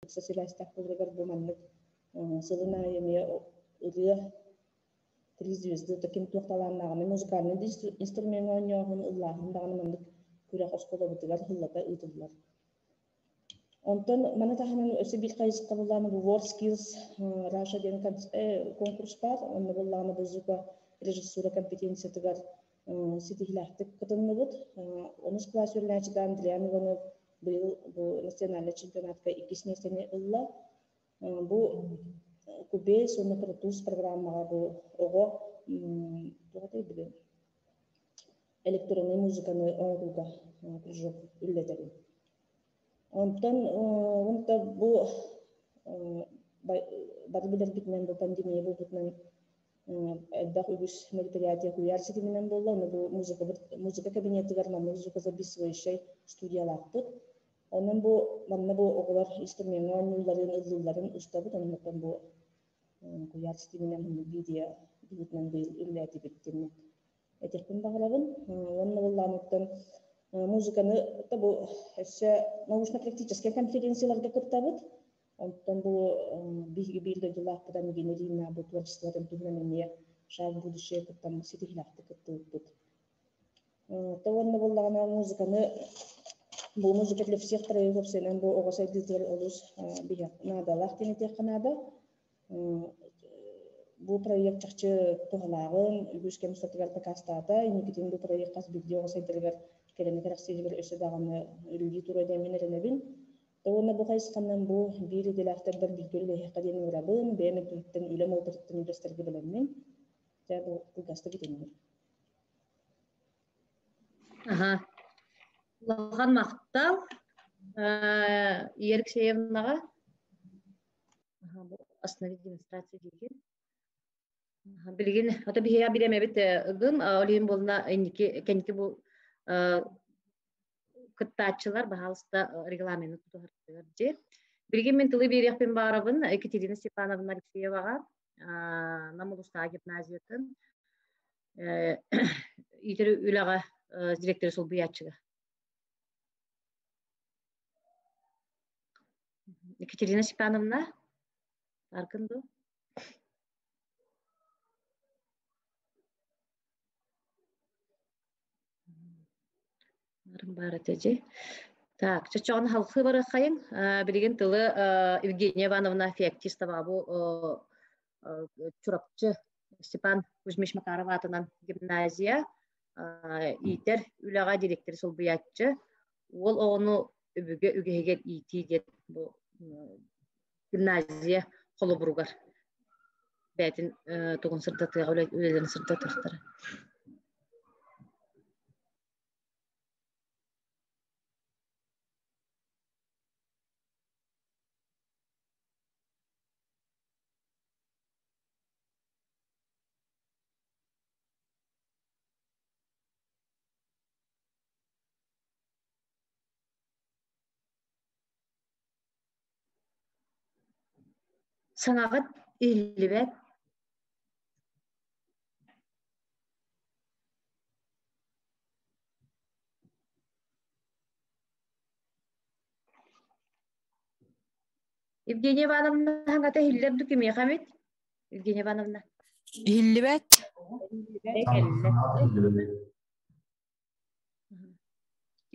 Ыкса сибээстээх буоларыгар бу маннык сылын аайы эмиэ ырыа Три звезды таким туох талааннааҕынан музыкальнай инструмеҥҥа оонньооһун, ыллааһын даҕаны маннык күрэх оскуолабытыгар сыллата ыытыллар. Онтон маны таһынан өссө биир хайысха буллаҕына бу World Skills Russia диэн конкурс баар. Онно буллаҕына бу звукорежиссура компетенциятыгар ситиһиилээхтик кытынныбыт. Онус кылаас үөрэнээччитэ Андриан Иванов быйыл бу национальнай чемпионатка иккис миэстэни ылла. Бу Кубейс уонна Протус программаҕа бу оҕо туох этэй билин электроннай музыканы оҥорууга кружок үлэлэтэбин. Онтон онто бу бары билэрбитинэн бу пандемия буолбутунан элбэх үгүс мероприятие куйаар ситиминэн буолла. Ону бу музыкабыт музыка кабинетыгар маннык звукозаписывающай студиялаахпыт. Онон бу манна бу оҕолор инструмеҥҥа оонньуулларын, ыллыылларын устабыт. Онон бу куйаар ситиминэн видео быһыытынан быйыл үлэлээтибит диэн этиэхпин баҕарабын. Уонна буоллаҕыттан музыканы бу өссө научно-практическай конференцияларга кыттабыт. Онтон бу биһиги биир дойдулаахпыт Ангина Ильина бу творчествотын туһунан эмиэ «Шаг в будущее» кыттан ситиһиилээхтик кыттыбыппыт. То уонна буоллаҕына музыканы бу музыка для всех проектов уопсайынан бу оҕо сайдыытыгар олус наадалаах диэн этиэххэ наада. Бу проект чахчы туһалааҕын үгүс кэм устатыгар дакаастаата. Инникитин бу проект хас биирдии оҕо сайдарыгар кэрэни кэрэхсииригэр өссө даҕаны үлэлии туруо диэммин эрэнэбин. Уонна бу хайысханан бу биир идэлээхтэрбэр бииргэ үлэлэһиэххэ диэн ыҥырабын, бэйэм өттүбүттэн үлэм опытыттан үллэстэргэ бэлэммин. Дьэ, бу кылгастык итинник. Аха. Улахан махтал Ия Алексеевнаҕа. Аха, бу остановить демонстрацию диигин. Билигин ото биһиэхэ бириэмэбит ыгым, ол иһин буолна инники кэнники бу кыттааччылар баһаалыста регламены тутуһаргытыгар дьи. Билигин мин тылы биэриэхпин баҕарабын Екатерина Степановна Алексееваҕа, Нам улуустааҕы гимназиятын иитэр үлэҕэ директоры солбуйааччыга. Екатерина Степановна, аркын дуу? Так, чочоҕун халхыы барыаххайыҥ. Билигин тылы Евгения Ивановна Феоктистова бу Чурапчы Степан Кузьмич Макаров аатынан гимназия иитэр үлэҕэ директор солбуйааччы уол оҕону өбүгэ үгэһигэр иитии диэн бу гимназия холобуругар бэйэтин тугун сырдатыаҕа үлэлэрин сырдатыахтара. Саҥаҕыт иһиллибэт. Евгения Ивановна хаҥата иһиллэр дуу кимиэхэ эмит? Евгения Ивановна. Иһиллибэт.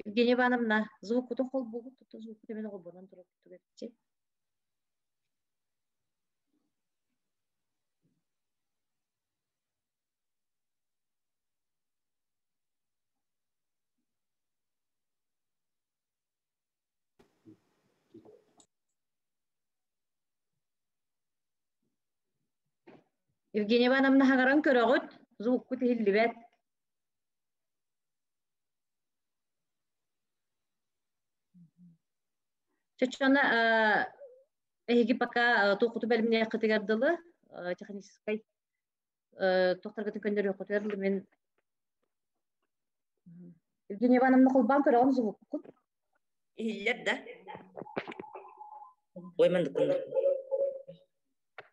Евгения Ивановна, звуккутун холбуугут, тута звуккут эмиэ холбонон турар курдук Евгения Ивановна хаҥаран көрөҕүт, звуккут иһиллибэт. Чоччоно эһиги пока туоххуту бэлэмниэххитигэр дылы техническай туохтаргытын көннөрүөххүтүгэр дылы мин Евгения Ивановна холбоон көрөҕүн звуккут? Иһиллэр да? Ой, мандыккын.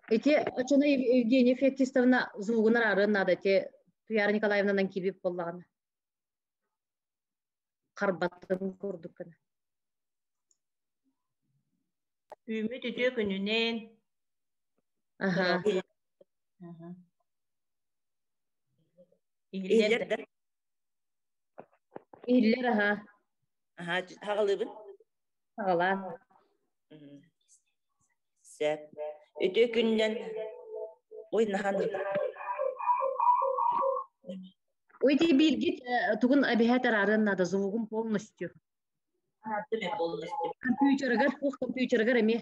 Ити оччону Евгения Феоктистовна звугун араарыан наада ити Туяра Николаевнанан киирбит буоллаҕына. Харбатын курдук гына. Үүммүт үтүө күнүнэн. Аха. Иһиллэр да? Иһиллэр аха. Аха, хаҕалыыбын. Хаҕалаан. Сөп. Үтүө күнүнэн. Ой, наһаа Ой, ти бииргит тугун эбэһээт араарыан наада, звугун полностью. Полностью. Компьютерыгар, туох компьютерыгар эмиэ.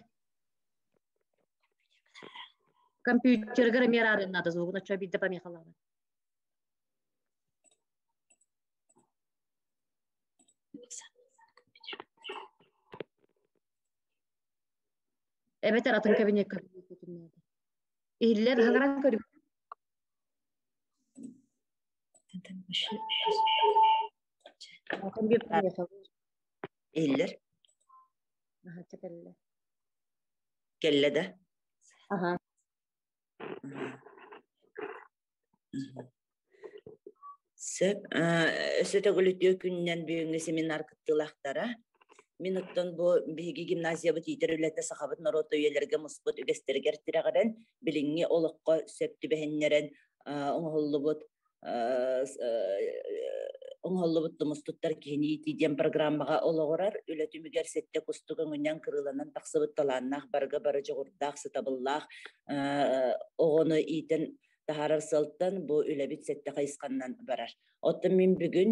Компьютерыгар эмиэ араарыан наада, звугун оччо биирдэ помехалаабат. Эбэтэр атын кабинекка наада. Иһиллэр хагаран көрү. Иһиллэр. Аха, кэллэ. Кэллэ да? Аха. Сөп. Өссө төгүл үтүө күнүнэн бүгүҥҥү семинар кыттыылаахтара. Мин оттон бу биһиги гимназиябыт иитэр үлэтэ сахабыт норуота үйэлэргэ муспут үгэстэригэр тирэҕирэн, билиҥҥи олоххо сөп түбэһиннэрэн оҥоһуллубут оҥоһуллубут тумус туттар киһини иитии диэн программаҕа олоҕурар. Үлэ түмүгэр сэттэ кустук өҥүнэн кырыыланан тахсыбыт талааннаах, барыга бары дьоҕурдаах, сатабыллаах оҕону иитэн таһаарар сыалтан бу үлэбит сэттэ хайысханнан барар. Оттон мин бүгүн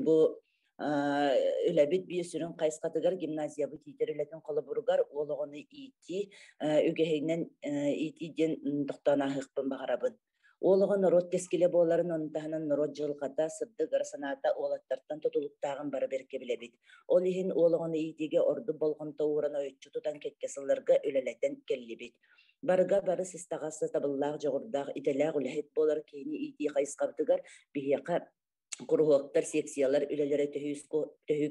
бу үлэбит биир сүрүн хайысхатыгар гимназиябыт иитэр үлэтин холобуругар уол оҕону иитии үгэһинэн иитии диэн тохтоон ааһыахпын баҕарабын. Уол оҕо норуот кэскилэ буоларын, ону таһынан норуот дьылҕата, сырдык ыра санаата уолаттартан тутулуктааҕын бары бэркэ билэбит. Ол иһин уол оҕону иитиигэ ордук болҕомто ууран ойуччу тутан кэккэ сылларга үлэлэтэн кэллибит. Барыга бары сыстаҕас сатабыллаах, дьоҕурдаах, идэлээх үлэһит буолар киһини иитии хайысхабытыгар биһиэхэ куруһуоктар, секциялар үлэлэрэ төһүү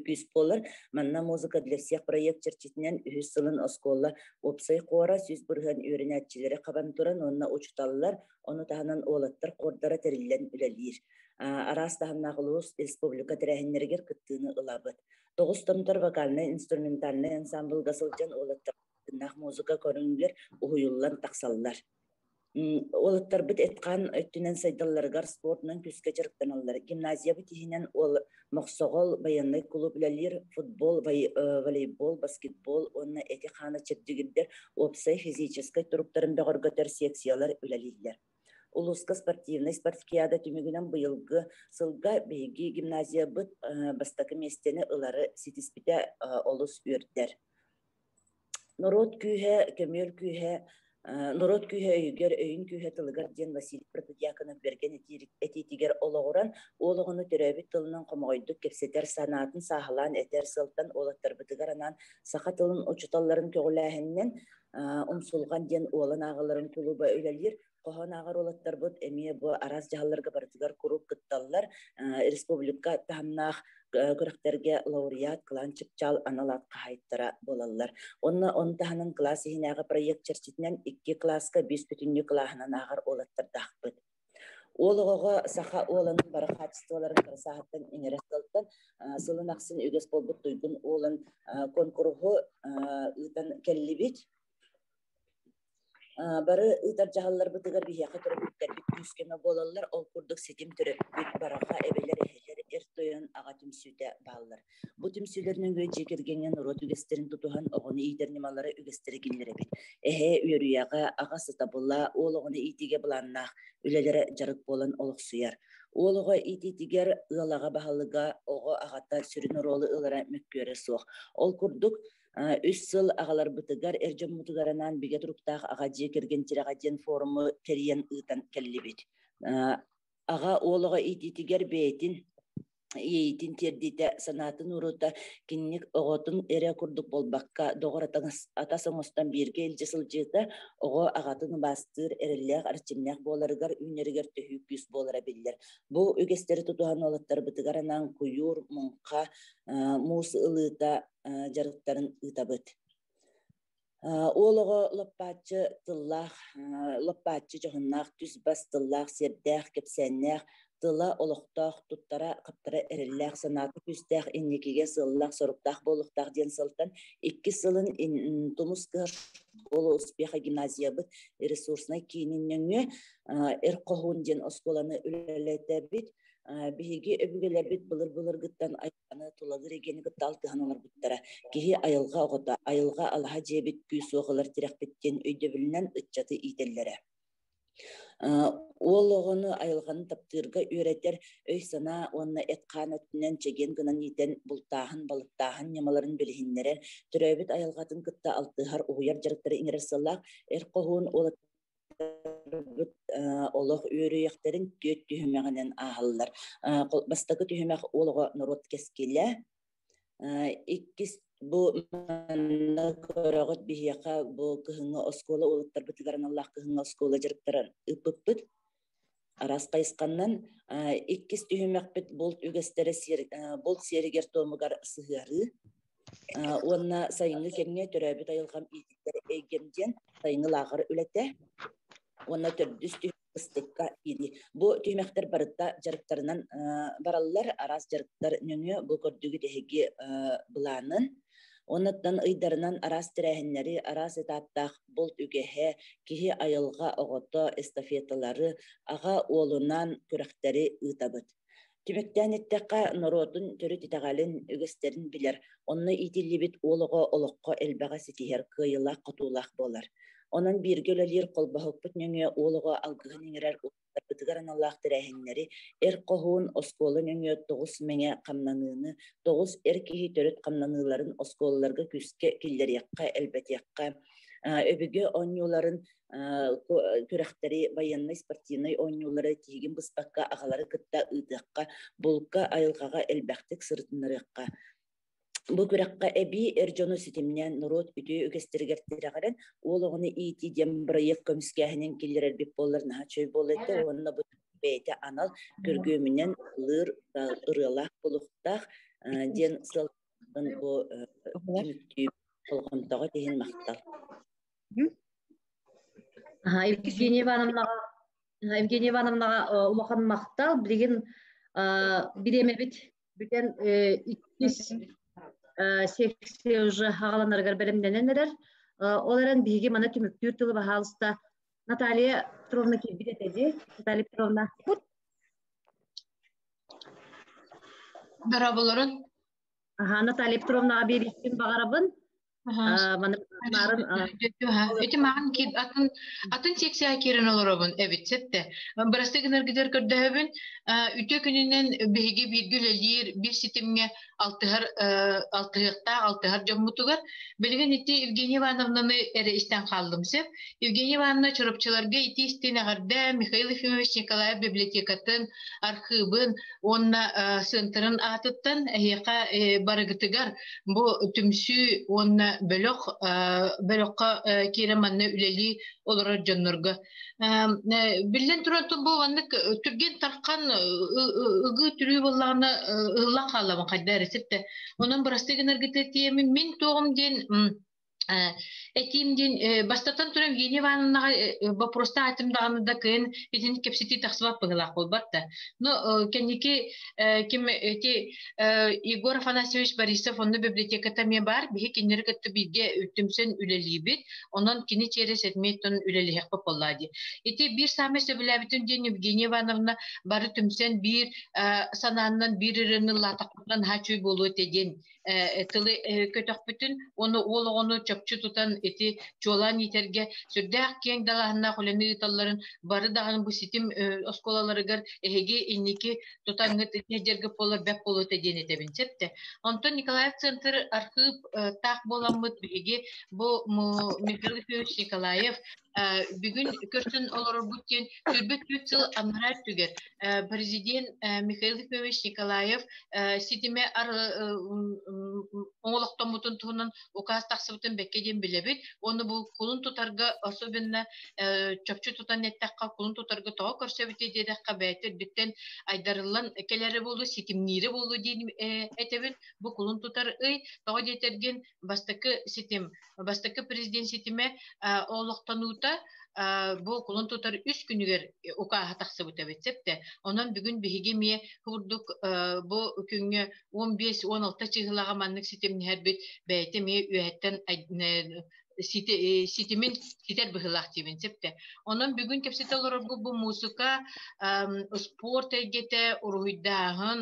күүс буолар. Манна «Музыка для всех» проект чэрчитинэн үһүс сылын оскуола уопсай хора 100% үөрэнээччилэри хабан туран уонна учууталлар, ону таһынан уолаттар хордара тэриллэн үлэлиир. Араас таһымнаах улуус, республика тэрээһиннэригэр кыттыыны ылабыт. Тоҕус томтор вокальнай-инструментальнай ансамблга сылдьан уолаттар музыка көрүҥүгэр уһуйуллан тахсаллар. Уолаттарбыт эт-хаан өттүнэн сайдалларыгар спордунан күүскэ дьарыктаналлар. Гимназиябыт иһинэн уол Мохсоҕол байыаннай кулууп үлэлиир, футбол, волейбол, баскетбол уонна эти-хааны чэбдигирдэр уопсай физическэй туруктарын бөҕөргөтөр секциялар үлэлииллэр. Улууска спортивнай спартакиада түмүгүнэн быйылгы сылга биһиги гимназиябыт бастакы миэстэни ылары ситиспитэ олус үөрдэр. Норуот күүһэ, көмүөл күүһэ, норуот күүһэ өйүгэр, өйүн күүһэ тылыгар диэн Василий Протодьяконов бэргэн этиитигэр олоҕуран, уол оҕону төрөөбүт тылынан хомоҕойдук кэпсэтэр, санаатын сааһылаан этэр сыалтан уолаттарбытыгар анаан саха тылын учууталларын көҕүлээһининэн Умсулҕан диэн уолан ааҕалларын кулууба үлэлиир. Хоһоон ааҕар уолаттарбыт эмиэ бу араас дьаһалларга барытыгар куруук кытталлар. Республика таһымнаах күрэхтэргэ лауреат, кылаан чыпчаал анал аат хаһаайыттара буолаллар. Онно ону таһынан кылаас иһинээҕи проект чэрчитинэн икки кылааска биэс бүтүннүү кылааһынан ааҕар уолаттардаахпыт. Уол оҕоҕо саха уоланын бары хаачыстыбаларын кыра сааһыттан иҥэрэ сылтан сылын ахсын үгэс буолбут Туйгун уолан куонкуруһу ыытан кэллибит. Бары ыытар дьаһалларбытыгар биһиэхэ төрөппүттэрбит күүс-көмө буолаллар. Ол курдук ситим төрөппүт, барҕа эбэлэр, эһэлэр, эр тойон, аҕа түмсүүтэ бааллар. Бу түмсүүлэр нөҥүө дьиэ кэргэҥҥэ норуот үгэстэрин тутуһан оҕону иитэр ньымалары үгэстэри киллэрэбит. Эһээ үөрүйэҕэ, аҕа сатабыла, уол оҕону иитиигэ былааннаах үлэлэрэ дьарык буолан олохсуйар. Уол оҕо иитиитигэр ыал аҕа баһылыга, оҕо аҕата сүрүн оруолу ылара мөккүөрэ суох. Ол курдук үс сыл аҕаларбытыгар, эр дьоммутугар анаан бигэ туруктаах аҕа дьиэ кэргэн тирэҕэ диэн форуму тэрийэн ыытан кэллибит. Аҕа уол оҕо иитиитигэр бэйэтин иэйиитин тиэрдиитэ, санаатын ууруута кинини оҕотун эрэ курдук буолбакка, доҕор атас оҥостон бииргэ илдьэ сылдьыыта оҕо аҕатын убаастыыр, эрэллээх, эрчимнээх буоларыгар, үүнэригэр төһүү күүс буолара биллэр. Бу үгэстэри тутуһан уолаттарбытыгар анаан куйуур, муҥха, муус ылыыта дьарыктарын ыытабыт. Уол оҕо лоппааччы тыллаах, лоппааччы дьоһуннаах, түс-бас тыллаах, сиэрдээх, кэпсээннээх, Тыла олохтоох, туттара, хаптара эрэллээх, санаата күүстээх, инникигэ сыаллаах-соруктаах буолуохтаах диэн сылтан иккис сылын Тумус кыһар школа успеха гимназиябыт ресурснай киинин нөҥүө Эр Хоһуун диэн оскуоланы үлэлэтэбит. Биһиги өбүгэлэрбит былыр-былыргыттан айылҕаны тулалыыр эйгэни кытта алтыһан олорбуттара. Киһи айылҕа оҕото, айылҕа алаһа дьиэбит күүс-уох ылар тирэхпит диэн өйдөбүлүнэн ыччаты иитэллэрэ. Уол оҕону айылҕаны таптыырга үөрэтэр өй-санаа уонна эт-хаан өттүнэн чэгиэн гынан иитэн, бултааһын, балыктааһын ньымаларын билиһиннэрэр, төрөөбүт айылҕатын кытта алтыһар, уһуйар дьарыктары иҥэрэр сыаллаах Эр Хоһуун уолаттарбыт олох үөрүйэхтэрин түөрт түһүмэҕинэн ааһаллар. Бастакы түһүмэх уол оҕо норуот кэскилэ, Иккис бу манна көрөҕүт биһиэхэ бу кыһыҥҥы оскуола уолаттарбытыгар аналлаах кыһыҥҥы оскуола дьарыктарын ыыппыппыт. Араас хайысханнан иккис түһүмэхпит булт үгэстэрэ булт сиэригэр-туомугар сыһыарыы уонна сайыҥҥы кэмҥэ төрөөбүт айылҕам иититтэр эйгэм диэн сайыҥҥы лааҕыр үлэтэ уонна төрдүс ыстыкка иди. Бу түһүмэхтэр барыта дьарыктарынан бараллар, араас дьарыктар нөҥүө бу көрдүгүт эһиги былаанын. Оннуттан ыйдарынан араас тэрээһиннэри, араас этаптаах булт үгэһэ, киһи айылҕа оҕото эстафеталары, аҕа уолунан күрэхтэри ыытабыт. Түмүктээн эттэххэ, норуотун төрүт итэҕэлин, үгэстэрин билэр, онно иитиллибит уол оҕо олоххо элбэҕи ситиһэр, кыайыылаах-хотуулаах буолар. Онон бииргэ үлэлиир холбоһукпут нөҥүө уол оҕо алгыһын иҥэрэр уолаттарбытыгар аналлаах тэрээһиннэри Эр Хоһуун оскуола нөҥүө тоҕус мэҥэ хамнаныыны, тоҕус эр киһи төрүт хамнаныыларын оскуолаларга күүскэ киллэриэххэ, элбэтиэххэ, өбүгэ оонньууларын күрэхтэри, байыаннай спортивнай оонньуулары тиһигин быспакка аҕалары кытта ыытыахха, булка, айылҕаҕа элбэхтик сырытыннарыахха. Бу күрэххэ эбии эр дьону ситимнээн норуот үтүө үгэстэригэр тирэҕирэн уол оҕону иитии диэн бырайыак көмүскээһинин киллэрэрбит буоллар наһаа үчүгэй буолуо этэ уонна бу бэйэтэ анал күргүөмүнэн ыллыыр ырыалаах буолуохтаах диэн сыалтан бу түмүктүү болҕомтоҕо иһин махтал. Евгения Ивановнаҕа Евгения Ивановнаҕа улахан махтал. Билигин бириэмэбит бүтэн иккис секция уже аҕаланарыгар бэлэмнэнэн эрэр. Ол эрэн биһиги маны түмүктүүр тылы баһаалыста Наталья Петровна киирбит этэ дии. Наталья Петровна. Дорооболорун. Аха, Наталья Петровнаҕа биэриэхпин баҕарабын. Ити маҕан атын атын секция киирэн олоробун эбит сетте. Бырастыы гынаргытыгар көрдөһөбүн. Үтүө күнүнэн биһиги бииргэ үлэлиир биир ситимҥэ алтыһар алтыһыахтаах алтыһар дьоммутугар билигин ити Евгения Ивановнаны эрэ истэн хааллым сөп. Евгения Ивановна Чурапчыларга ити истин эҕэрдэ Михаил Ефимович Николаев библиотекатын архыыбын уонна сыантырын аатыттан эһиэхэ барыгытыгар бу түмсүү уонна бөлөх бөлөххө киирэн манна үлэлии олорор дьоннорго биллэн туран бу маннык түргэн тархан ыгыы түрүү буоллаҕына ыһыллан хаалабын хайда эрэ ситтэ онон бырастыы гынаргыта тиэмин мин туоҕум диэн Этиим диэн, бастатан туран Евгения Ивановнаҕа боппуруостаах этим даҕаны да кыайан итинник кэпсэтии тахсыбат быһыылаах буолбат да. Но кэнники ким ити Егор Афанасьевич Борисов онно библиотеката эмиэ баар, биһи кинилэри кытта бииргэ түмсэн үлэлиибит, онон кини через этмиэттэн үлэлиһиэхпит буоллаа дии. Ити биир саамай сөбүлээбитим диэн Евгения Ивановна бары түмсэн биир санааннан биир ырыаны ыллаатахпытына наһаа үчүгэй буолуо этэ диэн тылы көтөхпүтүн уонна уол оҕону чопчу тутан ити чуолаан иитэргэ сүрдээх киэҥ далааһыннаах үлэни ыыталларын бары даҕаны бу ситим оскуолаларыгар эһиги инники тутаҥҥыт дьэргэ буолар бэк буолуо этэ диэн этэбин сөптө. Онтон Николаев центр архыып таах буоламмыт биһиги бу Михаил Ефимович Николаев бүгүн көрсөн олорорбут диэн сүүрбэ түөрт сыл анараа өттүгэр президент Михаил Ефимович Николаев ситимэ оҥолохтоммутун туһунан указ тахсыбытын бэккэ диэн билэбит. Уонна бу кулун тутарга особенно чопчу тутан эттэххэ кулун тутарга тоҕо көрсөбүтүй диэтэххэ бэйэтэ үрдүттэн айдарыллан кэлэрэ буолуо, ситимниирэ буолуо диэн этэбин. Бу кулун тутар ый тоҕо диэтэргин бастакы ситим, бастакы президент ситимэ олохтонуута. Бу кулун тутар үс күнүгэр укааһа тахсыбыт эбит сөптө. Онон бүгүн биһиги эмиэ курдук бу күҥҥэ 15-16 чыһылаҕа маннык ситимниһэрбит бэйэтэ эмиэ үөһэттэн ситимин ситэр быһыылаах диибин сөптө. Онон бүгүн кэпсэтэ олорорбут бу муусука, спорт эйгэтэ, уруһуйдааһын,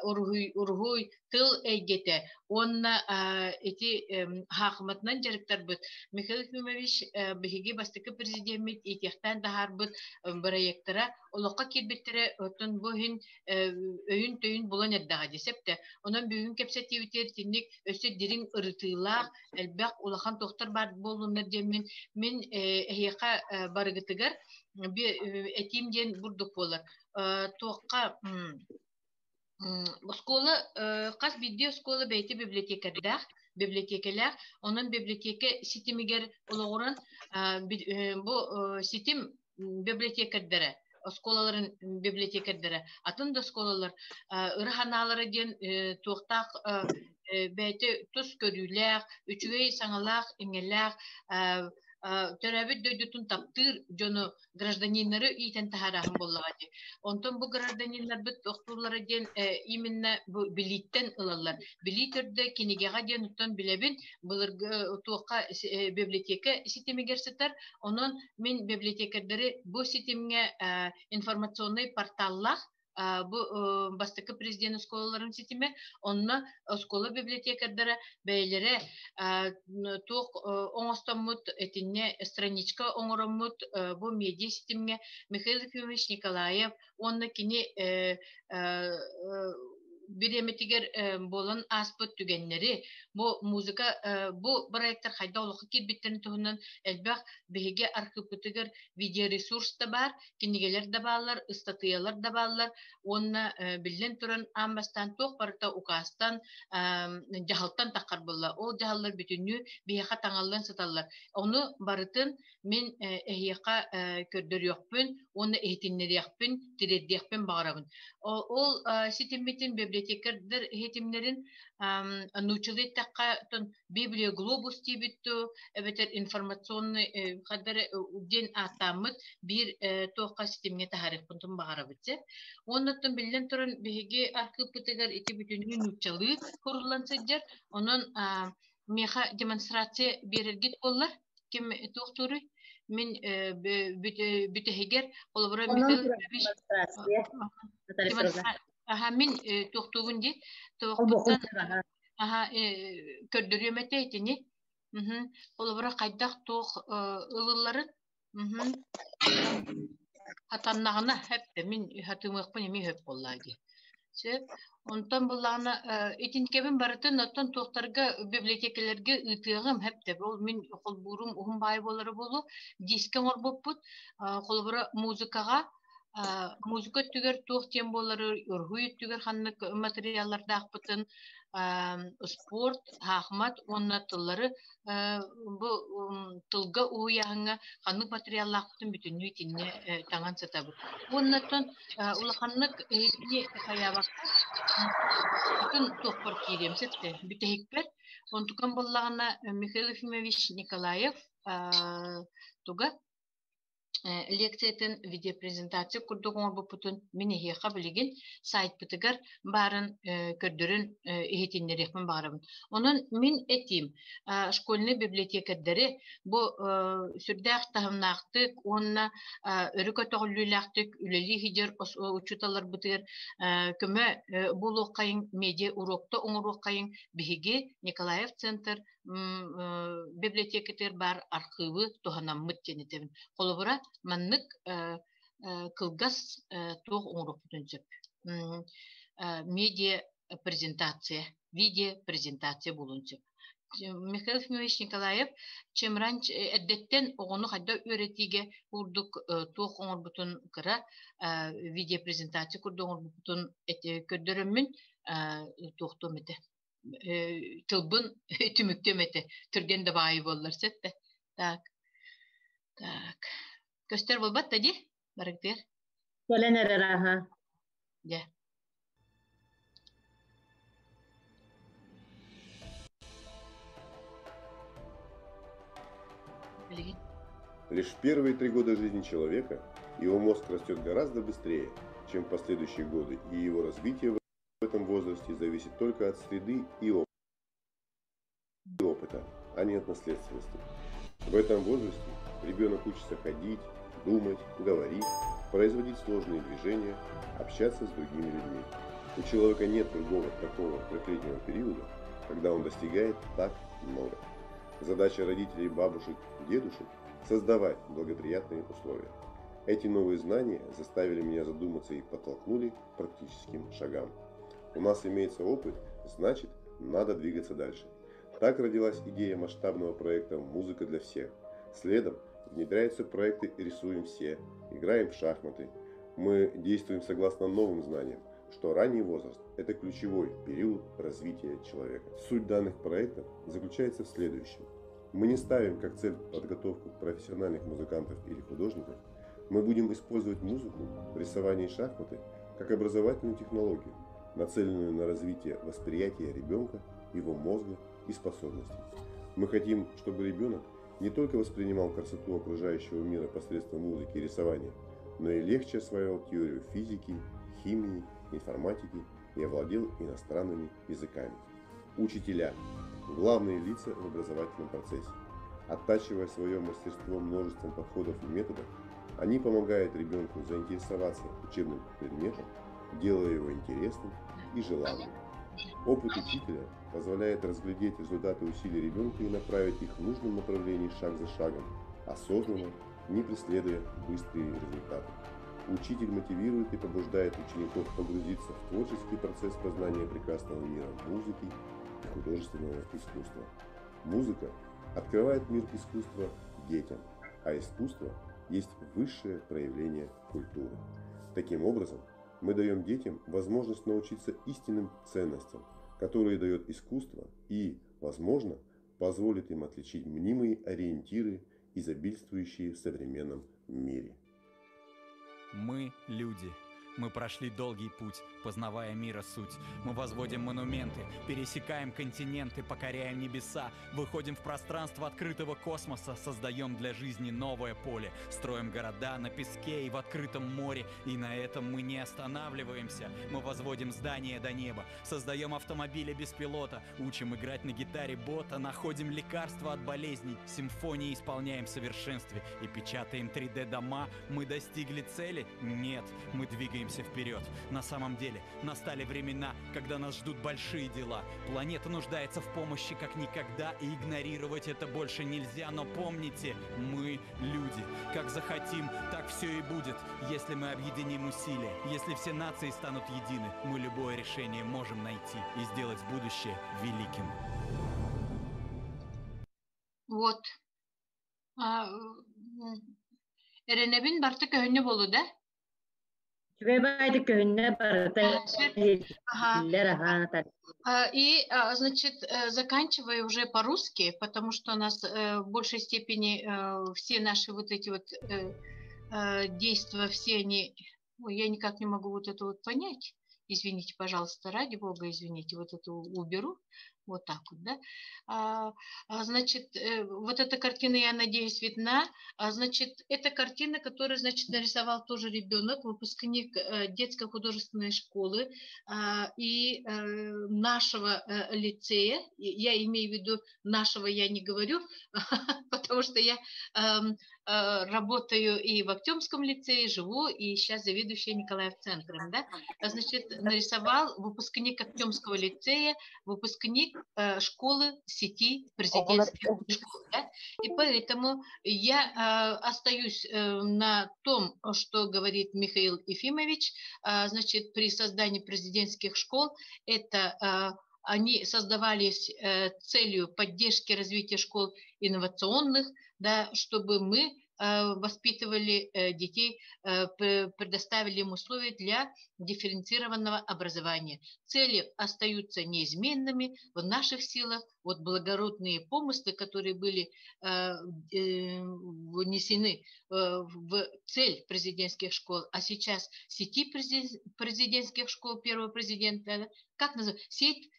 уруһуй, уруһуй тыл эйгэтэ уонна ити хаахыматынан дьарыктарбыт Михаил Ефимович биһиги бастакы президеммит иитиэхтээн таһаарбыт бырайыактара олоххо киирбиттэрэ оттон бу иһин өйүн-төйүн булан эрдэҕэ дии сөптө. Онон бүгүн кэпсэтиибитигэр итинник өссө дириҥ ырытыылаах элбэх улахан туохтар баар буоллуннар диэммин мин эһиэхэ барыгытыгар этиим диэн бурдук буолар. Туохха Оскуола хас биирдии оскуола бэйэтэ библиотекардаах, библиотекэлээх. Онон библиотека ситимигэр олоҕуран бу ситим библиотекарьдара, оскуолаларын библиотекарьдара, атын да оскуолалар ыра санаалара диэн туохтаах бэйэтэ тус көрүүлээх, үчүгэй саҥалаах-иҥэлээх, төрөөбүт дойдутун таптыыр дьону гражданиннары иитэн таһаараһын буоллаҕа дии. Онтон бу гражданиннарбыт тохтууллара диэн именно бу билииттэн ылаллар. Билии төрдө кинигэҕэ диэн оттон билэбин былыргы туохха библиотека ситимигэр сытар. Онон мин библиотекарьдары бу ситимҥэ информационнай порталлаах бу бастакы президент оскуолаларын ситимэ онно оскуола библиотекардара бэйэлэрэ туох оҥостоммут итиннэ страничка оҥороммут бу медиа ситимҥэ Михаил Ефимович Николаев уонна кини бириэмэтигэр буолан ааспыт түгэннэри бу музыка бу проектар хайдах олоххо киирбиттэрин туһунан элбэх биһиги архыыппытыгар видеоресурс да баар кинигэлэр да бааллар, ыстатыйалар да бааллар уонна биллэн туран аан бастаан туох барыта укаастан, дьаһалтан таххар буолла. Ол дьаһаллар бүтүннүү биһиэхэ таҥаллан сыталлар. Ону барытын мин эһиэхэ көрдөрүөхпүн уонна иһитиннэриэхпин, тириэрдиэхпин баҕарабын. Ол ситиммитин библиотекардар иһитимнэрин нууччалыы эттэххэ Библия глобус диэбит дуу, эбэтэр информационный хадары диэн ааттааммыт биир туохха ситимҥэ таһаарыахпытын баҕарабыт дьэ. Уоннаттан биллэн туран биһиги архыыппытыгар ити бүтүннүү нууччалыы куруллан сылдьар. Онон миэхэ демонстрация биэрэргит буоллар, ким туохтууруй? Мин бүтэһигэр холобура Михаил Ефимович Аха, мин туохтуубун дии. Туохпуттан Аһа, көрдөрүөм этэ итини. Мгм. Холобура, хайдах туох ылылларын. Мгм. Хатаннаҕына хэп мин хатымыахпын эмиэ хөп буоллаа дии. Сөп. Онтон буллаҕына итинкэбин барытын оттон туохтарга библиотекаларга ыытыаҕым хэп ол мин холбуурум уһун баай буолара буолуо. Дискэ оҥорбуппут. Холобура, музыкаҕа Музыка өттүгэр туох диэн буолары, уруһуй өттүгэр ханнык матырыйааллардаахпытын, спорт, хаахмат уонна тыллары бу тылга уһуйааһыҥҥа ханнык матырыйааллаахпытын бүтүннүү итиннэ таҥан сытабыт. Уонна оттон улаханнык эһигини хайаабакка атын туохпар киириэм сөптө бүтэһикпэр. Онтукам буоллаҕына Михаил Ефимович Николаев туга лекциятын видеопрезентация курдук оҥорбуппутун мин эһиэхэ билигин сайтпытыгар баарын көрдөрөн иһитиннэриэхпин баҕарабын. Онон мин этиим школьнай библиотекарьдары бу сүрдээх таһымнаахтык уонна өрө көтөҕүллүүлээхтик үлэлии сылдьар учууталларбытыгар көмө буолуоххайыҥ, медиа урокта оҥоруоххайыҥ биһиги Николаев центр библиотекатыгар баар архыыбы туһанаммыт диэн этэбин. Холобура, маннык кылгас туох оҥоруохпутун сөп. Медиа презентация, видео презентация буолуон сөп. Михаил Ефимович Николаев Чемранч эрдэттэн оҕону хайдах үөрэтиигэ курдук туох оҥорбутун кыра видеопрезентация курдук оҥорбуппутун көрдөрөммүн туохтуом этэ тылбын түмүктүөм этэ. Түргэн да баайы буоллар сөп Так. Так. Көстөр буолбат да дии? Барыгдыар. Кэлэн эрэр аха. Дьэ. Билигин. Лишь в первые 3 года жизни человека его мозг растет гораздо быстрее, чем в последующие годы, и его развитие в этом возрасте зависит только от среды и опыта, а не от наследственности. В этом возрасте ребенок учится ходить, думать, говорить, производить сложные движения, общаться с другими людьми. У человека нет другого такого трехлетнего периода, когда он достигает так много. Задача родителей, бабушек, дедушек – создавать благоприятные условия. Эти новые знания заставили меня задуматься и подтолкнули к практическим шагам. У нас имеется опыт, значит, надо двигаться дальше. Так родилась идея масштабного проекта «Музыка для всех». Следом внедряются проекты «Рисуем все», «Играем в шахматы». Мы действуем согласно новым знаниям, что ранний возраст – это ключевой период развития человека. Суть данных проектов заключается в следующем. Мы не ставим как цель подготовку профессиональных музыкантов или художников. Мы будем использовать музыку, рисование и шахматы как образовательную технологию, нацеленную на развитие восприятия ребенка, его мозга и способностей. Мы хотим, чтобы ребенок не только воспринимал красоту окружающего мира посредством музыки и рисования, но и легче осваивал теорию физики, химии, информатики и овладел иностранными языками. Учителя – главные лица в образовательном процессе. Оттачивая свое мастерство множеством подходов и методов, они помогают ребенку заинтересоваться учебным предметом, делая его интересным и желанным. Опыт учителя позволяет разглядеть результаты усилий ребенка и направить их в нужном направлении шаг за шагом, осознанно, не преследуя быстрые результаты. Учитель мотивирует и побуждает учеников погрузиться в творческий процесс познания прекрасного мира музыки и художественного искусства. Музыка открывает мир искусства детям, а искусство есть высшее проявление культуры. Таким образом, мы даем детям возможность научиться истинным ценностям, которые дает искусство и, возможно, позволит им отличить мнимые ориентиры, изобильствующие в современном мире. Мы – люди. Мы прошли долгий путь, познавая мира суть. Мы возводим монументы, пересекаем континенты, покоряем небеса, выходим в пространство открытого космоса, создаем для жизни новое поле, строим города на песке и в открытом море. И на этом мы не останавливаемся. Мы возводим здания до неба, создаем автомобили без пилота, учим играть на гитаре бота, находим лекарства от болезней, симфонии исполняем в совершенстве и печатаем 3D-дома. Мы достигли цели? Нет, мы двигаемся вперед. На самом деле, настали времена, когда нас ждут большие дела. Планета нуждается в помощи как никогда, и игнорировать это больше нельзя. Но помните, мы люди. Как захотим, так все и будет. Если мы объединим усилия, если все нации станут едины, мы любое решение можем найти и сделать будущее великим. Вот. Эрэнэбин барыта көһүннэ буолла да? Үчүгэй баҕайытык көһүннэ барыта биллэр аха. И, значит, заканчивая уже по-русски, потому что у нас в большей степени все наши вот эти вот действия, все они... Ой, я никак не могу вот это вот понять. Извините, пожалуйста, ради бога, извините, вот это уберу. Вот так вот, да. Значит, вот эта картина, я надеюсь, видна. Значит, это картина, которую, значит, нарисовал тоже ребенок, выпускник детской художественной школы и нашего лицея. Я имею в виду нашего, я не говорю, потому что я работаю и в Актемском лицее, живу, и сейчас заведующая Николаев центром, да. Значит, нарисовал выпускник Актемского лицея, выпускник школы сети президентских школ. Да? И поэтому я остаюсь на том, что говорит Михаил Ефимович, значит, при создании президентских школ это они создавались целью поддержки развития школ инновационных, да, чтобы мы воспитывали детей, предоставили им условия для дифференцированного образования. Цели остаются неизменными в наших силах. Вот благородные помыслы, которые были внесены в цель президентских школ, а сейчас сети президентских школ первого президента, как называется, сеть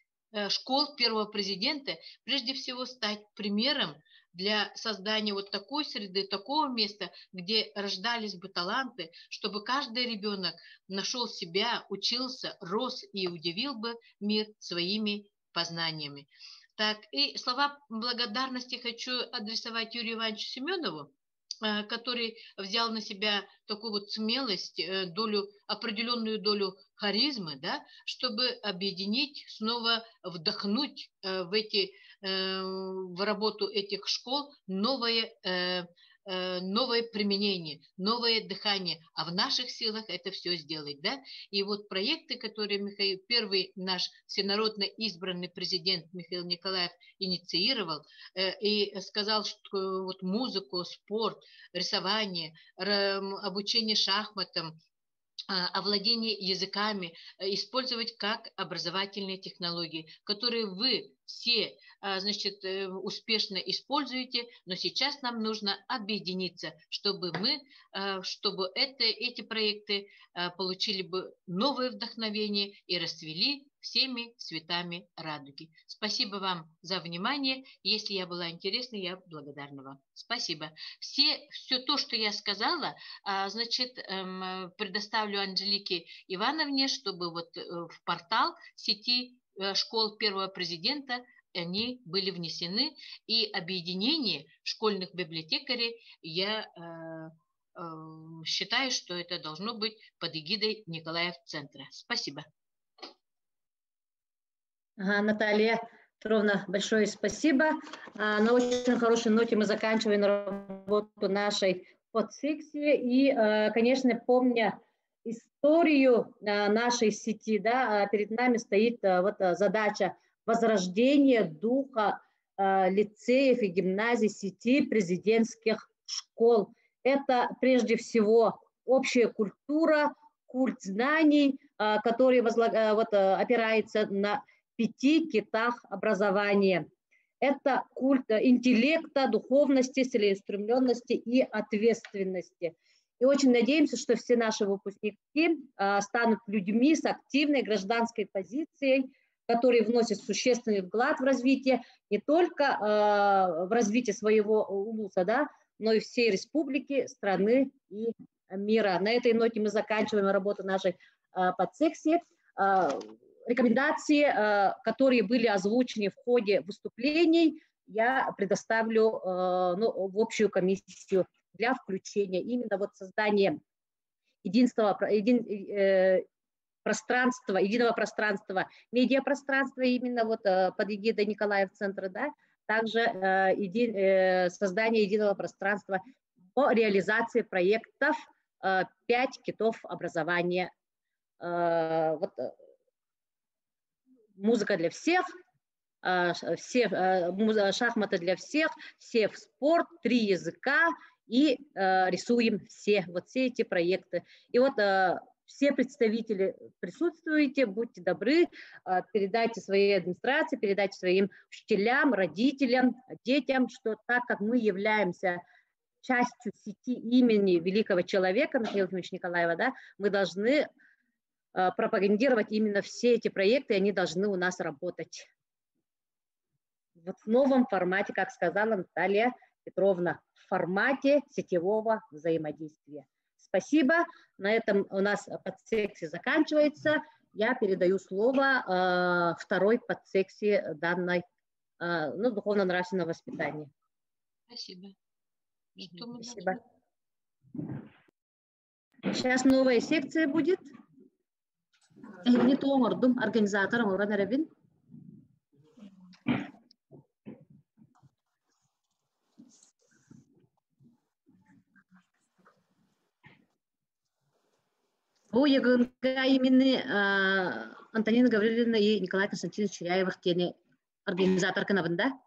школ первого президента, прежде всего стать примером. для создания вот такой среды, такого места, где рождались бы таланты, чтобы каждый ребенок нашел себя, учился, рос и удивил бы мир своими познаниями. Так, и слова благодарности хочу адресовать Юрию Ивановичу Семенову, который взял на себя такую вот смелость, долю, определенную долю харизмы, да, чтобы объединить, снова вдохнуть в, эти, в работу этих школ новое новое применение, новое дыхание, а в наших силах это все сделать, да? И вот проекты, которые Михаил, первый наш всенародно избранный президент Михаил Николаев инициировал и сказал, что вот музыку, спорт, рисование, обучение шахматам, овладение языками использовать как образовательные технологии, которые вы все, значит, успешно используете, но сейчас нам нужно объединиться, чтобы мы, чтобы это, эти проекты получили бы новое вдохновение и расцвели всеми цветами радуги. Спасибо вам за внимание. Если я была интересна, я благодарна вам. Спасибо. Все, все то, что я сказала, значит, предоставлю Анжелике Ивановне, чтобы вот в портал сети школ первого президента они были внесены. И объединение школьных библиотекарей я считаю, что это должно быть под эгидой Николаев-центра. Спасибо. Ага, Наталья Петровна, большое спасибо. На очень хорошей ноте мы заканчиваем работу нашей подсекции. И, конечно, помня историю нашей сети, да, перед нами стоит вот задача возрождения духа лицеев и гимназий сети президентских школ. Это прежде всего общая культура, культ знаний, который вот, опирается на 5 китах образования. Это культ интеллекта, духовности, целеустремленности и ответственности. И очень надеемся, что все наши выпускники станут людьми с активной гражданской позицией, которые вносят существенный вклад в развитие, не только в развитие своего улуса, да, но и всей республики, страны и мира. На этой ноте мы заканчиваем работу нашей подсекции. Рекомендации, которые были озвучены в ходе выступлений, я предоставлю ну, в общую комиссию для включения именно вот создания единства, пространства, единого пространства, медиапространства именно вот под эгидой Николаев-центра, да, также создание единого пространства по реализации проектов 5 китов образования. Вот, музыка для всех, все, шахматы для всех, все в спорт, 3 языка и рисуем все, вот все эти проекты. И вот все представители присутствуете, будьте добры, передайте своей администрации, передайте своим учителям, родителям, детям, что так как мы являемся частью сети имени великого человека Михаила Ефимовича Николаева, да, мы должны пропагандировать именно все эти проекты, они должны у нас работать. Вот в новом формате, как сказала Наталья Петровна, в формате сетевого взаимодействия. Спасибо. На этом у нас подсекция заканчивается. Я передаю слово второй подсекции данной, ну, духовно-нравственного воспитания. Спасибо. Что Спасибо. Сейчас новая секция будет. Эһигини туоҥордум, организатор оҥорон эрэбин. Бу ягынга именно Антонина Гавриловна и Николай Константинович Чиряевых тени организатор кынабын, да?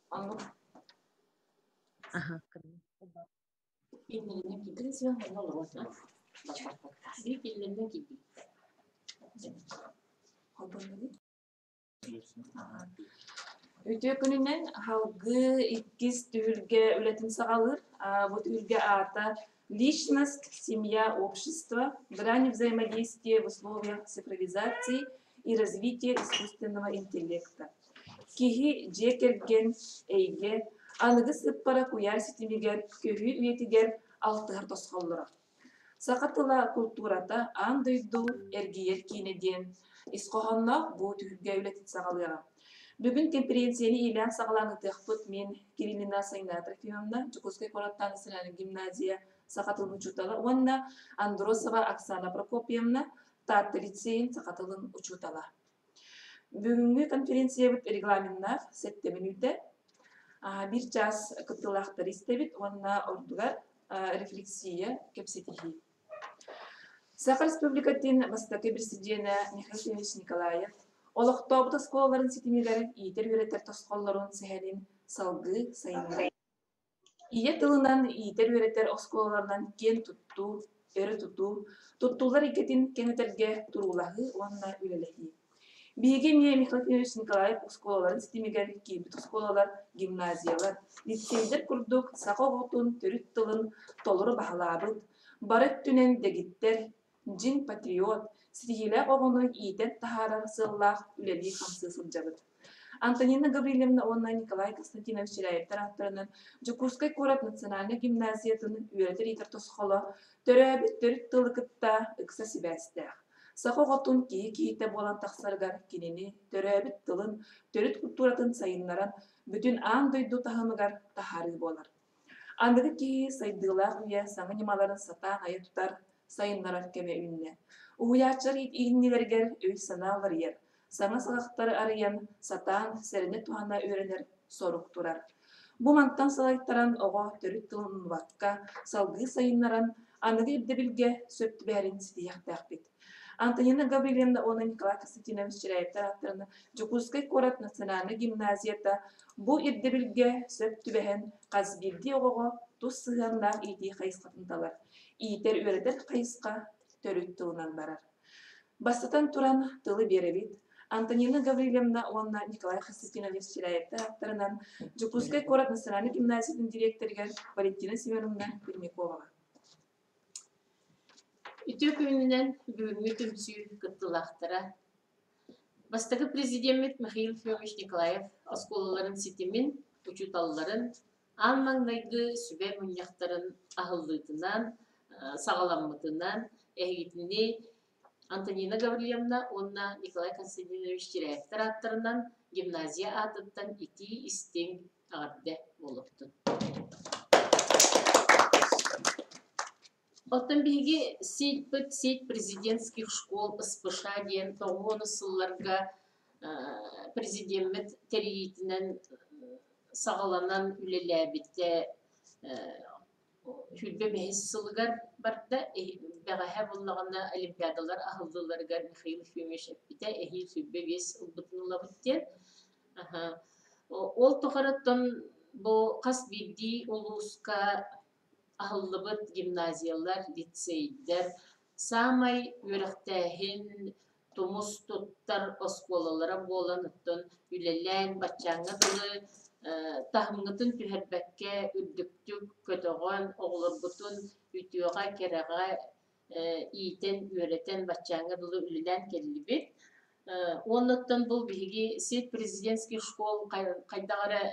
Ага. Үтүө күнүнэн халгы иккис түһүлгэ үлэтин саҕалыыр. Бу түһүлгэ аата «Личность, семья, общество. Грани взаимодействия в условиях цифровизации и развития искусственного интеллекта». Киһи, дьиэ кэргэн, эйгэ, аныгы сыыппара куйаар ситимигэр, көһүү үйэтигэр алтыһар тосхоллоро. Саха тыла, култуурата аан дойду эргийэр киинэ диэн ис хоһоонноох бу түһүлгэ үлэтин саҕалыаҕа. Бүгүн кэмпириэнсийэни иилээн-саҕалаан ыытыахпыт мин Кириллина Сайна Трофимовна, Дьокуускай куораттааҕы национальнай гимназия саха тылын учуутала уонна Андросова Оксана Прокопьевна, Таатта лицейин саха тылын учуутала. Бүгүҥҥү конференциябыт регламеннаах сэттэ мүнүүтэ. Биир чаас кыттыылаахтары истэбит уонна ордугар рефлексия, кэпсэтиһии. Саха Республикатын бастакы президенэ Михаил Ефимович Николаев олохтообут оскуолаларын ситимигэр иитэр-үөрэтэр тосхоллорун сэһэнин салгыы сайыннарар. Ийэ тылынан иитэр-үөрэтэр оскуолаларынан киэн туттуу, өрө тутуу, туттуллар эйгэтин кэҥэтэргэ туруулаһыы уонна үлэлэһии. Биһиги эмиэ Михаил Ефимович Николаев оскуолаларын ситимигэр киирбит оскуолалар, гимназиялар, лицейдэр курдук саха оҕотун төрүт тылын толору баһылаабыт, бары өттүнэн дэгиттэр, дьиҥ патриот, ситиһиилээх оҕону иитэн таһаарар сыаллаах үлэлии-хамсыы сылдьабыт. Антонина Гаврильевна уонна Николай Константинович Чиряевтар ааттарынан Дьокуускай куорат национальнай гимназиятын үөрэтэр-иитэр тосхоло төрөөбүт төрүт тылы кытта ыкса сибээстээх. Саха оҕотун киһи киһитэ буолан тахсарыгар кинини төрөөбүт тылын, төрүт культуратын сайыннаран бүтүн аан дойду таһымыгар таһаарыы буолар. Аныгы киһи сайдыылаах үйэ саҥа ньымаларын сатаан айа тутар, сайыннарар кэмэ үүннэ. Уһуйааччылар иннилэригэр өй-санаа уларыйар, саҥа саҕахтары арыйан, сатаан, сэрэнэ туһана үөрэнэр сорук турар. Бу мантан салайтаран оҕо төрүт тылын умнубакка, салгыы сайыннаран, аныгы ирдэбилгэ сөп түбэһэрин ситиһиэхтээхпит. Антонина Гаврильевна уонна Николай Константинович Чиряевтар ааттарынан Дьокуускай куорат национальнай гимназията бу ирдэбилгэ сөп түбэһэн хас биирдии оҕоҕо тус сыһыаннаах иитии хайысхатын талар. Иитэр-үөрэтэр хайысха төрүт тылынан барар. Бастатан туран, тылы биэрэбит. Антонина Гаврильевна уонна Николай Константинович Чиряевтар ааттарынан Дьокуускай куорат национальнай гимназиятын дириэктэригэр Валентина Семеновна Пермяковаҕа. Үтүө күнүнэн бүгүҥҥү түмсүү кыттыылаахтара. Бастакы президеммит Михаил Ефимович Николаев оскуолаларын ситимин, учууталларын аан маҥнайгы сүбэ мунньахтарын аһыллыытынан, саҕаламмытынан эһигитини Антонина Гаврильевна уонна Николай Константинович Чиряевтар ааттарынан гимназия аатыттан итии-истиҥ эҕэрдэ буолуохтун. Оттон биһиги сетьпит сеть президентских школ СПШ диэн тоҕуһуонус сылларга президеммит тэрийиитинэн саҕаланан үлэлээбитэ сүүрбэ бэһис сылыгар барда. Бэҕэһээ буоллаҕына олимпиадалар аһыллыыларыгар Михаил Ефимович эппитэ эһиил 25 ылбытын ылабыт диэн. Ол тухарыттан бу хас биирдии улууска аһыллыбыт гимназиялар, лицейдэр саамай үөрэхтээһин тумус туттар оскуолалара буолан оттон үлэлээн баччааҥҥа дылы таһымҥытын түһэрбэккэ үрдүктүк көтөҕөн оҕолоргутун үтүөҕэ кэрэҕэ иитэн үөрэтэн баччааҥҥа дылы үлэлээн кэллибит. Уоннаттан бу биһиги сеть президентских школ хайдах эрэ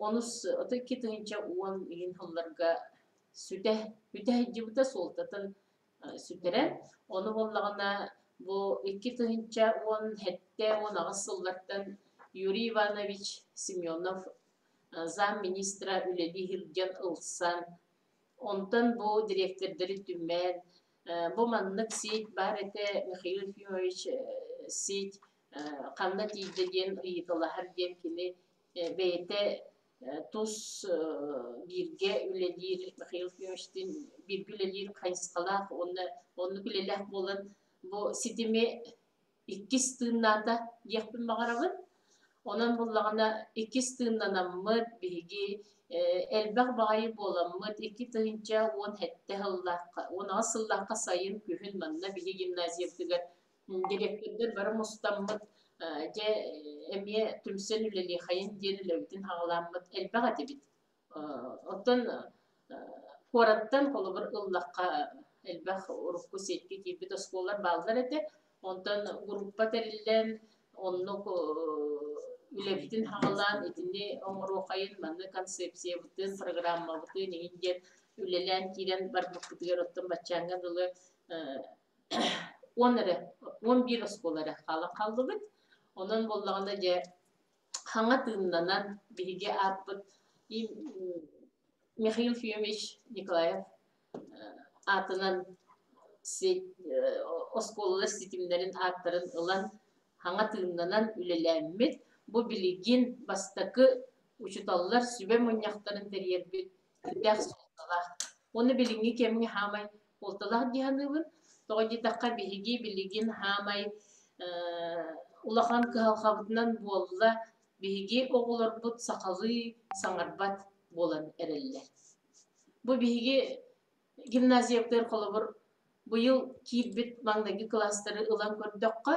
онус 2010 иһин сылларга сүтэ бүтэ сылдьыбыта суолтатын сүтэрэн, ону буоллаҕына бу 2017-18 сыллартан Юрий Иванович Семенов замминистра үлэлии сылдьан ылсан, онтон бу дириэктэрдэри түмэн, бу маннык сеть баар этэ Михаил Ефимович сеть ханна тиийдэ диэн ыйыталаһар диэн кини бэйэтэ тус бииргэ үлэлиир Михаил Ефимовичтыын бииргэ үлэлиир хайысхалаах уонна оннук үлэлээх буолан бу ситими иккис тыыннаата диэхпин баҕарабын. Онон буллаҕына иккис тыыннанаммыт биһиги элбэх баҕайы буоламмыт 2017 сыллаахха 18 сыллаахха сайын күһүн манна биһи гимназиябытыгар Дириэктэрдэр бары мустаммыт, дьэ эмиэ түмсэн үлэлиэхэйин диэн үлэбитин саҕалааммыт элбэх этибит. Оттон куораттан холобур ыллахха элбэх урукку сетка киирбит оскуолалар бааллар этэ. Онтон группа тэриллэн, Оннук үлэбитин хаҕалаан итини оҥоруохайын манны концепциябытын, программабытын иһин диэн үлэлээн киирэн барбыппытыгар оттон баччааҥҥа дылы 10 эрэ, 11 оскуола эрэ хаалан хааллыбыт. Онон буоллаҕына дьэ хаҥа тыыннанан биһиги ааппыт Михаил Ефимович Николаев аатынан оскуолалар ситимнэрин ааттарын ылан хаҥа тыыннанан үлэлээммит, бу билигин бастакы учууталлар сүбэ мунньахтарын тэрийэрбит сүрдээх суолталаах. Уонна билиҥҥи кэмҥэ хаамай суолталаах дии саныыбын. Тоҕо диэтэххэ, биһиги билигин хаамай улахан кыһалҕабытынан буолла, биһиги оҕолорбут сахалыы саҥарбат буолан эрэллэр. Бу биһиги гимназиябытыгар холобур быйыл киирбит маҥнайгы кылаастары ылан көрдөххө,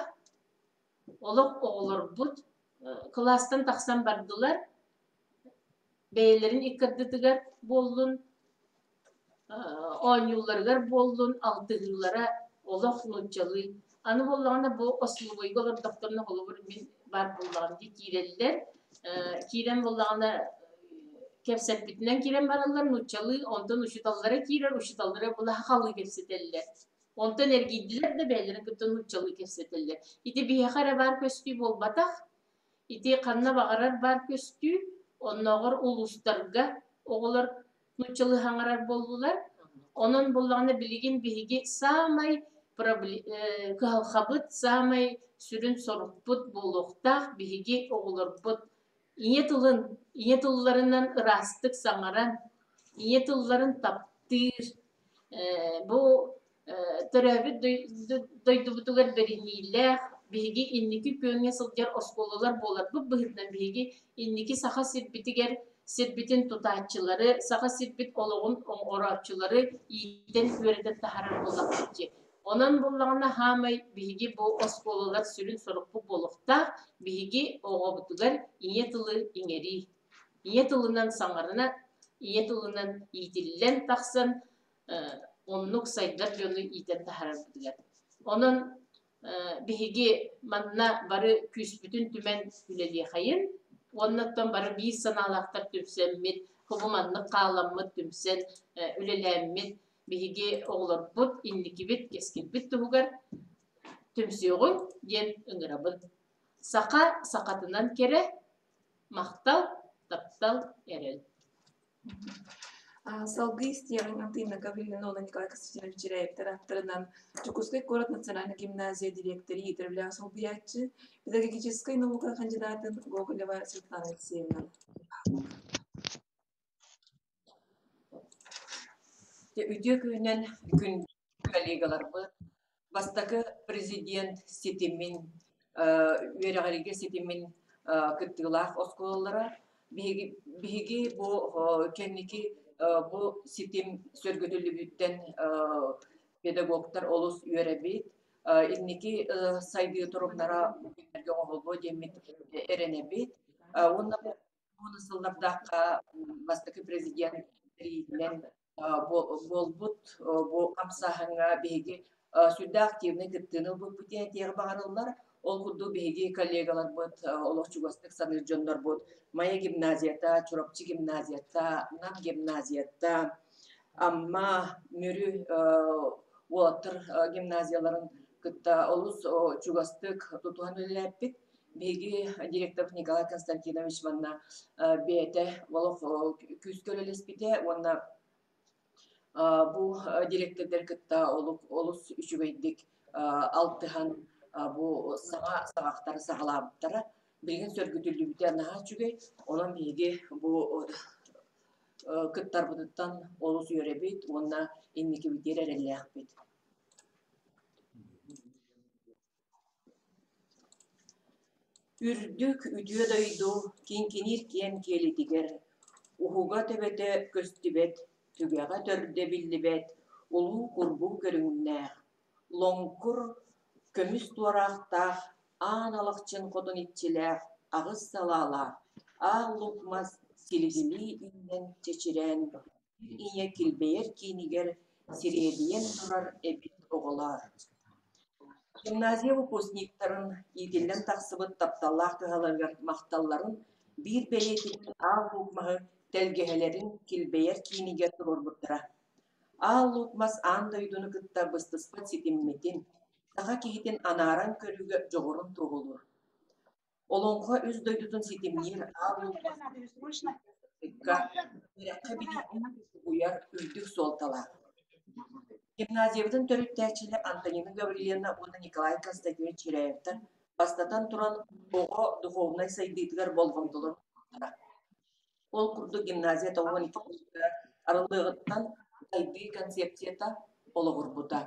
олох оҕолорбут кылаастан тахсан бардылар, бэйэлэрин икки ардытыгар буоллун, оонньуулларыгар буоллун, алтыһыылара олох нууччалыы. Аны буоллаҕына бу остолобуойга олордохторуна холобур мин баар буоллаҕым дии киирэллэр. Киирэн буоллаҕына кэпсэппитинэн киирэн бараллар нууччалыы, онтон учууталлара киирэр, учууталлара була сахалыы кэпсэтэллэр. Онтон эргийдилэр да бэйэлэрин кытта нууччалыы кэпсэтэллэр. Ити биһиэхэ эрэ баар көстүү буолбатах. Ити ханна баҕарар баар көстүү, оннооҕор улуустарга оҕолор нууччалыы саҥарар буоллулар. Онон буоллаҕына билигин биһиги саамай кыһалҕабыт, саамай сүрүн сорукпут буолуохтаах биһиги оҕолорбут ийэ тылын, ийэ тылларынан ыраастык саҥаран, ийэ тылларын таптыыр, бу төрөөбүт дойдубутугар бэриниилээх, биһиги инники күөҥҥэ сылдьар оскуолалар буоларбыт быһыытынан биһиги инники Саха сирбитигэр сирбитин тутааччылары, Саха сирбит олоҕун оҥорооччулары иитэн үөрэтэн таһаарар буоллахпыт дии. Онон буоллаҕына хаамай биһиги бу оскуолалар сүрүн сорукпут буолуохтаах, биһиги оҕобутугар ийэ тылы иҥэрии. Ийэ тылынан саҥарына, ийэ тылынан иитиллэн тахсан оннук сайдар дьону иитэн таһаарарбытыгар. Онон биһиги манна бары күүспүтүн түмэн үлэлиэхэйин уонна оттон бары биир санаалаахтар түмсэммит, кубу маннык хааламмыт түмсэн үлэлээммит биһиги оҕолорбут инникибит, кэскилбит туһугар түмсүөҕүҥ диэн ыҥырабын. Саха сахатынан кэрэ, махтал, таптал, эрэл. Салгыы истиэҕиҥ Антонина Гаврильевна Николай Константинович Чиряевтар ааттарынан Дьокуускай куорат национальнай гимназия дириэктэри иитэр солбуйааччы, педагогическай наука кандидатын Гоголева Светлана Алексеевна. Үтүө күнүнэн күн коллегаларбыт, бастакы президент ситимин, үөрэҕиригэ ситимин кыттыылаах оскуолалара. Биһиги, биһиги бу кэнники бу ситим сөргүтүллүбүттэн педагогтар олус үөрэбит. Инники сайдыы торумнара оҥоһуллуо диэммит эрэнэбит. Уонна Уон сыллардаахха бастакы президент тэрийиитинэн буолбут бу хамсааһыҥҥа биһиги сүрдээх активнай кыттыыны ылбыппыт диэн этиэҕи баҕарыллар. Ол курдук биһиги коллегаларбыт олох чугастык саныыр дьоннорбут Майа гимназията, Чурапчы гимназията, Нам гимназията, Амма, Мүрү уолаттар гимназияларын кытта олус чугастык тутуһан үлэлээппит. Биһиги директор Николай Константинович манна бэйэтэ олох күүскэ үлэлэспитэ уонна бу директордары кытта олус үчүгэйдик алтыһан бу саҥа саҕахтары саҕалаабыттара. Билигин сөргүтүллүбүтэ наһаа үчүгэй. Онон биһиги бу кыттарбытыттан олус үөрэбит уонна инникибитигэр эрэллээхпит. Үрдүк үтүө дойду киҥкиниир киэҥ киэлитигэр, уһуга төбөтө көстүбэт, түгэҕэ төрдө биллибэт улуу курбуу көрүҥнээх, лоҥкур көмүс туораахтаах аан алахчын хотун иччилээх аҕыс салаалаах аал лук мас силигилии үүнэн чэчирээн ийэ килбэйэр киинигэр сириэдийэн турар эбит оҕолоор. Гимназия выпускниктарын иитиллэн тахсыбыт тапталлаах кыһаларыгар махталларын биир бэлиэтинэн Аал Луук маһы тэлгэһэлэрин килбэйэр киинигэр туруорбуттара. Аал Луук мас аан дойдуну кытта быстыспат ситиммитин, саха киһитин анааран көрүүгэ дьоҕурун туоһулуур. Олоҥхо үс дойдутун ситимниир Аал Луук мас үөрэххэ билиигэ угуйар үрдүк суолталаах. Гимназиябытын төрүттээччилэр Антонина Гаврильевна уонна Николай Константинович Чиряевтар бастатан туран оҕо духовнай сайдыытыгар болҕомтолорун уурбуттара. Ол курдук гимназия 92 арыллыаҕыттан сайдыы концепцията олоҕурбута.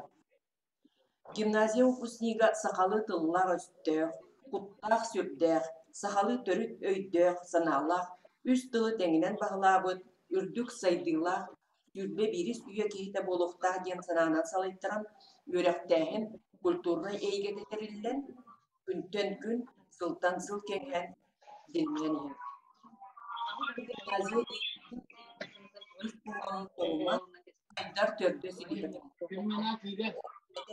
Гимназия выпускнига сахалыы тыллаах-өстөөх, куттаах-сүрдээх, сахалыы төрүт өйдөөх-санаалаах, үс тылы тэҥинэн баһылаабыт, үрдүк сайдыылаах 21-ис үйэ киһитэ буолуохтаах диэн санаанан салайтаран, үөрэхтээһин культурнай эйгэтэ тэриллэн, күнтэн күн, сылтан сыл кэҥээн, дириҥээн иһэр. Гимназия ис хоһоонун торуман, сайдар төрдө силиһэ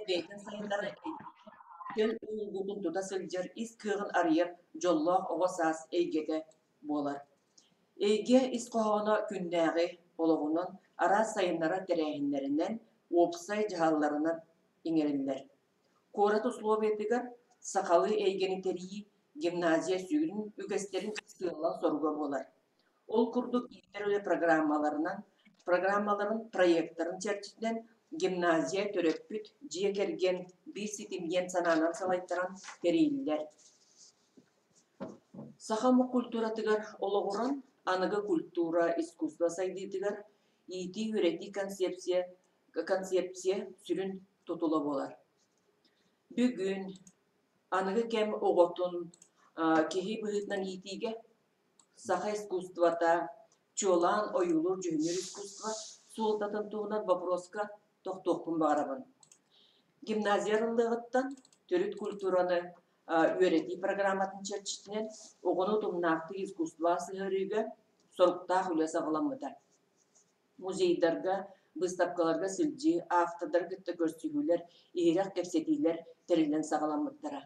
бэйэтин сайыннарар төл уйулгутун тута сылдьар ис кыаҕын арыйар дьоллоох оҕо саас эйгэтэ буолар. Эйгэ ис хоһооно күннээҕи олоҕунан, араас сайыннарар тэрээһиннэринэн, уопсай дьаһалларынан иҥэриллэр. Куорат условиятыгар сахалыы эйгэни тэрийии гимназия сүрүн үгэстэрин сыала-соруга буолар. Ол курдук иитэр үлэ программаларынан, программаларын проектарын чэрчитинэн гимназия төрөппүт, дьиэ кэргэн биир ситим диэн санаанан салайтаран тэрийиллэр. Саха омук культуратыгар олоҕуран, аныгы культура, искусство сайдыытыгар иитии-үөрэтии концепция, концепция сүрүн тутула буолар. Бүгүн аныгы кэм оҕотун киһи быһыытынан иитиигэ саха искусствота, чуолаан ойуулуур-дьүһүннүүр искусство суолтатын туһунан боппуруоска тохтуохпун баҕарабын. Гимназия арыллыаҕыттан төрүт культураны үөрэтии программатын чэрчитинэн оҕону утумнаахтык искусствоҕа сыһыарыыга соруктаах үлэ саҕаламмыта. Музейдарга, быыстапкаларга сылдьыы, автордары кытта көрсүһүүлэр, иһирэх кэпсэтиилэр тэриллэн саҕаламмыттара.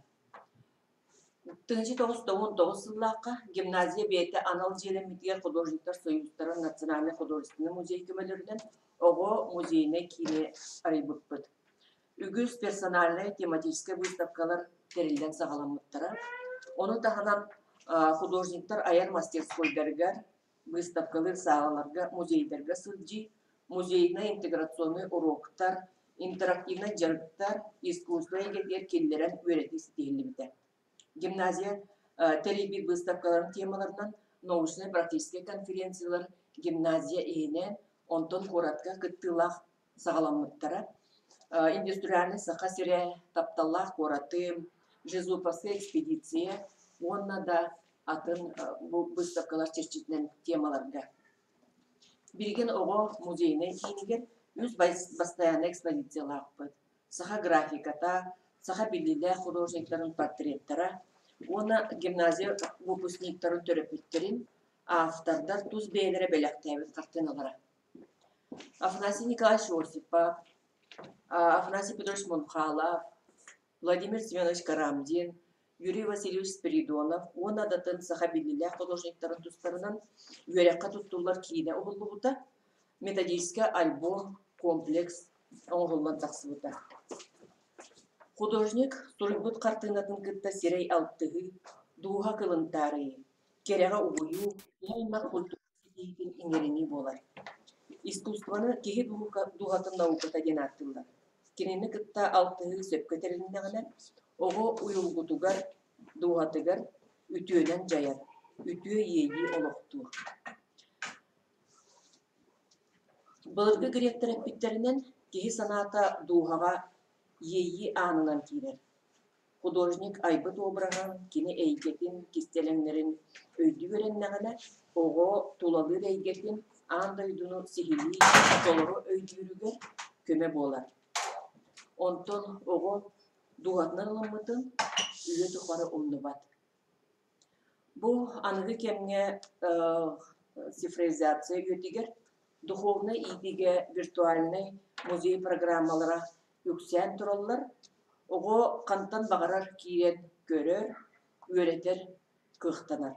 1999 сыллаахха гимназия бэйэтэ анал дьиэлэммитигэр художниктар союзтарын Национальнай художественнай музей көмөлөрүнэн оҕо музейнай киини арыйбыппыт. Үгүс персональнай тематическай выставкалар тэриллэн саҕаламмыттара. Ону таһынан художниктар айар мастерскойдарыгар, быыстапкалыыр саалаларга, музейдарга сылдьыы, музейнай интеграционнай уруоктар, интерактивнай дьарыктар, искусство эйгэтигэр киллэрэн үөрэтии ситиһиллибитэ. Гимназия тэрийбит быыстапкаларын темаларынан научнай-практическай конференциялар гимназия иһинэн, онтон куоратка кыттыылаах саҕаламмыттара. Индустриальнай Саха сирэ, тапталлаах куоратым, Жезуповская экспедиция уонна да атын бу быыстапкалар чэрчитинэн темаларга. Билигин оҕо музейнай киинигэр үс бастайааннай экспозициялаахпыт. Саха графиката, саха биллиилээх художниктарын портреттара уонна гимназия выпускниктарын төрөппүттэрин, автордар тус бэйэлэрэ бэлэхтээбит хартыыналара. Афанасий Николаевич Осипов, Афанасий Петрович Мунхалов, Владимир Семенович Карамзин, Юрий Васильевич Спиридонов уонна да атын саха биллиилээх художниктарын тустарынан үөрэххэ туттуллар киинэ уһуллубута, методическай альбом, комплекс оҥоһуллан тахсыбыта. Художник суруйбут хартыынатын кытта сирэй алтыһыы, дууһа кылын таарыйыы, кэрэҕэ угуйуу, уонна культура ситиһиитин иҥэринии буолар. Искусствоны киһи дууһатын науката диэн ааттыыллар. Кинини кытта алтыһыы сөпкө тэрилиннэҕинэ, оҕо уйулгутугар, дууһатыгар үтүөнэн дьайар, үтүө иэйии олохтуур. Былыргы гректэр эппиттэринэн, киһи санаата дууһаҕа иэйии аанынан киирэр. Художник айбыт обраһын, кини эйгэтин, кистэлэҥнэрин өйдүү үөрэннэҕинэ, оҕо тулалыыр эйгэтин, аан дойдуну сиһилии, толору өйдүүрүгэр көмө буолар. Онтон оҕо дууһатынан ылыммытын үйэ тухары умнубат. Бу аныгы кэмҥэ цифровизация үйэтигэр духовнай иитиигэ виртуальнай музей программалара үксээн тураллар. Оҕо хантан баҕарар киирэн көрөр, үөрэтэр кыахтанар.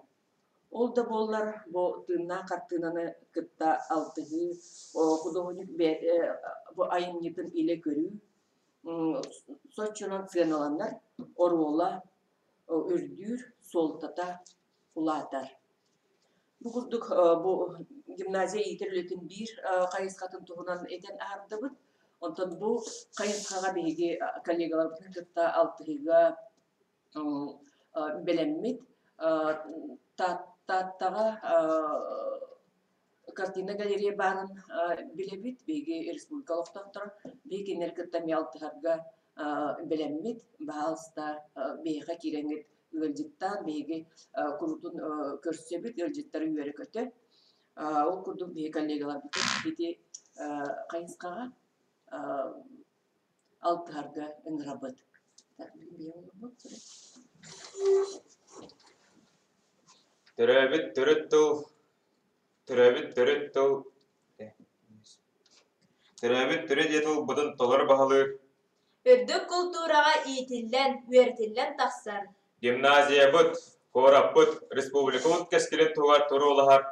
Ол да буоллар бу тыыннаах хартыынаны кытта алтыһыы, худуоһунньук бу айымньытын илэ көрүү соччонон сыаналанар, оруола үрдүүр, суолтата улаатар. Бу курдук бу гимназия иитэр үлэтин биир хайысхатын туһунан этэн аһардыбыт. Онтон бу хайысхаҕа биһиги коллегаларбытын кытта алтыһыыга бэлэммит. Тааттаҕа картина галерея баарын билэбит. Биһиги республика олохтоохторо. Биһиги кинилэри кытта эмиэ алтыһарга бэлэммит. Баһаалыста биһиэхэ киирэҥҥит ыалдьыттаан биһиги куруутун көрсөбүт, ыалдьыттары үөрэ-көтө. Ол курдук биһиги коллегаларбытын ити хайысхаҕа алтыһарга ыҥырабыт. Төрөөбүт төрүт тыл Төрөөбүт төрүт тыл Төрөөбүт төрүт ийэ тылбытын толору баһылыыр Үрдүк култуураҕа иитиллэн, үөрэтиллэн тахсар. Гимназиябыт, куораппыт, республикабыт кэскилин туһугар туруулаһар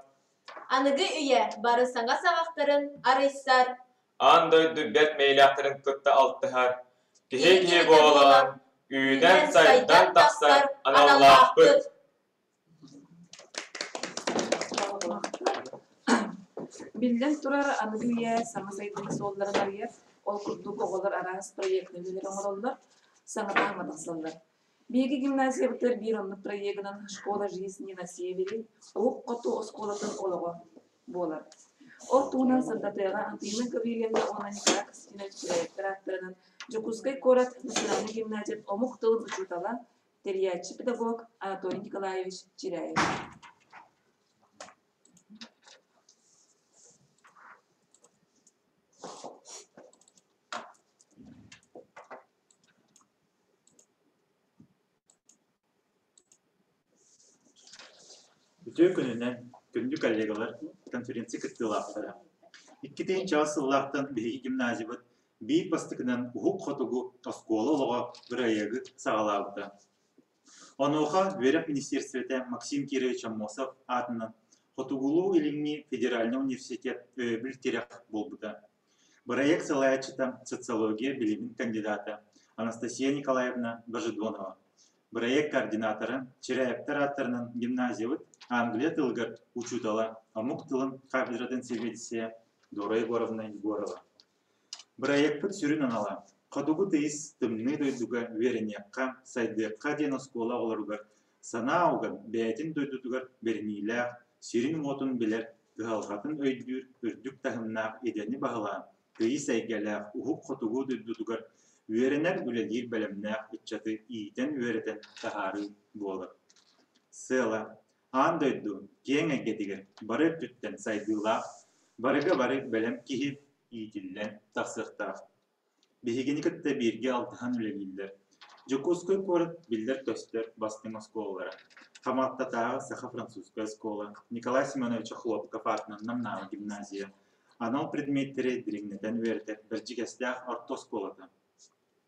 Аныгы үйэ бары саҥа саҕахтарын арыйсар аан дойду бэрт мэйилээхтэрин кытта алтыһар, киһи-киһи буолан, үүнэн-сайдан тахсар аналлаахпыт. Биллэн турар, аныгы үйэ саҥа сайдыы суолларын арыйар. Ол курдук оҕолор араас проектнай үлэлэри оҥороллор, саҥа таһымҥа тахсаллар. Биһиги гимназиябытыгар биир оннук проегынан «Школа жизни на севере» Уһук Хоту оскуолатын олоҕо буолар. Ол туһунан сырдатыаҕа Антонина Гаврильевна уонна Николай Константинович Чиряевтар ааттарынан Дьокуускай куорат национальнай гимназиятын омук тылын учуутала, тэрийээччи педагог Анатолий Николаевич Чиряев. Үтүө күнүнэн, күндү коллегалар, конференция кыттыылаахтара. Икки тыһыынча сыллаахтан биһиги гимназиябыт биир бастакынан Уһук Хотугу оскуола олоҕо бырайыагы саҕалаабыта. Онуоха Үөрэх министиэристибэтэ Максим Кирович Аммосов аатынан Хотугулуу-Илиҥҥи федеральнай университет өйөбүл тирэх буолбута. Бырайыак салайааччыта социология билимин кандидата Анастасия Николаевна Божедонова. Бырайыак координатора Чирээптэр ааттарынан гимназиябыт англия тылыгар учуутала, омук тылын кафедратын сэбиэдиссэйэ Дора Егоровна Егорова. Бырайыакпыт сүрүн анала хотугу тыйыс тымныы дойдуга үөрэниэххэ, сайдыахха диэн оскуола оҕолоругар санаа уган бэйэтин дойдутугар бэриниилээх, сирин-уотун билэр, кыһалҕатын өйдүүр үрдүк таһымнаах идэни баһылаан, тыйыс эйгэлээх уһук хотугу дойдутугар үөрэнэр, үлэлиир бэлэмнээх ыччаты иитэн-үөрэтэн таһаарыы буолар. Сыала Аан дойду киэҥ эйгэтигэр бары өттүттэн сайдыылаах, барыга бары бэлэм киһи иитиллэн тахсыахтаах. Биһигини кытта бииргэ алтыһан үлэлииллэр. Дьокуускай куорат биллэр-көстөр бастыҥ оскуолалара Хамаҕаттатааҕы саха-французскай оскуола, Николай Семенович Охлопков аатынан Намнааҕы гимназия, анал предметтэри дириҥнэтэн үөрэтэр Бэрдьигэстээх орто оскуолата,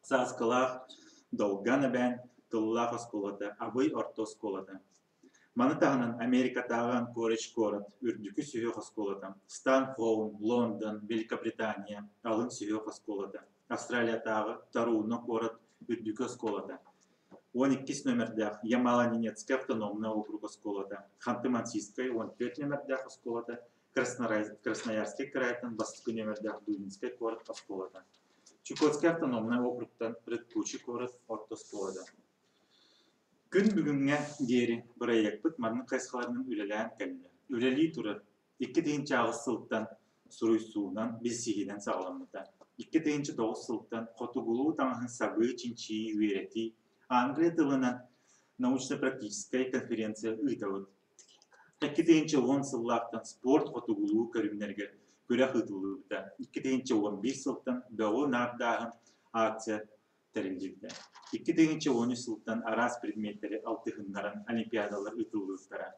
Сааскылаах Долган эбээн тыллаах оскуолата, Абый орто оскуолата. Маны таһынан Америкатааҕы Анкоридж куорат үрдүкү сүһүөх оскуолата, Станхолм, Лондон, Великобритания алын сүһүөх оскуолата, Австралиятааҕы Торуно куорат үрдүкү оскуолата, 12 номердаах Ямало-Ненецкэй автономнай округ оскуолата, Ханты-Мансийскай 14 номердаах оскуолата, Красноярскай кыраайтан бастакы нүөмэрдээх Дунинскай куорат оскуолата, Чукотскай автономнай округтан Рыткучи куорат орто оскуолата. Күн бүгүҥҥэ диэри бырайыакпыт маннык хайысхаларынан үлэлээн кэллэ. Үлэлии турар 2008 сылтан суруйсуунан, билсиһиинэн саҕаламмыта. 2009 сылтан хотугулуу таҥаһын сабыы, чинчийии, үөрэтии, англия тылынан научно-практическай конференция ыытабыт. 2010 сыллаахтан спорт хотугулуу көрүҥнэригэр күрэх ыытыллыбыта. 2011 сылтан бөҕү наардааһын акция тэриллибитэ. 2013 сылтан араас предметтэри алтыһыннаран олимпиадалар ыытыллыбыттара.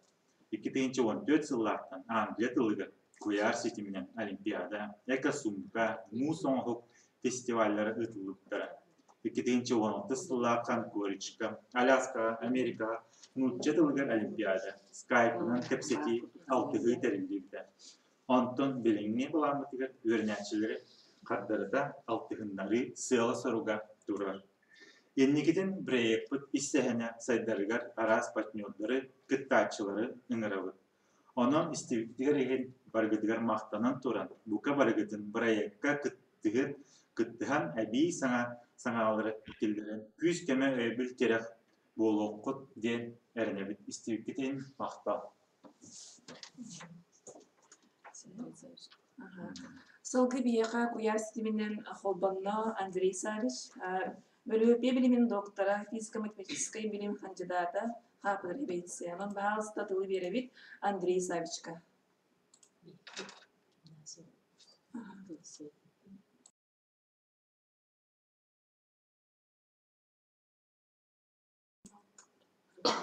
2014 сыллаахтан англия тылыгар куйаар ситиминэн олимпиада, эко-сумка, муус оҥоһук фестиваллара ыытыллыбыттара. 2016 сыллаахха Анкоричка, Аляскаҕа, Америкаҕа нуучча тылыгар олимпиада, скайпынан кэпсэтии, алтыһыы тэриллибитэ. Онтон билиҥҥи былааммытыгар үөрэнээччилэри хардарыта алтыһыннарыы сыала-соруга турар. Инникитин проекпыт ис сэһэнэ сайдарыгар араас партнердары, кыттааччылары ыҥырабыт. Онон истибиккитигэр иһин барыгытыгар махтанан туран, бука барыгытын бырайыакка кыттыһын, кыттыһан эбии саҥа саҥаалары киллэрэн күүс-көмө өйөбүл тирэх буолуоххут диэн эрэнэбит. Истибиккит иһин махтал. Сылгы биһиэхэ куйаар ситиминэн холбонно Андрей Савич, бөлүһүөпүйэ билимин доктора, физико-математическай билим хандьыдаата, хаапыдыр репетиция. Онон баһаалыста тылы биэрэбит Андрей Савичка.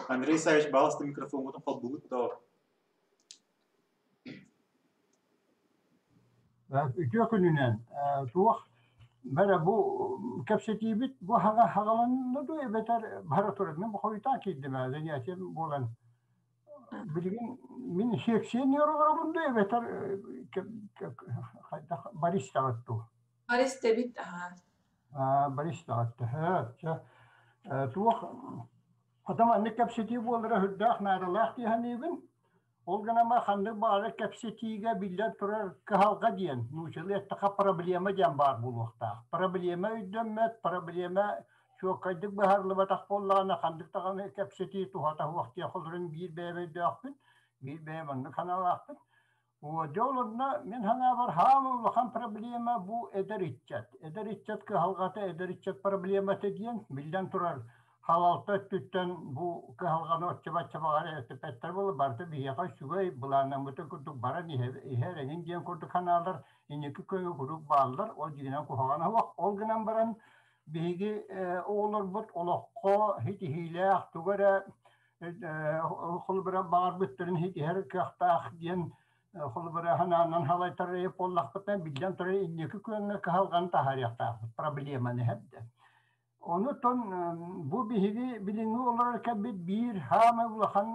Андрей Савич, баҕаласта микрофоҥҥутун холбугут дуо? Үтүө күнүнэн туох бэрэ бу кэпсэтиибит бу хаҕа хаҕаланна дуу эбэтэр бара турар мин бу хойутаан киирдим ээ занятием буолан билигин мин секционер олоробун дуу эбэтэр хайдах баристаҕыт дуу Баристэбит аһаа. Баристаҕыт төһө туох хата маннык кэпсэтии буолара сүрдээх наадалаах дии саныыбын. Ол гынан баран ханнык баҕарар кэпсэтиигэ биллэн турар кыһалҕа диэн, нууччалыы эттэххэ проблема диэн баар буолуохтаах. Проблема өйдөммөт, проблема чуолкайдык быһаарыллыбатах буоллаҕына, ханнык даҕаны кэпсэтии туһата суох диэх олорон биир бэйэм өйдөөхпүн, биир бэйэм оннук санаалаахпын. Дьэ ол онно мин санаабар хаама улахан проблема бу эдэр ыччат. Эдэр ыччат кыһалҕата, эдэр ыччат проблемата диэн, биллэн турар, халалта өттүттэн бу кыһалҕаны оччо-бачча баҕар эппэттэр буолла, барыта биһиэхэ үчүгэй, былааннаммытын курдук баран иһэр эҥин диэн курдук санаалар инники көҥү куруук бааллар, ол дьиҥинэн куһаҕана суох. Ол гынан баран биһиги оҕолорбут олоххо ситиһиилээх тугу эрэ холобура баҕарбыттарын ситиһэр кыахтаах диэн холобура санаанан халайтарар буоллахпытына биллэн турар инники күөҥҥэ кыһалҕаны таһаарыахтаахпыт проблеманы эрдэ. Онутон бу биһиги билиҥҥи олорор кэммит биир хаамай улахан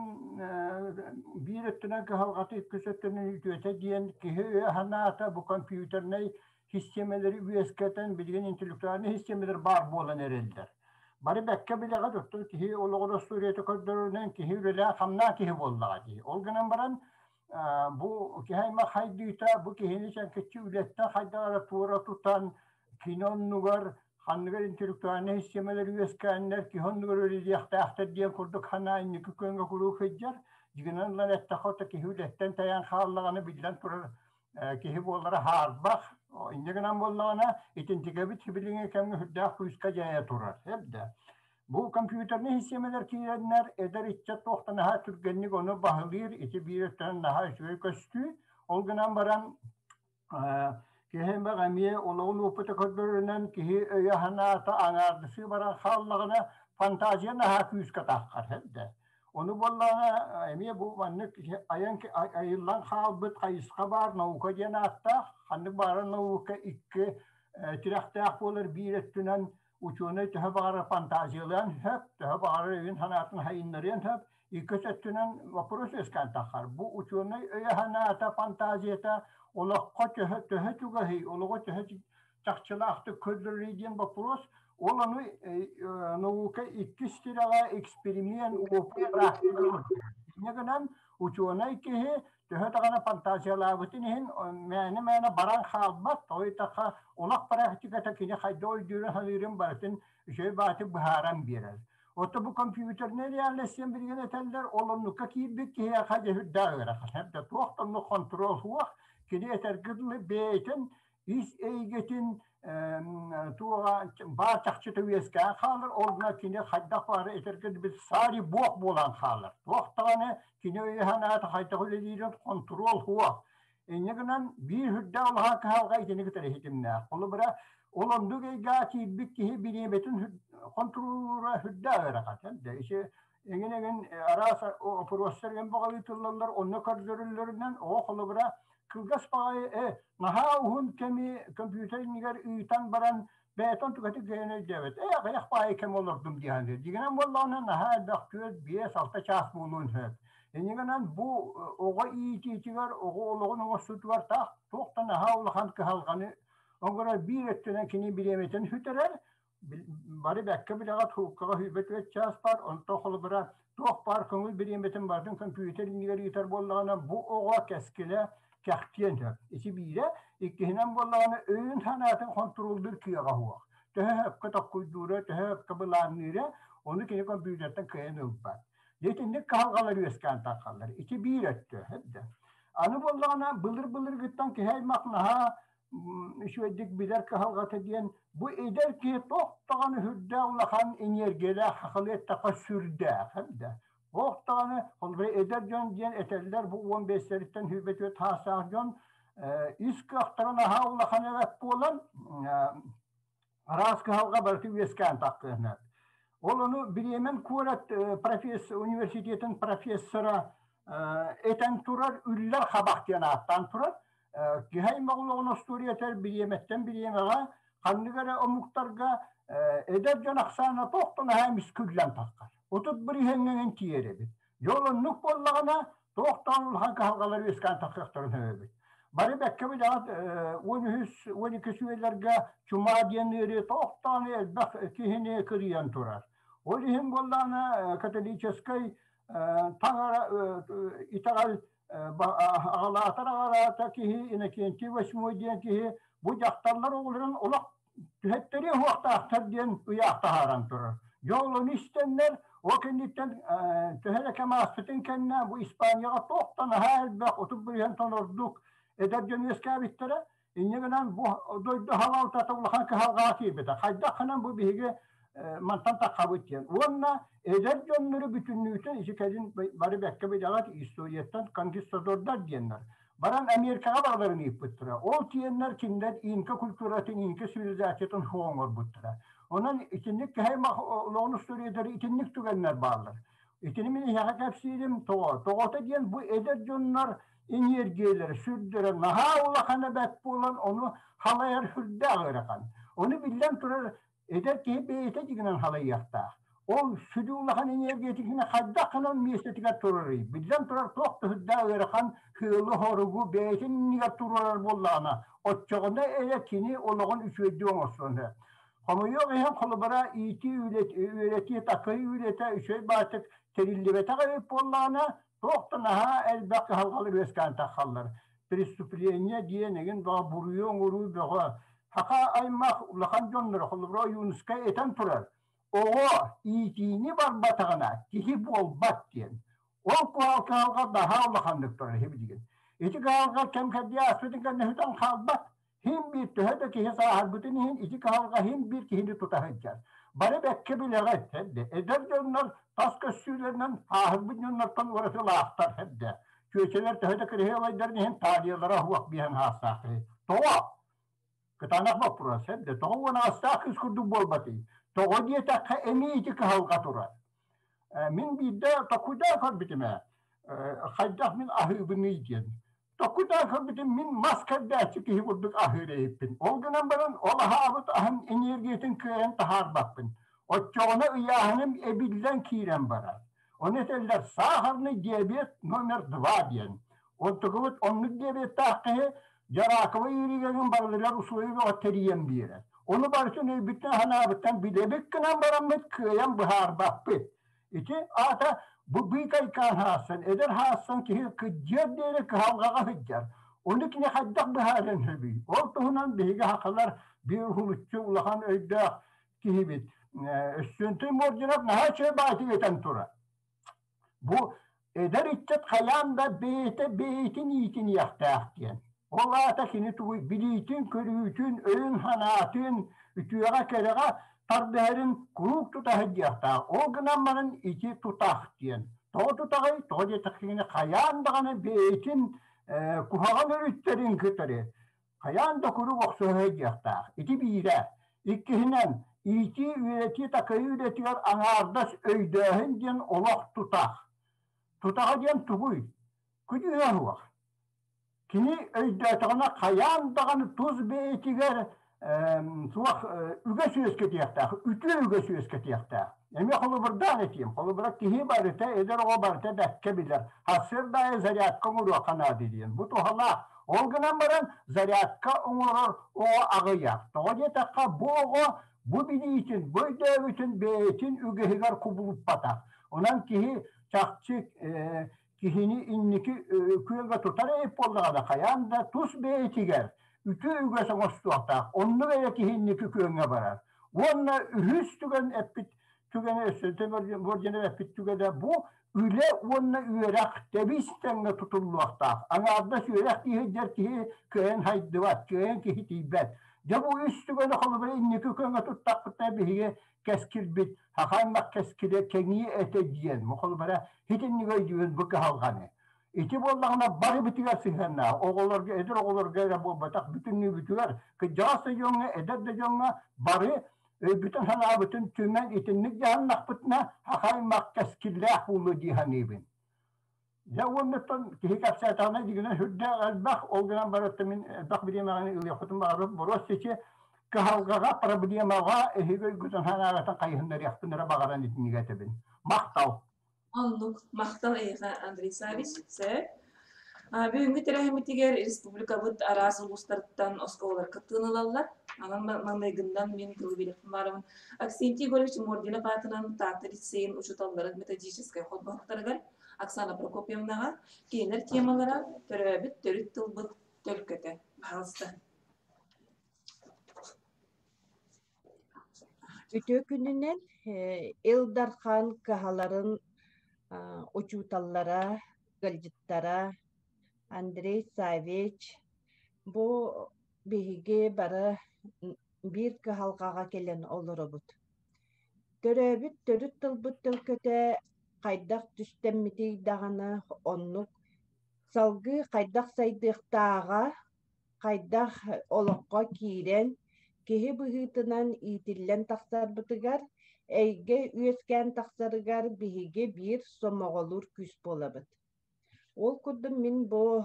биир өттүнэн кыһалҕата иккис өттүнэн үтүөтэ диэн киһи өйө санаата бу компьютернай систиэмэлэри үөскэтэн билигин интеллектуальнай систиэмэлэр баар буолан эрэллэр. Бары бэккэ билэҕит, оттон киһи олоҕун остуоруйата көрдөрөрүнэн киһи үлэлээх-хамнаах киһи буоллаҕа дии. Ол гынан баран бу киһи аймах хайдыыта бу киһини чэҥкиччи үлэттэн хайдах эрэ туора тутан кини оннугар ханныгар интеллектуальнай систиэмэлэр үөскээннэр киһи оннугар үлэлиэхтээхтэр диэн курдук санаа инники күөҥҥэ куруук сылдьар. Дьиҥинэн ылан эттэххэ, ото киһи үлэттэн тэйэн хааллаҕына биллэн турар киһи буолара хаарбах. Инньэ гынан буоллаҕына, итинтигэбит сибилиҥҥи кэмҥэ сүрдээх күүскэ дьайа турар. Эбдэ. Бу компьютернай систиэмэлэр киирэннэр, эдэр ыччат туохта наһаа түргэнник ону баһылыыр, ити биир өттүнэн наһаа үчүгэй көстүү. Ол гынан баран, киһи эмэх эмиэ олоҕун уопута көрдөрөрүнэн киһи өйө-санаата аҥаардасыы баран хааллаҕына, фантазия наһаа күүскэ таххар. Эбдэ. Ону буоллаҕына эмиэ бу маннык айан айыллан хаалбыт хайысха баар наука диэн ааттаах. Ханнык баҕарар наука икки тирэхтээх буолар биир өттүнэн учуонай төһө баҕарар фантазиялыан сөп, төһө баҕарар өйүн-санаатын сайыннарыан сөп. Иккис өттүнэн вопрос үөскээн таххар. Бу учуонай өйө-санаата, фантазията олоххо төһө, төһө чугаһый, олоҕу төһө чахчылаахтык көрдөрөрүй диэн боппуруос. Ол ону наука иккис тирэҕэ эксперимент, опыт, практика көрдөрөр. Инньэ гынан учуонай киһи төһө даҕаны фантазиялаабытын иһин мээнэ-мээнэ баран хаалбат, тоҕо диэтэххэ олох практиката кини хайдах өйдүүрүн-саныырын барытын үчүгэй баҕатык быһааран биэрэр. Оттон бу компьютернай реальность диэн билигин этэллэр, ол оннукка киирбит киһиэхэ дьэ сүрдээх ыарахан. Эбдэ туох да оннук хонтуруол суох, кини этэргэ дылы бэйэтин ис эйгэтин туоҕа баар чахчыта үөскээн хаалар, ол гына кини хайдах баара этэргэ дылы сари буох буолан хаалар. Туох даҕаны кини өйө-санаата хайдах үлэлиирин хонтуруол суох. Инньэ гынан биир үрдээх улахан кыһалҕа итини кытары ситимнээх. Холобура, ол оннук эйгэҕэ киирбит киһи бириэмэтин хонтуруоллуура сүрдээх ыарахан. Ити эҥин-эҥин араас оппуруостар эҥин баҕа ыытыллаллар, онно көрдөрүллэринэн оҕо холобура кылгас баҕайы наһаа уһун кэми компьютер иннигэр ыытан баран Бэйэтин тугаты кыайан өйдөөбөт. Ээ, аҕыйах баайы кэм олордум дии саныыр. Дьиҥинэн буоллаҕына, наһаа элбэх түөрт, биэс, алта чаас буолуон сөп. Инньэ бу оҕо иитиитигэр, оҕо олоҕун оҥостуутугар таах туох да наһаа улахан кыһалҕаны оҥорор биир өттүнэн кини бириэмэтин сүтэрэр, бары бэккэ билэҕит сууккаҕа сүүрбэ чаас баар, онтон холобура туох баар көҥүл бириэмэтин барытын компьютер иннигэр ыытар буоллаҕына, бу оҕо кэскилэ кэхтиэн сөп. Ити биирэ. Иккиһинэн буоллаҕына, өйүн-санаатын хонтуруоллуур кыаҕа суох. Төһө сөпкө токкуйдуура, төһө сөпкө былаанныыра, ону кини компьютертан кыайан ылбат. Дьэ итинник кыһалҕалар үөскээн таххаллар. Ити биир өттө. Аны буоллаҕына, былыр-былыргыттан киһи аймах наһаа үчүгэйдик билэр кыһалҕата диэн бу эдэр киһи туох даҕаны сүрдээх улахан энергиялээх хахалыы эттэххэ сүрдээх да туох даҕаны холобура эдэр дьон диэн этэллэр бу уон биэстэриттэн сүүрбэ түөрт саастаах дьон ис кыахтара наһаа улахан эбэт буолан араас кыһалҕа барыта үөскээн таххыһынар. Ол ону Бремен куорат профессор, университетын профессора этэн турар үллэр хабах диэн ааттаан турар. Киһи аймах олоҕун остуоруйатыгар бириэмэттэн бириэмэҕэ ханнык эрэ омуктарга эдэр дьон ахсаана туох да наһаа мискүллэн таххар. Отут бырыһыаҥҥа тиийэр эбит. Дьол оннук буоллаҕына, туох да улахан кыһалҕалар үөскээн тахсыахтарын сөп эбит. Бары бэккэ билэҕит, уон үһүс, уон иккис үйэлэргэ чума диэн ыарыы туох даҕаны элбэх киһини кырыйан турар. Ол иһин буоллаҕына, католическай таҥара итэҕэл аҕалаатар аҕалаата киһи Иннокентий Восьмой диэн киһи бу дьахталлар оҕолорун олох түһэттэриэ уһуохтаахтар диэн ыйаах таһааран турар. Дьэ ол ону истэннэр, ол кэнниттэн төһө эрэ кэм ааспытын кэннэ бу Испанияҕа туох да наһаа элбэх 30 бырыһыантан ордук эдэр дьон үөскээбиттэрэ. Инньэ гынан бу дойду халалтата улахан кыһалҕаҕа киирбитэ. Хайдах гынан бу биһиги мантан таххабыт диэн. Уонна эдэр дьоннору бүтүннүүтүн ити кэлин бары бэккэ билэҕит историяттан конкистадордар диэннэр. Баран Америкаҕа барыларын ыыппыттара. Ол тиэннэр кинилэр инка культуратын, инка цивилизациятын суох оҥорбуттара. Онон итинник киһи олоҕун устуоруйалары итинник түгэннэр бааллар. Итини мин эһиэхэ кэпсиирим тоҕо? Тоҕото диэн бу эдэр дьоннор энергиялэрэ, сүрдэрэ наһаа улахан эбэт буолан ону халайар сүрдээх ыарахан. Ону биллэн турар эдэр киһи бэйэтэ дьигинэн халайыахтаах. Ол сүдү улахан энергетикини хайдах гынан миэстэтигэр турарый? Биллэн турар туох да сүрдээх ыарахан сыалы-соругу бэйэтин иннигэр туруорар буоллаҕына, оччоҕуна эрэ кини олоҕун үчүгэйдик оҥостуон сөп. Хомойуох иһин холобура иитии үөрэтии такайыы үлэтэ үчүгэй баатык тэриллибэтэх эбит буоллаҕына, туох да наһаа элбэх кыһалҕалар үөскээн таххаллар. Преступление диэн эҥин бөҕө буруйу оҥоруу бөҕө. Саха аймах улахан дьонноро холобура Ойуунускай этэн турар оҕо иитиини барбатаҕына киһи буолбат диэн. Ол кыһалҕа наһаа улаханнык турар иһи билигин. Ити кыһалҕа кэм кэрдии ааспытын кэннэ сүтэн хаалбат. Һин биир төһө да киһи сааһырбытын иһин ити кыһалҕа һин биир киһини тута сылдьар. Бары бэккэ билэҕит, эрдэ. Эдэр дьоннор тас көссүүлэринэн ааһырбыт дьоннортон уратылаахтар, эрдэ. Чүөчэлэр төһө да кырыһыалайдарын иһин таалиялара уһуох биһэн аастаахтар. Тоҕо? Кытаанах боппуруос, эрдэ. Тоҕо уон аҕыстаах кыыс курдук буолбатый? Тоҕо диэтэххэ эмиэ ити кыһалҕа турар. Мин биирдэ токуйдаан көрбүтүм ээ, хайдах мин аһыыбыный диэн. Токуйдаан көрбүтүм мин мас кэрдээччи киһи курдук аһыыр эбиппин. Ол гынан баран ол аһаабыт аһым энергиятын кыайан таһаарбаппын. Оччоҕуна ыйааһыным эбиллэн киирэн барар. Ону этэллэр сахарный диабет номер два диэн. Онтукубут оннук диабеттаах киһи дьараакабай ыарыыгын барыларыгар усулуобуйаҕа тэрийэн биэрэр. Ону барытын өйбүттэн-санаабыттан билэбит гынан бараммыт кыайан быһаарбаппыт. Ити аата бу быыкайкаан хаассан, эдэр хаассан киһи кыдьыар диэри кыһалҕаҕа сылдьар. Ону кини хайдах быһаарыан сөбүй? Ол туһунан биһиги сахалар биир уһулуччу улахан өйдөөх киһибит Өссүөнтүй Мординов наһаа үчүгэй баайтык этэн турар. Бу эдэр ыччат хайаан да бэйэтэ бэйэтин иитиниэхтээх диэн. Ол аата кини тугуй билиитин-көрүүтүн, өйүн-санаатын, үтүөҕэ-кэрэҕэ тардыһарын куруук тута сылдьыахтаах. Ол гынан баран ити тутах диэн. Тоҕо тутаҕый? Тоҕо диэтэххэ кини хайаан даҕаны бэйэтин куһаҕан өрүттэрин кытары хайаан да куруук охсуһа сылдьыахтаах. Ити биирэ. Иккиһинэн, иитии, үөрэтии, такайыы үлэтигэр аҥаардас өйдөөһүн диэн олох тутах. Тутаҕа диэн тугуй? Күдьүһэ суох. Кини өйдөөтөҕүнэ хайаан даҕаны тус бэйэтигэр Суох үгэс үөскэтиэхтээх, үтүө үгэс үөскэтиэхтээх. Эмиэ холобурдаан этиим. Холобура киһи барыта, эдэр оҕо барыта бэккэ билэр. Сарсыарда аайы зарядка оҥоруохха наада диэн. Бу туһалаах. Ол гынан баран зарядка оҥорор оҕо аҕыйах. Тоҕо диэтэххэ, бу оҕо бу билиитин, бу өйдөөбүтүн бэйэтин үгэһигэр кубулуппатах. Онон киһи чахчы киһини инники күөҥҥэ тутар эбит буоллаҕына, хайаан да тус бэйэтигэр үтүө үгэс оҥостуохтаах. Оннук эрэ киһи инники күөҥҥэ барар. Уонна үһүс түгэн эппит түгэнэ өссө Бординов эппит түгэнэ бу үлэ уонна үөрэх тэбис тэҥҥэ тутуллуохтаах. Аҥаардас үөрэх киһи киһи кыайан хайдыбат, кыайан киһи тиийбэт. Дьэ бу үс түгэни холобура инники күөҥҥэ туттахпытына биһиги кэскилбит саха аймах кэскилэ кэҥии этэ диэн холобура итинник өйдүүбүн бу кыһалҕаны. Ити буоллаҕына бары битигэр сыһыаннаах оҕолорго, эдэр оҕолорго эрэ буолбатах бүтүннүүбүтүгэр, кырдьаҕас да дьоҥҥо, эдэр да дьоҥҥо бары өйбүтүн-санаабытын түмэн итинник дьаһаннахпытына саха аймах кэскиллээх буолуо дии саныыбын. Дьэ уоннаттан киһи кэпсээтэҕинэ дьигинэн сүрдээх элбэх, ол гынан барыттан мин элбэх бириэмэҕин ылыахпытын баҕарбыт боруос сичи кыһалҕаҕа, проблемаҕа эһиги өйгүтүн санааҕытын хайыһыннарыахпын эрэ баҕаран итиннигэ этэбин. Махтал! Оннук. Махтал эйиэхэ, Андрей Савич. Сөп. Бүгүҥҥү тэрээһиммитигэр республикабыт араас улуустарыттан оскуолалар кыттыыны ылаллар. Онон маҥнайгыннан мин тылы биэриэхпин баарабын. Аксентий Егорович Мординов аатынан Таатта лицейин учууталларын методическай холбоһуктарыгар Оксана Прокопьевнаҕа кинилэр темалара төрөөбүт төрүт тылбыт төлкөтө. Пожалуйста. Үтүө күнүнэн Ил Дархан кыһаларын учууталлара, ыалдьыттара Андрей Саввич бу биһиги бары биир кыһалҕаҕа кэлэн олоробут. Төрөөбүт төрүт тылбыт төлкөтө хайдах түстэммитий даҕаны оннук салгыы хайдах сайдыахтааҕа хайдах олоххо киирэн, киһи быһыытынан иитиллэн тахсарбытыгар, эйгэ үөскээн тахсарыгар биһиги биир сомоҕолуур күүс буолабыт. Ол курдук мин бу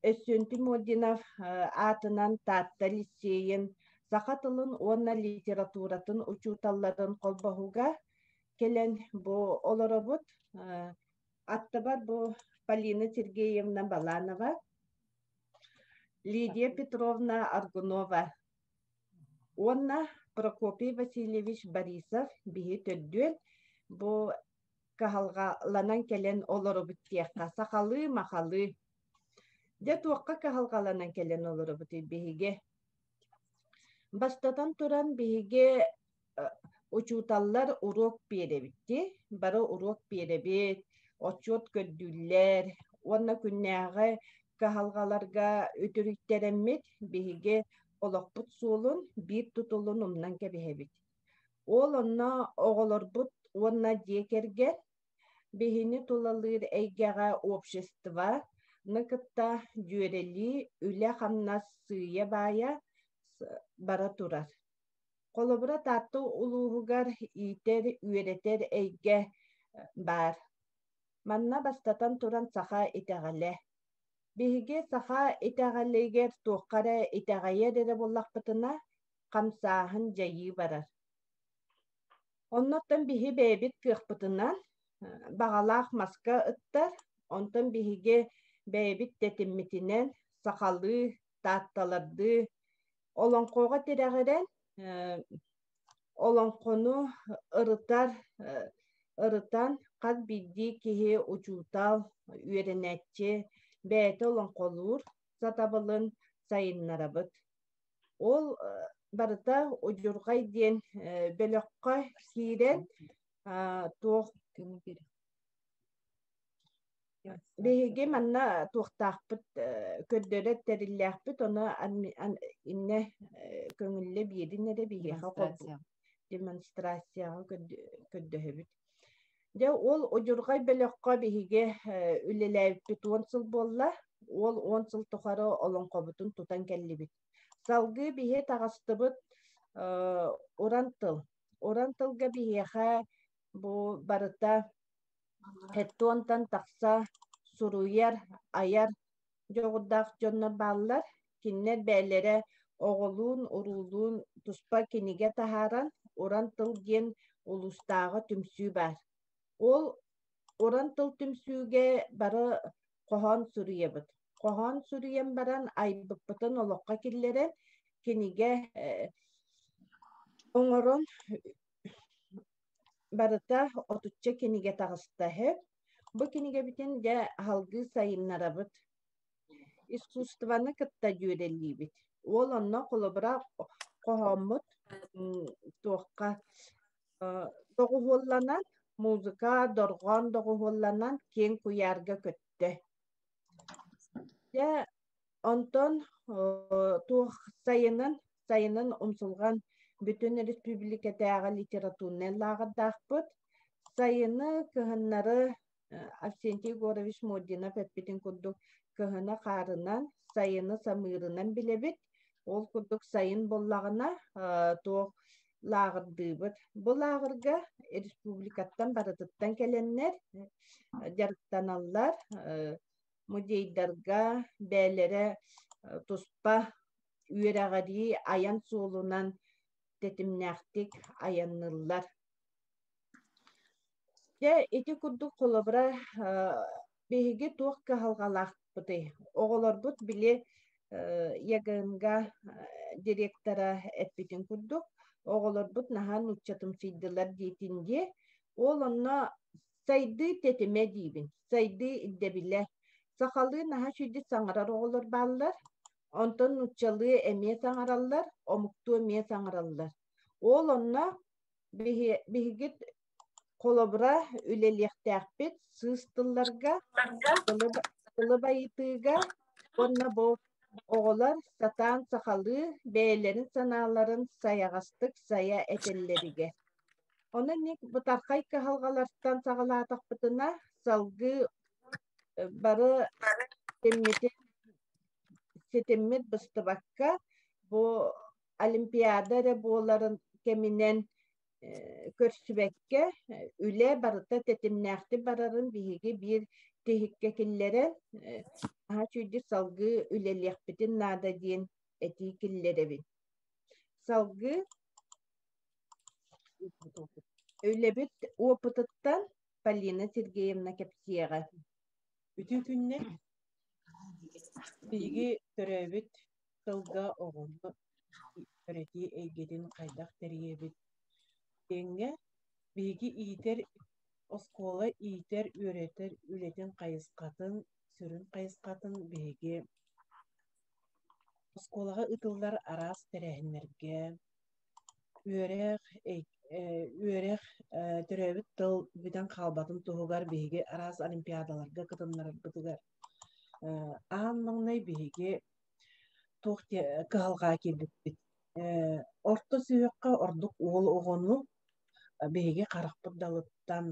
Өссүөнтү Модинов аатынан Таатта лицейин саха тылын уонна литературатын учууталларын холбоһуга кэлэн бу олоробут. Аттыбар бу Полина Сергеевна Баланова, Лидия Петровна Аргунова уонна Прокопий Васильевич Борисов биһи төрдүөн бу кыһалҕаланан кэлэн олоробут диэххэ сахалыы-махалыы. Дьэ туохха кыһалҕаланан кэлэн олоробутуй биһиги? Бастатан туран биһиги Учууталлар уруок биэрэбит дии, бары уруок биэрэбит, отчуот көрдүүллэр уонна күннээҕи кыһалҕаларга үтүрүйтэрэммит биһиги олохпут суолун биир тутулун умнан кэбиһэбит. Ол онно оҕолорбут уонна дьиэ кэргэн биһини тулалыыр эйгэҕэ общество ны кытта дьүөрэлии үлэ-хамнас сыыйа-баайа бара турар. Холобура, Таатта улууһугар иитэр, үөрэтэр эйгэ баар. Манна бастатан туран саха итэҕэлэ. Биһиги саха итэҕэлигэр туохха эрэ итэҕэйэр эрэ буоллахпытына, хамсааһын дьайыы барар. Оннуттан биһи бэйэбит кыахпытынан баҕалаах маска ыттар, онтон биһиги бэйэбит тэтиммитинэн сахалыы, таатталардыы Олоҥхоҕо тирэҕирэн олоҥхону ырытар ырытан хас биирдии киһи учуутал, үөрэнээччи бэйэтэ олоҥхолуур сатабылын сайыннарабыт. Ол барыта удьурҕай диэн бөлөххө киирэн туох Биһиги манна туохтаахпыт көрдөрөр тэриллээхпит, ону иннэ көҥүллэ биэрин эрэ биһиэхэ демонстрацияҕа көрдөһөбүт. Дьэ ол удьурҕай бөлөххө биһиги үлэлээбиппит 10 сыл буолла. Ол 10 сыл тухары олоҥхобутун тутан кэллибит. Салгыы биһи таҕыстыбыт уран тыл. Уран тылга биһиэхэ бу барыта Хеттуонтан тахса суруйар, айар дьоҕурдаах дьоннор бааллар. Кинилэр бэйэлэрэ Оҕолуун, уруулуун туспа кинигэ таһааран, Уран тыл диэн улуустааҕы түмсүү баар. Ол Уран тыл түмсүүгэ бары хоһоон суруйабыт. Хоһоон суруйан баран айбыппытын олоххо киллэрэн, кинигэ оҥорон барыта отучча кинигэ таҕыста үһү. Бу кинигэбитин дьэ аһалгыы сайыннарабыт. Искусствоны кытта дьүөрэлиибит. Уол онно холобура хоһооммут туохха доҕуһуолланан, музыка дорҕоон доҕуһуолланан киэҥ куйаарга көттө. Дьэ онтон туох сайынын сайынын умсулҕан бүтүн республикатааҕы литературнай лааҕырдаахпыт. Сайыны кыһыннары Арсентий Егорович Мординов эппитин курдук кыһыны хаарынан, сайыны самыырынан билэбит. Ол курдук сайын буоллаҕына туох лааҕырдыыбыт. Бу лааҕырга республикаттан барытыттан кэлэннэр дьарыктаналлар. Музейдарга бээлэрэ туспа үөрэҕирии айан суолунан тэтимнээхтик айанныыллар. Дьэ, ити курдук холобура биһиги туох кыһалҕалаахпытый? Оҕолорбут били ЯГН-га директора эппитин курдук, оҕолорбут наһаа нууччатымсыйдылар диэтин дии. Ол онно сайдыы тэтимэ диибин, сайдыы ирдэбилэ. Сахалыы наһаа үчүгүйдүк саҥарар оҕолор бааллар, онтон нууччалыы эмиэ саҥараллар, омуктуу эмиэ саҥараллар. Ол онно Биһиги холобура үлэлиэхтээхпит сыыс тылларга, тылы байытыыга уонна бу оҕолор сатаан сахалыы бэйэлэрин санааларын сайаҕастык сайа этэллэригэр. Онон бытархай кыһалҕалартан саҕалаатахпытына салгыы бары ситиммит быстыбакка бу Олимпиада эрэ буоларын кэминэн көрсүбэккэ, үлэ барыта тэтимнээхтик барарын биһиги биир тиһиккэ киллэрэн, наһаа үчүгэйдик салгыы үлэлиэхпитин наада диэн этии киллэрэбин. Салгыы үлэбит опытыттан Полина Сергеевна кэпсиэҕэ. Үтүө күннэр. Биһиги төрөөбүт тылга оҕону үөрэтии эйгэтин хайдах тэрийэбит диэҥҥэ биһиги иитэр оскуола иитэр үөрэтэр үлэтин хайысхатын сүрүн хайысхатын биһиги оскуолаҕа ыытыллар араас тэрээһиннэргэ үөрэх үөрэх төрөөбүт тыл бүтэн хаалбатын туһугар биһиги араас олимпиадаларга кытыннарарбытыгар аан маҥнай биһиги туох кыһалҕа киирбиппит. Орто сүһүөххэ ордук уол оҕону биһиги харахпыт далыттан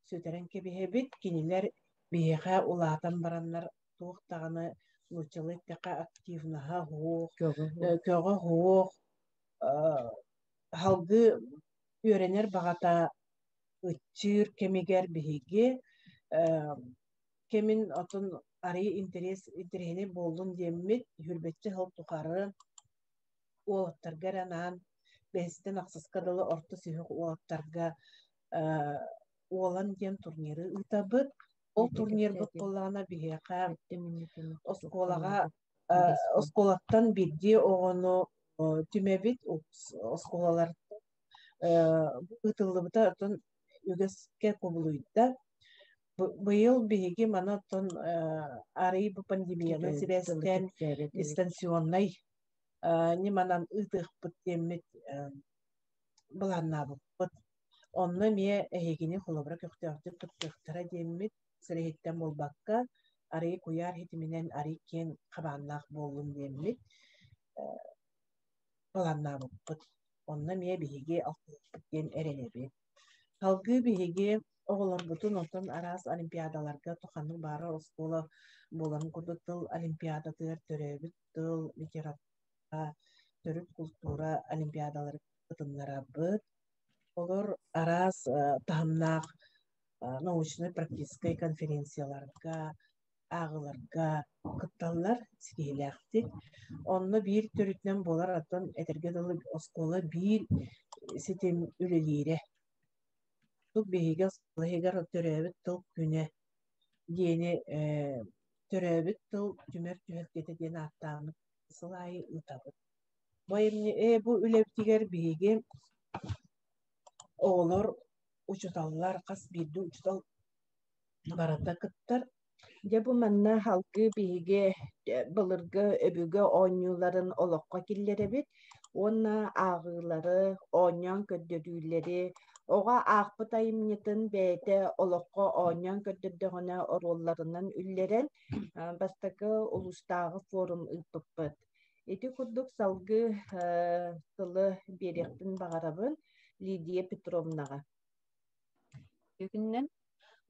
сүтэрэн кэбиһэбит. Кинилэр биһиэхэ улаатан бараннар туох даҕаны нууччалыы эттэххэ активноһа суох, көҕө суох, салгыы үөрэнэр баҕата ыччыыр кэмигэр биһиги кэмин отун арыый интэриэс интэриэһинэй буоллун диэммит сүүрбэччэ сыл тухары уолаттарга эрэ анаан бэһистэн ахсыска дылы орто сүһүөх уолаттарга Уолан диэн турниры ыытабыт. Ол турнирбыт буоллаҕына биһиэхэ оскуолаҕа оскуолаттан биирдии оҕону түмэбит оскуолалартан ыытыллыбыта оттон үгэскэ кубулуйда. Быйыл биһиги маны оттон арыый бу пандемиянан сибээстээн дистанционнай ньыманан ыытыахпыт диэммит былааннаабыппыт. Онно эмиэ эһигини холобура көхтөөхтүк кыттыахтара диэммит сирэйиттэн буолбакка, арыый куйаар ситиминэн арыый киэҥ хабааннаах буоллун диэммит былааннаабыппыт. Онно эмиэ биһиги алтыһыахпыт диэн эрэнэбит. Салгыы биһиги оҕолорбутун онтон араас олимпиадаларга ханнык баарар оскуола буоларын курдук тыл олимпиадатыгар төрөөбүт тыл, литература, төрүт култуура олимпиадалары кытыннарабыт. Олор араас таһымнаах научнай-практическай конференцияларга, ааҕыыларга кытталлар ситиһиилээхтик. Онно биир төрүтүнэн буолар оттон этэргэ дылы оскуола биир ситим үлэлиирэ. Тут биһиги оскуола иһигэр төрөөбүт тыл күнэ диэни төрөөбүт тыл түмэр түһүлгэтэ диэн ааттааммыт сыл аайы ыытабыт. Бу айымньы бу үлэбитигэр биһиги оҕолор, учууталлар, хас биирдии учуутал барыта кыттар. Дьэ бу манна салгыы биһиги былыргы өбүгэ оонньууларын олоххо киллэрэбит уонна ааҕыылары, оонньоон көрдөрүүлэри, оҕо аахпыт айымньытын бэйэтэ олоххо оонньоон көрдөрдөҕүнэ оруолларынан үллэрэн бастакы улуустааҕы форум ыыппыппыт. Ити курдук салгыы тылы биэриэхпин баҕарабын Лидия Петровнаҕа. Үтүннэн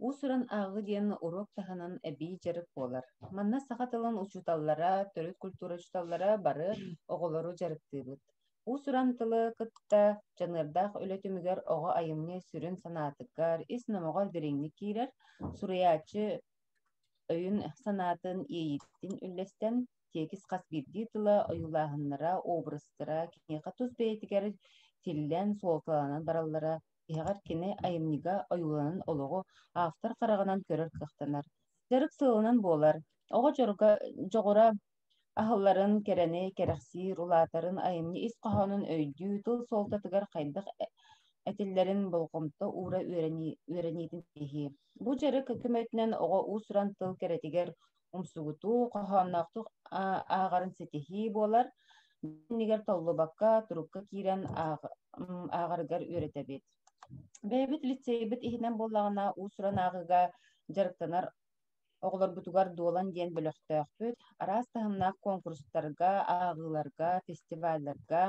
уус-уран ааҕыы диэн уруок таһынан эбии дьарык буолар. Манна саха тылын учууталлара, төрүт культура учууталлара бары оҕолору дьарыктыыбыт. Уус-уран тылы кытта дьаныардаах үлэ түмүгэр оҕо айымньы сүрүн санаатыгар, ис номоҕор дириҥник киирэр, суруйааччы өйүн-санаатын, иэйиитин үллэстэн, тиэкис хас биирдии тыла, ойуулааһыннара, образтара киниэхэ тус бэйэтигэр тиллэн, суолталанан бараллара Тиһэҕэр кини айымньыга ойууланан олоҕу автор хараҕынан көрөр кыахтанар. Дьарык сыалынан буолар. Оҕо дьоҕура аһылларын, кэрэни кэрэхсиир, улаатарын, айымньы ис хоһоонун өйдүү, тыл суолтатыгар хайдах этиллэрин болҕомто уура үөрэниитин ситиһии. Бу дьарык көмөтүнэн оҕо уус-уран тыл кэрэтигэр умсугутуу, хоһоонноохтук ааҕарын ситиһии буолар. Иннигэр толлубакка, турукка киирэн ааҕарыгар үөрэтэбит. Бэйэбит лицейбит иһинэн буоллаҕына, уус-уран ааҕыыга дьарыктанар оҕолорбутугар Дуолан диэн бөлөхтөөхпүт. Араас таһымнаах куонкурустарга, ааҕыыларга, фестивалларга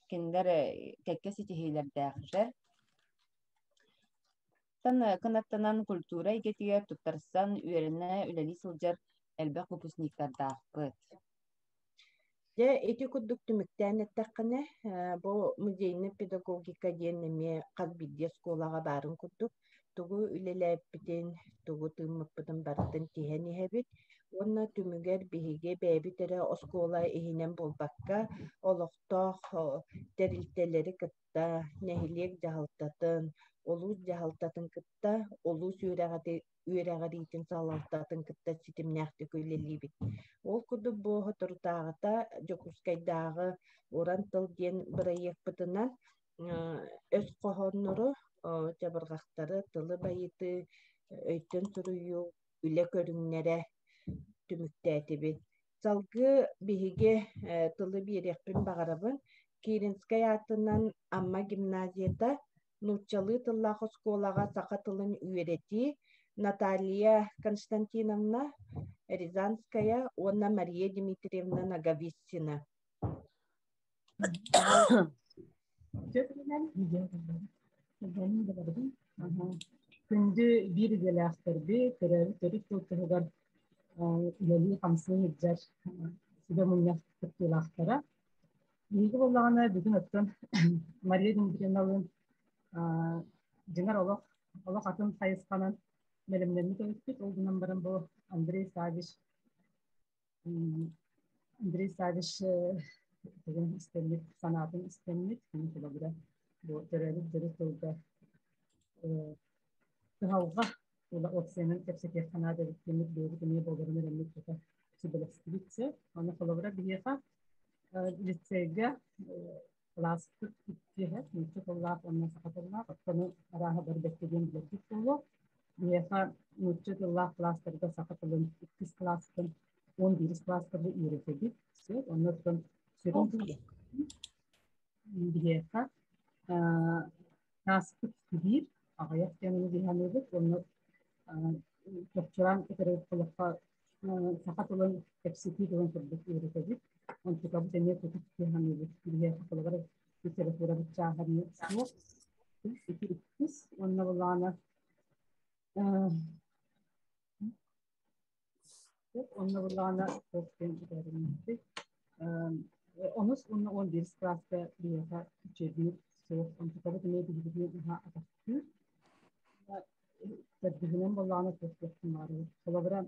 кинилэр кэккэ ситиһиилэрдээхтэр. Кынаттанан культура эйгэтигэр туттарсан үөрэнэ, үлэлии сылдьар элбэх выпускниктардаахпыт. Дьэ, ити курдук түмүктээн эттэххинэ, бу музейнай педагогика диэн эмиэ хас биирдии оскуолаҕа баарын курдук, тугу үлэлээппитин, тугу тыыммыппытын барытын тиһэн иһэбит. Уонна түмүгэр биһиги бэйэбит эрэ оскуола иһинэн буолбакка, олохтоох тэрилтэлэри кытта, нэһилиэк дьаһалтатын, улуус дьаһалтатын кытта, улуус үөрэҕириитин салалтатын кытта ситимнээхтик үлэлиибит. Ол курдук бу соторутааҕыта Дьокуускайдааҕы Уран тыл диэн бырайыакпытынан өс хоһооннору, чабырҕахтары, тылы байытыы, өйтөн суруйуу, үлэ көрүҥнэрэ түмүктээтибит. Салгыы биһиги тылы биэриэхпин баҕарабын. Киринскэй аатынан Амма гимназията нууччалыы тыллаах оскуолаҕа саха тылын үөрэтии Наталья Константиновна Рязанская уонна Мария Дмитриевна Ноговицына. Күндү биир идэлээхтэрбит, төрөөбүт төрүт тыл туһугар үлэлии-хамсыы сылдьар сүбэ мунньах кыттыылаахтара. Биһиги буоллаҕына бүгүн оттон Мария Дмитриевналыын дьиҥэр олох олох атын хайысханан бэлэмнэммит эбиппит. Ол гынан баран бу Андрей Саввич Андрей Саввич тылын истэммит, санаатын истэммит, кини холобура бу төрөөбүт төрүт тылга кыһалҕа уопсайынан кэпсэтиэххэ наада эбит диэммит бэйэбит эмиэ буоларын эрэммит тута сүбэлэстибит сөп. Аны холобура биһиэхэ лицейгэ кылааспыт иккиһэ нуучча тыллаах уонна саха тыллаах, оттону арааһа бары бэркэ диэн билэргит буолуо. Биһиэхэ нуучча тыллаах кылаастарга саха тылын иккис кылаастан 11 кылааска бу үөрэтэбит. Сөп. Онно оттон сүрүн биһиэхэ тааспыт биир, аҕыйах диэн биһаныыбыт уонна чопчулаан этэрэ буоллахха саха тылын кэпсэтии тылын курдук үөрэтэбит. Онтукабыт эмиэ тутук кыһаныыбыт. Биһиэхэ холобура литературабыт чааһа эмиэ суох. Ити иккис уонна былаана онно былаана туох диэн этэриннэрбит. Онус уонна 11 кылааска биһиэхэ үчүгэйдик суох. Онтукабыт эмиэ биһигини наһаа атахтыыр. Төрдүһүнэн буоллаҕына туох диэхпин баҕарабын. Холобура,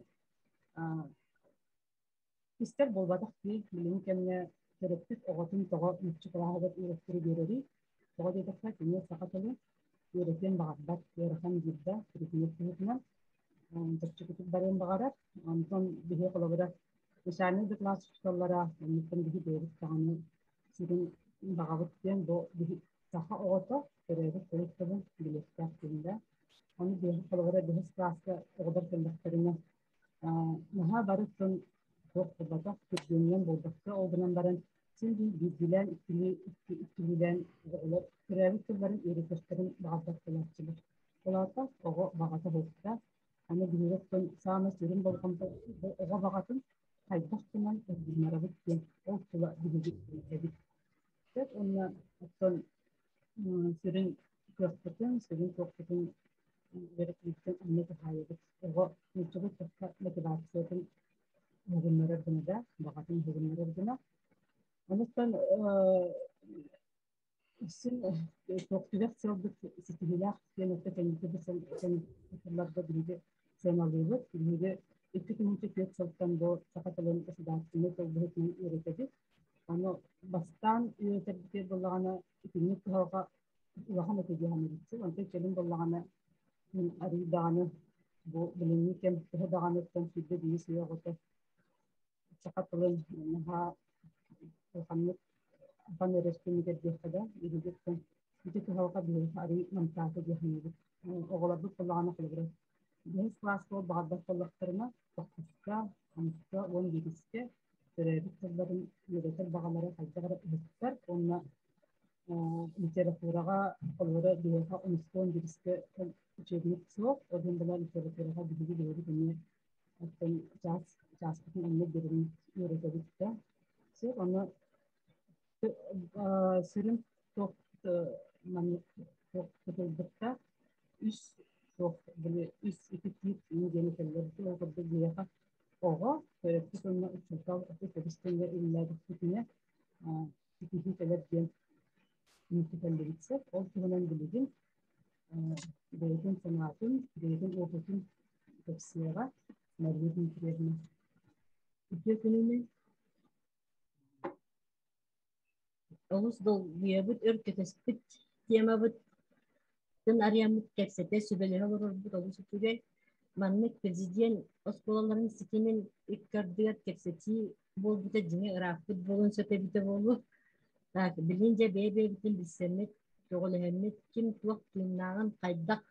Истэр буолбатах дии, билиҥҥи кэмҥэ төрөппүт оҕотун тоҕо нуучча кылааһыгар үөрэттэрэ биэрэрий? Тоҕо диэтэххэ, кини саха тылын үөрэтиэн баҕарбат, ыарахан диир да, предмет быһыытынан чэпчэкитик барыан баҕарар. Онтон биһи холобура начальнай да кылаас учууталлара, оннуттан биһи бэйэбит даҕаны сүрүн баҕабыт диэн бу биһи саха оҕото төрөөбүт төрүт тылын билиэхтээх диэн да. Ону биһи холобура бэһис кылааска оҕолор кэллэхтэринэ наһаа барыттан туох буолбатах, түргэнинэн буолбакка, ол гынан баран син биирдиилээн, иккилиилээн оҕолор төрөөбүт тылларын үөрэтиэхтэрин баҕарбат буолааччылар. Ол аата оҕо баҕата буолта. Аны биһиги оттон саамай сүрүн болҕомто оҕо баҕатын хайдах гынан уһуннарабыт диэн ол тула биһиги эбит. Уонна оттон сүрүн кыахпытын, сүрүн туохпутун үөрэтииттэн онно туһаайабыт. Оҕо нууччалыы тахха мотивациятын уһугуннарар гына да, баҕатын уһугуннарар гына. Онуттан син туох сылбыт ситиһиилээх диэн өттө кэнники бу сылларга биһиги сыаналыыбыт. Биһиги 2004 сылтан бу саха тылын государственнай тыл быһыытынан үөрэтэбит. Аны бастаан үөрэтэрбитигэр буоллаҕына итинник кыһалҕа улахан этэ дии саныыбыт. Онтон кэлин буоллаҕына арыый даҕаны бу билиҥҥи кэм төһө даҕаныттан 21 үйэ оҕото саха тылын наһаа улаханнык бан эрэр кэмигэр диэххэ да, биһигиттэн ити кыһалҕа биһиэхэ арыый намтаата дии саныыбыт. Оҕолорбут буоллаҕына холобура бэһис кылааска баҕарбат буоллахтарына тохсуска, онуска, 11-искэ төрөөбүт тылларын үөрэтэр баҕалара хайдах эрэ ыһыктар уонна литератураҕа холобура биһиэхэ онуска 11-искэ учебник суох, ол иһин буолан литератураҕа биһиги бэйэбит эмиэ оттон чаас чааспытын онно биэрэн үөрэтэбит да. Сөп, онно сүрүн туох маннык туох тутулбутта үс туох били үс ити тиит диэн этэллэр ол курдук биһиэхэ оҕо төрөппүт уонна учуутал көбүс-тэҥҥэ үлэлээбиппитинэ ситиһии кэлэр диэн түмүктэтэллибит сөп. Ол туһунан билигин бэйэтин санаатын, бэйэтин опытын кэпсиэҕэ Мария Дмитриевна. Үтүө күнүнэн. Олус долгуйабыт, өр кэтэспит темабыт тын арыйаммыт кэпсэтэ, сүбэлэһэ олорорбут олус үчүгэй. Маннык президент оскуолаларын ситимин икки ардыгар кэпсэтии буолбута дьиҥэ ырааппыт буолуон сөп эбитэ буолуо. Так, билигин дьэ бэйэ-бэйэбитин билсэммит, көҕүлэһэммит, ким туох тыыннааҕын хайдах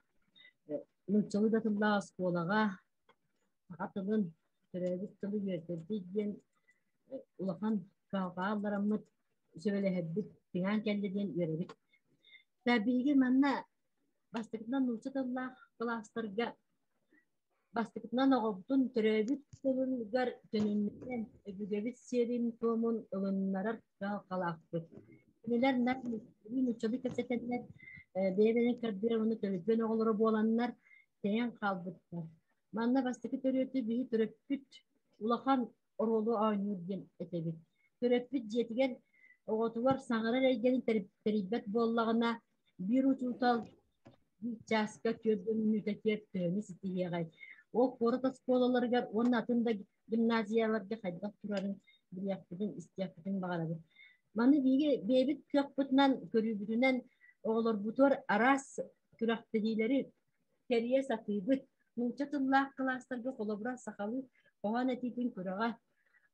нууччалыы да тыллаах оскуолаҕа саха тылын, төрөөбүт тылы үөрэтэрбит диэн улахан кыһалҕаҕа ыллараммыт, сүбэлэһэрбит тыҥаан кэллэ диэн үөрэбит. Биһиги манна бастакытынан нуучча тыллаах кылаастарга бастакытынан оҕобутун төрөөбүт тылыгар төнүннэрэн өбүгэбит сиэрин-туомун ылыннарар кыһалҕалаахпыт. Кинилэр нууччалыы кэпсэтэннэр бэйэ-бэйэни көрдүөр уонна төлөпүөн оҕолоро буоланнар тэйэн хаалбыттар. Манна бастакы төрүөтү биһи төрөппүт улахан оруолу оонньуур диэн этэбит. Төрөппүт дьиэтигэр оҕотугар саҥарар эйгэни тэрийбэт буоллаҕына, биир учуутал биир чааска 4 мүнүүтэ түөрт төһөнү ситиһиэҕэй? Ол куорат оскуолаларыгар уонна атын да гимназияларга хайдах турарын билиэхпитин, истиэхпитин баҕарабыт. Маны биһиги бэйэбит кыахпытынан, көрүүбүтүнэн оҕолорбутугар араас күрэхтэһиилэри тэрийэ сатыыбыт. Нуучча тыллаах кылаастарга холобура сахалыы хоһоон этиитин күрэҕэ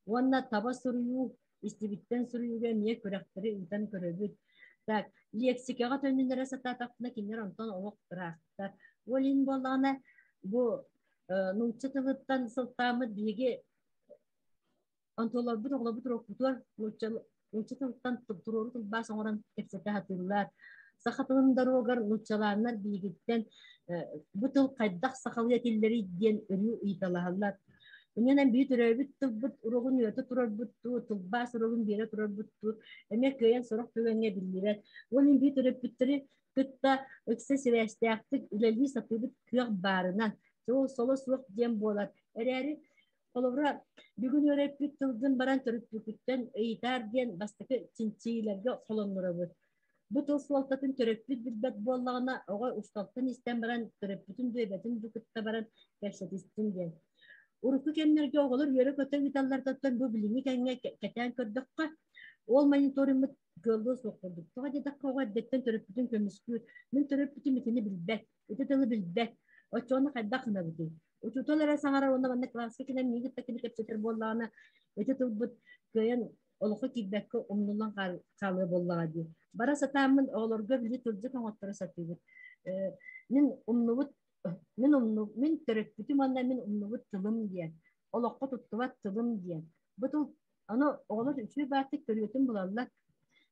уонна таба суруйуу, истибиттэн суруйууга эмиэ күрэхтэри ыытан көрөбүт. Так, лексикаҕа төннүннэрэ сатаатахпына кинилэр онтон олох ыраахтар. Ол иһин буоллаҕына бу нуучча тылыттан сылтааммыт биһиги Онтуларбыт оҕолорбут уруокпутугар нуучча тылыттан туруору тылбаас оҥорон кэпсэтэ сатыыллар. Саха тылын доруогар нууччалааннар биһигиттэн бу тыл хайдах сахалыы этиллэрий диэн өрүү ыйыталаһаллар. Иннинэн биир төрөөбүт тылбыт уруогун үөрэтэ турарбыт дуу, тылбаас уруогун биэрэ турарбыт дуу, эмиэ кыайан сорох түгэҥҥэ биллибэт. Ол иһин биир төрөппүттэри кытта ыкса сибээстээхтик үлэлии сатыыбыт кыах баарынан, соло суох диэн буолар. Эрээри Холобура, бүгүн үөрэппит тылгын баран төрөппүккүттэн ыйытаар диэн бастакы чинчийиилэргэ холонноробут. Бу тыл суолтатын төрөппүт билбэт буоллаҕына, оҕо усталтан истэн баран төрөппүтүн дуу, эбэтин дуу кытта баран кэпсэтистин диэн. Урукку кэмнэргэ оҕолор үөрэ-көтө ыыталлартан бу билиҥҥи кэмҥэ кэтээн көрдөххө, ол мониторингмыт кыаллыа суох курдук. Тоҕо диэтэххэ, оҕо эрдэттэн төрөппүтүн көмүскүүр. Мин төрөппүтүм итини билбэт, ити тылы билбэт. Оччоҕуна хайдах гынабытый? Учуутал эрэ саҥарар уонна манна кылааска кэлэн миигин кытта кини кэпсэтэр буоллаҕына, ити тылбыт кыайан олоххо киирбэккэ умнуллан хаалыа буоллаҕа дии. Бара сатааммын оҕолорго били тылдьыт оҥотторо сатыыбыт. Мин умнубут мин умну мин төрөппүтүм уонна мин умнубут тылым диэн олоххо туттубат тылым диэн бу тыл ону оҕолор үчүгэй бааттык төрүөтүн булаллар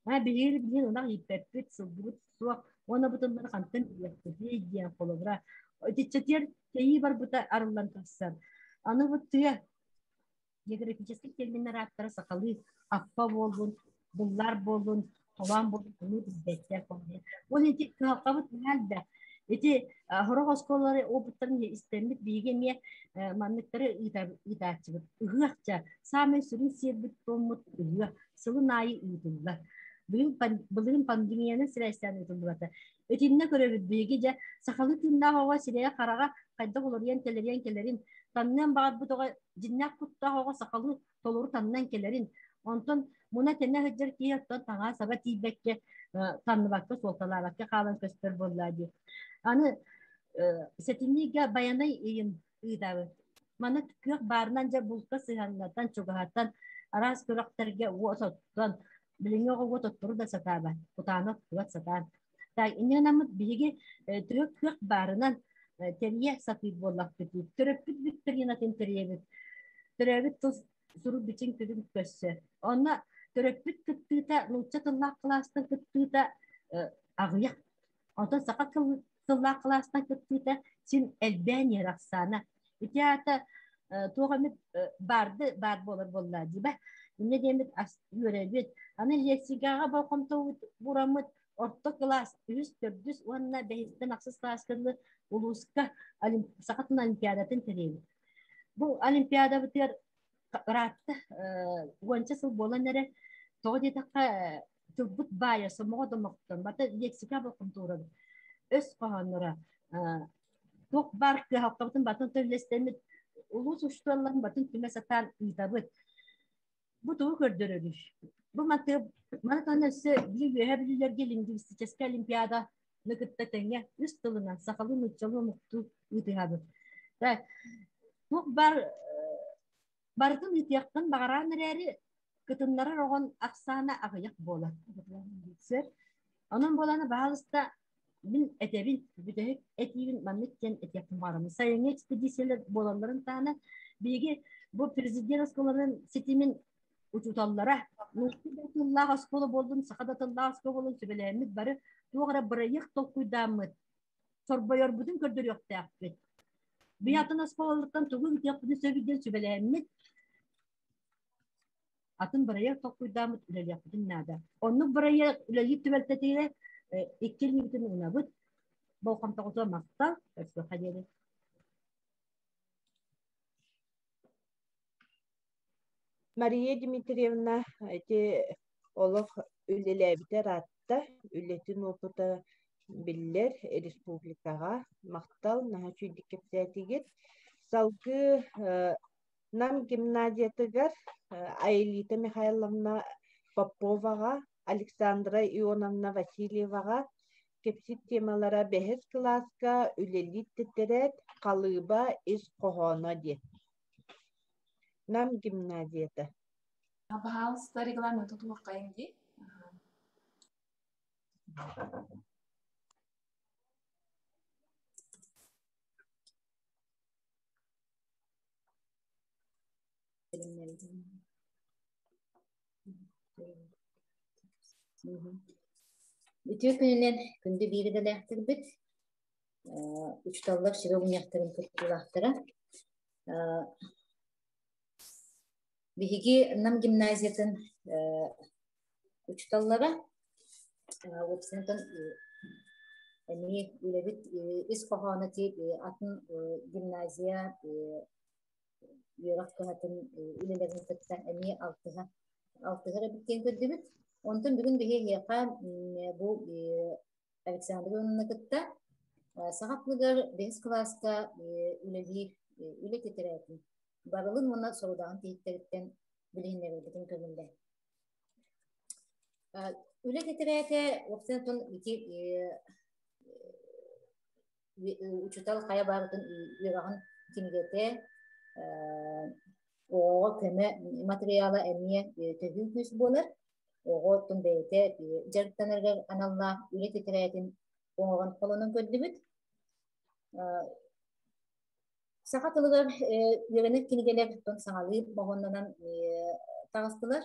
аа биһиги билигин ынах ииппэппит сылгыбыт суох уонна бу тыллары хантан билиэхпитий диэн холобура итиччэтигэр тэйии барбыта арыллан тахсар аны бу тыа географическай терминнэр ааттара сахалыы аппа буоллун, буллар буоллун, холоон буоллун ону билбэттэр. Ол ити кыһалҕабыт наһаа Ити сорох оскуолалары опыттарын истэммит биһиги эмиэ манныктары ыытааччыбыт. Ыһыахча саамай сүрүн сиэрбит туоммут ыһыах сылын аайы ыытыллар. Былырыын пандемиянан сибээстээн ыытыллыбата. Итиннэ көрөбүт биһиги дьэ сахалыы тыыннаах оҕо сирэйэ-хараҕа хайдах уларыйан кэлэриэн кэлэрин, таҥныан баҕарбыт оҕо дьиннээх куттаах оҕо сахалыы толору таннан кэлэрин, онтон муна-тэнэ сылдьар киһи оттон таҥаа-саба тиийбэккэ, танныбакка, суолталаабакка хаалан көстөр буоллаа дии. Аны сэтинньигэ Байанай ыйын ыытабыт. Маны кыах баарынан дьэ булка сыһыаннатан, чугаһатан, араас күрэхтэргэ уот оттон, билиҥҥи оҕо уот оттору да сатаабат, кутааны оттубат сатаан. Так, инньэ гынаммыт биһиги төһө кыах баарынан тэрийэ сатыыр буоллахпыт. Төрөппүт викторинатын тэрийэбит. Төрөөбүт тыл сурук бичиҥ күнүн көрсө. Онно төрөппүт кыттыыта, нуучча тыллаах кылаастан кыттыыта аҕыйах. Онтон саха тыллаах кылаастан кыттыыта син элбээн иһэр ахсаана. Ити аата туох эмит баарды баар буолар буоллаа дии ба. Инньэ диэммит үөрэбит. Аны лексикаҕа болҕомтобут бураммыт орто кылаас үһүс, төрдүс уонна бэһистэн ахсыс кылааска дылы улууска саха тылын олимпиадатын тэрийэбит. Бу олимпиадабытыгар ыраатта уонча сыл буолан эрэ тоҕо диэтэххэ тылбыт баайа сомоҕо домохтон бата лексика болҕомтуурабыт өс хоһоонноро туох баар кыһалҕабытын батын төллэстэммит улуус учууталларын батын түмэ сатаан ыытабыт. Бу тугу көрдөрөрүй? Бу матыып маны таһынан өссө биир үөһэ бүлүүлэргэ лингвистическэй олимпиада кытта тэҥҥэ үс тылынан сахалыы, нууччалыы, омуктуу ыытыһабыт. Туох бар барытын ыытыахтан баҕараан эрээри кытыннарар оҕон ахсаана аҕыйах буолар. Сөп. Онон буолана баһаалыста мин этэбин, бүтэһик этиибин маннык диэн этиэхпин баҕарабын. Сайыҥҥы экспедициялар буолалларын таһынан биһиги бу президент оскуолатын ситимин учууталлара нуучча да тыллаах оскуола буоллун, саха да тыллаах оскуола буоллун сүбэлээммит бары туох эрэ бырайыак толкуйдааммыт сорбойорбутун көрдөрүөхтээхпит. Биһи атын оскуолалартан тугу ыытыахпытын сөбүй диэн сүбэлээммит атын бырайыак толкуйдааммыт үлэлиэхпитин наада. Оннук бырайыак үлэлиир түбэлтэтигэр икки илиибитин уунабыт. Болҕомтоҕутугар махтал. Көрсүөххэ диэри. Мария Дмитриевна ити олох үлэлээбитэ ыраатта, үлэтин опыта биллэр республикаҕа. Махтал, наһаа үчүгэйдик кэпсээтигит. Салгыы Нам гимназиятыгар Аэлита Михайловна Поповаҕа, Александра Ионовна Васильеваҕа кэпсиир темалара бэһис кылааска үлэлиир тэтэрээт халыыба ис хоһооно диэн. Нам гимназията. Пожалуйста, регламент тутуоххайын дии. Үтүө күнүнэн күндү биир идэлээхтэрбит, учууталлар сүбэ мунньахтарын кыттыылаахтара. Биһиги Нам гимназиятын учууталлара уопсайынан эмиэ үлэбит ис хоһооно атын гимназия үөрэх кыһатын үлэлэрин кытта эмиэ алтыһа алтыһар эбит диэн көрдүбүт. Онтон бүгүн биһи эһиэхэ бу Александр Ивановна кытта саха тылыгар бэһис кылааска үлэлиир үлэ тэтэрээтин. барылын уонна сорудаҕын тиһиктэриттэн билиһиннэрэрбитин көҥүллээ. Үлэ тэтэрээтэ уопсайынан ити учуутал хайа баарытын үөрэҕин кинигэтэ оҕоҕо көмө материала эмиэ төһүү күүс буолар. Оҕо оттон бэйэтэ дьарыктанарыгар аналлаах үлэ тэтэрээтин оҥорон холонон көрдүбүт. Саха тылыгар үөрэнэр кинигэлэр оттон саҥалыы моһуоннанан таҕыстылар.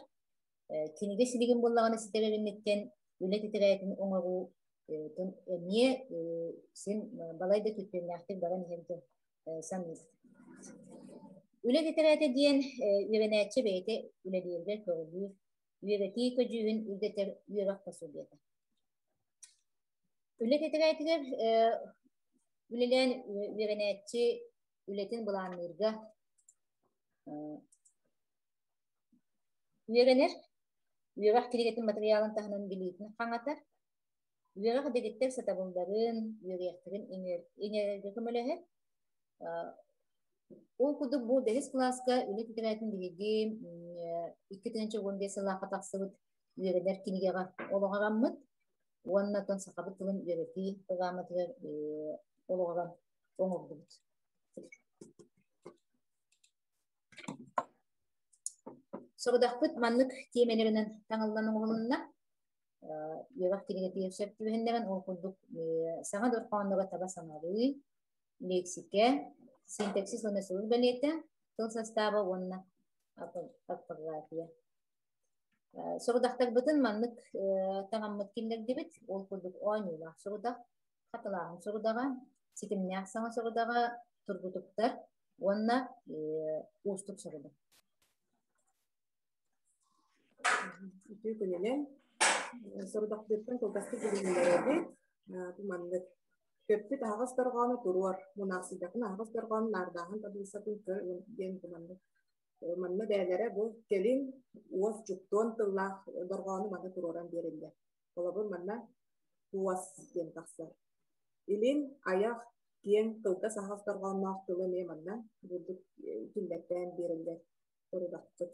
Кинигэ силигин буоллаҕына ситэрэр инниттэн үлэ тэтэрээтин оҥоруу эмиэ син балай да күттүөннээхтик баран иһэргэ саныыр. Үлэ тэтэрээтэ диэн үөрэнээччи бэйэтэ үлэлииригэр көҕүлүүр, үөрэтии көдьүүһүн үрдэтэр үөрэх пособиета. Үлэ тэтэрээтигэр үлэлээн үөрэнээччи үлэтин былаанныырга үөрэнэр, үөрэх кинигэтин матырыйаалын таһынан билиитин хаҥатар, үөрэх дэгиттэр сатабылларын, үөрүйэхтэрин иҥэрэргэ көмөлөһөр. Ол курдук бу бэһис кылааска үлэ тэтэрээтин биһиги 2015 сыллаахха тахсыбыт үөрэнэр кинигэҕэ олоҕураммыт уонна оттон сахабыт тылын үөрэтии программатыгар олоҕуран оҥордубут. Сорудахпыт маннык тиэмэлэринэн таҥыллан оҥоһулунна. Үөрэх кинигэтигэр сөп түбэһиннэрэн ол курдук саҥа дорҕоонноро таба саҥарыы, лексикэ, синтаксис уонна сурук бэлиэтэ, тыл састааба уонна орфография. Сорудахтарбытын маннык таҥаммыт киллэрдибит. Ол курдук оонньуулаах сорудах, хатылааһын сорудаҕа, ситимнээх саҥа сорудаҕа, тургутуктар уонна уустук сорудах. Үтүө күнүнэн сорудахтыыртан кылгастык билиһиннэрэбит. Бу маннык көппүт аһаҕас дорҕоону туруор, мунаахсыйдахын аһаҕас дорҕоонун наардааһын таблицатын көр диэн бу маннык Манна бэйэлэрэ бу кэлин уос дьуптуон тыллаах дорҕоону манна туруоран биэрэллэр. Холобур, манна туос диэн тахсар. Илин, айах, киэҥ тылга саһас дорҕоонноох тылы эмиэ манна бурдук киллэртээн биэрэллэр сорудахпыт.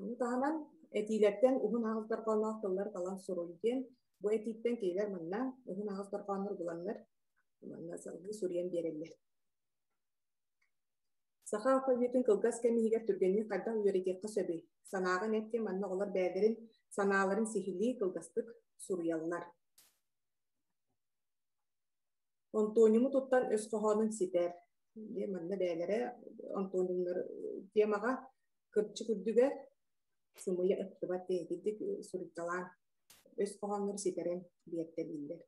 Ону таһынан этиилэртэн уһун аҕыс дорҕоонноох тыллар талан суруй диэн бу этииттэн кинилэр манна уһун аҕыс дорҕооннор буланнар манна салгыы суруйан биэрэллэр. Саха алфавитын кылгас кэм иһигэр түргэнник хайдах үөрэтиэххэ сөбүй? Санааҕын эт диэн манна оҕолор бэйэлэрин санааларын сиһилии кылгастык суруйаллар. Онтуоньуму туттан өс хоһоонун ситэр. Диэн манна бэйэлэрэ онтуоньумнар темаҕа кырдьык үрдүгэр сымыйа ыттыбат диэн итинник суруйталаан өс хоһооннору ситэрэн биэртэлииллэр.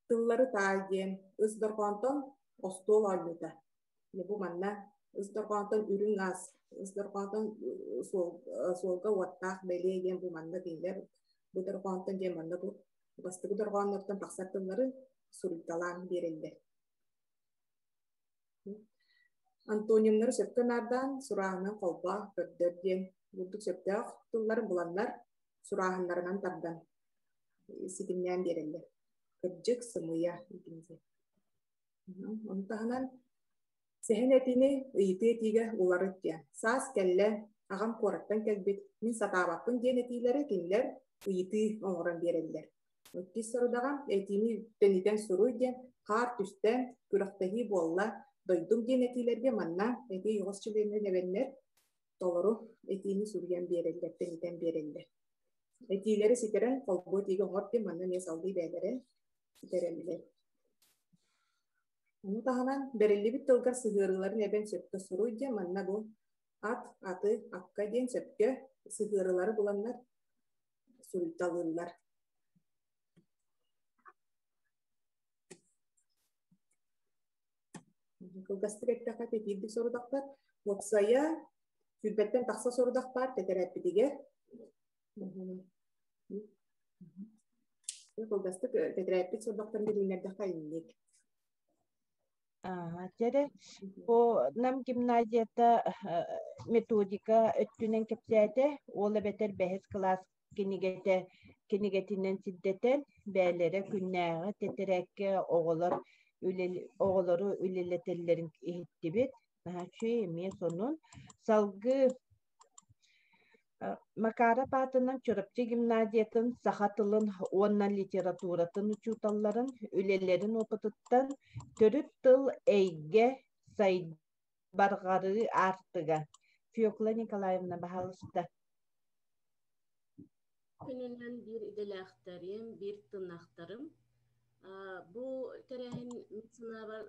Тыллары таай диэн ыс дорҕоонтон остуол оонньуута. Бу манна ыс дорҕоонтон үрүҥ ас, ыс дорҕоонтон суолга уоттаах бэлиэ диэн бу манна кинилэр бу дорҕоонтон диэн манна бу бастакы дорҕооннортон тахсар тыллары суруйталаан биэрэллэр. Антонимнары сөпкө наардаан сурааһынан холбоо көрдөр диэн бурдук сөптөөх тыллары буланнар сурааһыннарынан тардан ситимнээн биэрэллэр. Кырдьык, сымыйа итинник. Ону таһынан сэһэн этиини ыйытыы этиигэ уларыт диэн. Саас кэллэ, аҕам куораттан кэлбит, мин сатаабаппын диэн этиилэри кинилэр ыйытыы оҥорон биэрэллэр. Иккис сорудаҕа этиини тэнитэн суруй диэн хаар түстэ, күрэхтэһии буолла, дойдум диэн этиилэргэ манна этии оҕус чилиэнинэн эбэннэр толору этиини суруйан биэрэллэр, тэнитэн биэрэллэр. Этиилэри ситэрэн холбуу этиигэ оҥор диэн манна эмиэ салгыы бэйэлэрэ ситэрэллэр. Ону таһынан бэриллибит тылгар сыһыарыыларын эбэн сөпкө суруй диэн манна бу ат, аты, акка диэн сөпкө сыһыарыылары буланнар суруйталыыллар. Кылгастык эттэххэ тэтиирдик сорудахтар. Уопсайа сүүрбэттэн тахса сорудах баар тэтэрээппитигэр. Кылгастык тэтэрээппит сорудахтарын билииннэрдэххэ инник. Дьэрэ, бу Нам гимназията методика өттүнэн кэпсээтэ, ол эбэтэр бэһис кылаас кинигэтэ кинигэтинэн сирдэтэн бээлэрэ күннээҕи тэтэрээккэ оҕолор оҕолору үлэлэтэллэрин иһиттибит. Наһаа үчүгэй эмиэ сонун. Салгыы Макаров аатынан Чурапчы гимназиятын саха тылын уонна литературатын учууталларын үлэлэрин опытыттан төрүт тыл эйгэ сайд барҕарыы аартыга. Фекла Николаевна, баһаалыста. Күнүнэн биир идэлээхтэрим, биир тыыннаахтарым. Бу тэрээһин мин санаабар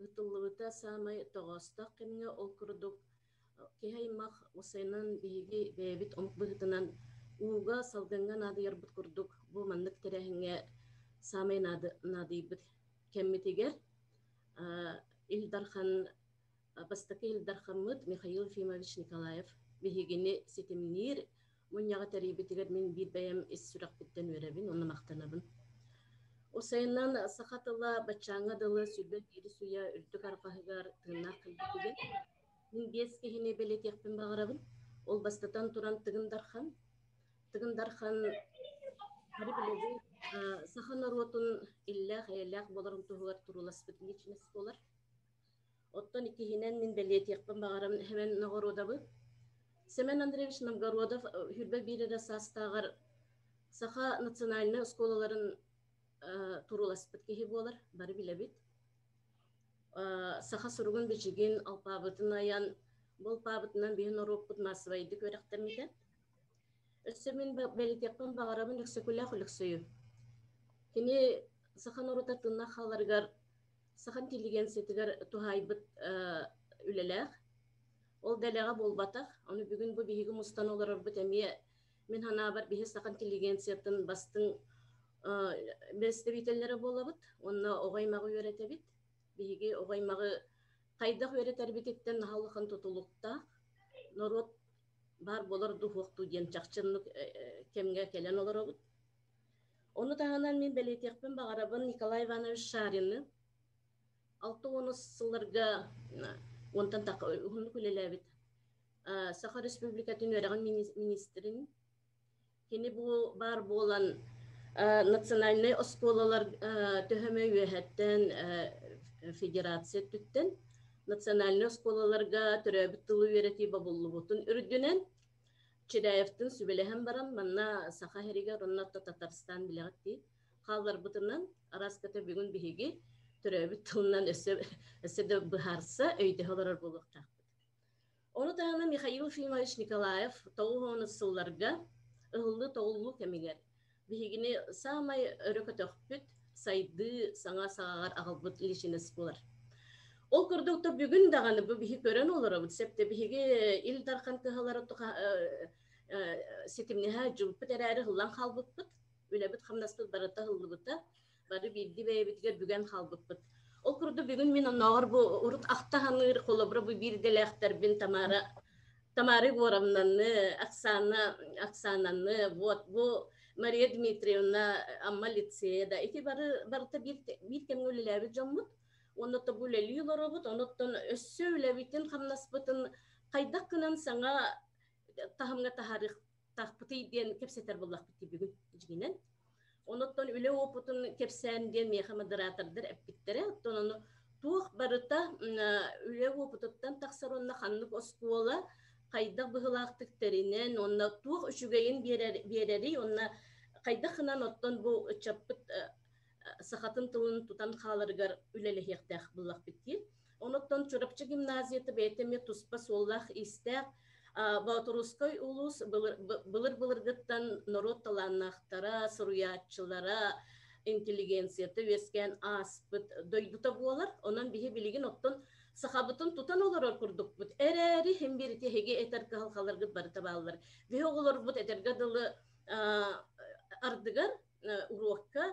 ыытыллыбыта саамай тоҕоостоох кэмҥэ ол курдук киһи аймах усайынан биһиги бэйэбит омук быһыытынан ууга, салгыҥҥа наадыйарбыт курдук бу маннык тэрээһиҥҥэ саамай наадыйбыт кэммитигэр Ил Дархан бастакы Ил Дархаммыт Михаил Ефимович Николаев биһигини ситимниир мунньаҕы тэрийбитигэр мин биир бэйэм ис сүрэхпиттэн үөрэбин уонна махтанабын. Усайынан саха тыла баччааҥҥа дылы сүрбэ биирис үйэ үрдүк арҕаһыгар тыыннаах кэлбитигэр мин биэс киһини бэлиэтиэхпин баҕарабын. Ол бастатан туран Тыгын Дархан. Тыгын Дархан бары билэбит саха норуотун иллээх-эйэлээх буоларын туһугар турууласпыт личность буолар. Оттон иккиһинэн мин бэлиэтиэхпин баҕарабын Сэмэн Новгородовы. Сэмэн Андреевич Новгородов хүрбэ биир эрэ саастааҕар саха национальнай оскуолаларын турууласпыт киһи буолар, бары билэбит. Саха суругун-бичигин, алпаабытын айан, бу алпаабытынан биһи норуоппут маассабайдык үөрэхтэммитэ. Өссө мин бэлиэтиэхпин баҕарабын Өксөкүлээх Өлөксөйү. Кини саха норуота тыыннаах хааларыгар саха интеллигенциятыгар туһаайбыт үлэлээх. Ол дэлэҕэ буолбатах. Ону бүгүн бу биһиги мустан олорорбут эмиэ мин санаабар биһи саха интеллигенциятын бастыҥ бэрэстэбиитэллэрэ буолабыт. Уонна оҕо аймаҕы үөрэтэбит. Биһиги оҕо аймаҕы хайдах үөрэтэрбититтэн наһаа улахан тутулуктаах. Норуот баар буолар дуу диэн чахчы оннук кэмҥэ кэлэн олоробут. Ону таһынан мин бэлиэтиэхпин баҕарабын Николай Иванович Шарины. 60 сылларга уонтан уһуннук үлэлээбит Саха Республикатын үөрэҕин министрин. Кини бу баар буолан национальнай оскуолалар төһөмө үөһэттэн федерация өттүттэн национальнай оскуолаларга төрөөбүт тылы үөрэтии бобуллубутун үрдүнэн Чиряевтын сүбэлэһэн баран манна Саха сиригэр уонна Татарстан билэҕит дии хаалларбытынан араската бүгүн биһиги төрөөбүт тылынан өссө өссө да быһаарса өйдөһө олорор буолуохтаахпыт. Ону таһынан Михаил Ефимович Николаев 90 сылларга ыһыллыы-тоҕуллуу кэмигэр биһигини саамай өрө көтөхпүт, сайдыы саҥа саҕаҕар аҕалбыт личность буолар. Ол курдук то бүгүн даҕаны бу биһи көрөн олоробут. Септе биһиги Ил Дархан кыһалара ситимниһэ дьылпыт эрээри ыллан хаалбыппыт. Үлэбит хамнаспыт барыта ыллыбыта. Бары биирдии бэйэбитигэр бүгэн хаалбыппыт. Ол курдук бүгүн мин оннооҕор бу урут ахта саныыр холобура бу биир идэлээхтэрбин Тамара Тамара Егоровнаны, Оксана Оксананы, вот бу Мария Дмитриевна Амма лицейэ да ити бары барыта биир биир кэмҥэ үлэлээбит дьоммут. Уонна то бу үлэлии олоробут, онуттан өссө үлэбитин хамнаспытын хайдах гынан саҥа таһымҥа таһаарыахтаахпытый диэн кэпсэтэр буоллахпыт дии бүгүн дьиҥинэн. Онуттан үлэ уопутун кэпсээн диэн миэхэ модератордар эппиттэрэ. Оттон ону туох барыта үлэ уопутуттан тахсар уонна ханнык оскуола хайдах быһыылаахтык тэринэн уонна туох үчүгэйин биэрэрий уонна хайдах гынан оттон бу ыччаппыт сахатын тылын тутан хааларыгар үлэлэһиэхтээх буллахпыт дии. Онуттан Чурапчы гимназията бэйэтэ эмиэ туспа суоллаах-иистээх Боотурусскай улуус былыр-былыргыттан норуот талааннаахтара, суруйааччылара, интеллигенцията үөскээн ааспыт дойдута буолар. Онон биһи билигин оттон сахабытын тутан олорор курдукпут. Эрээри иһин биир эһиги этэр кыһалҕаларгыт барыта бааллар. Биһи оҕолорбут этэргэ дылы ардыгар уруокка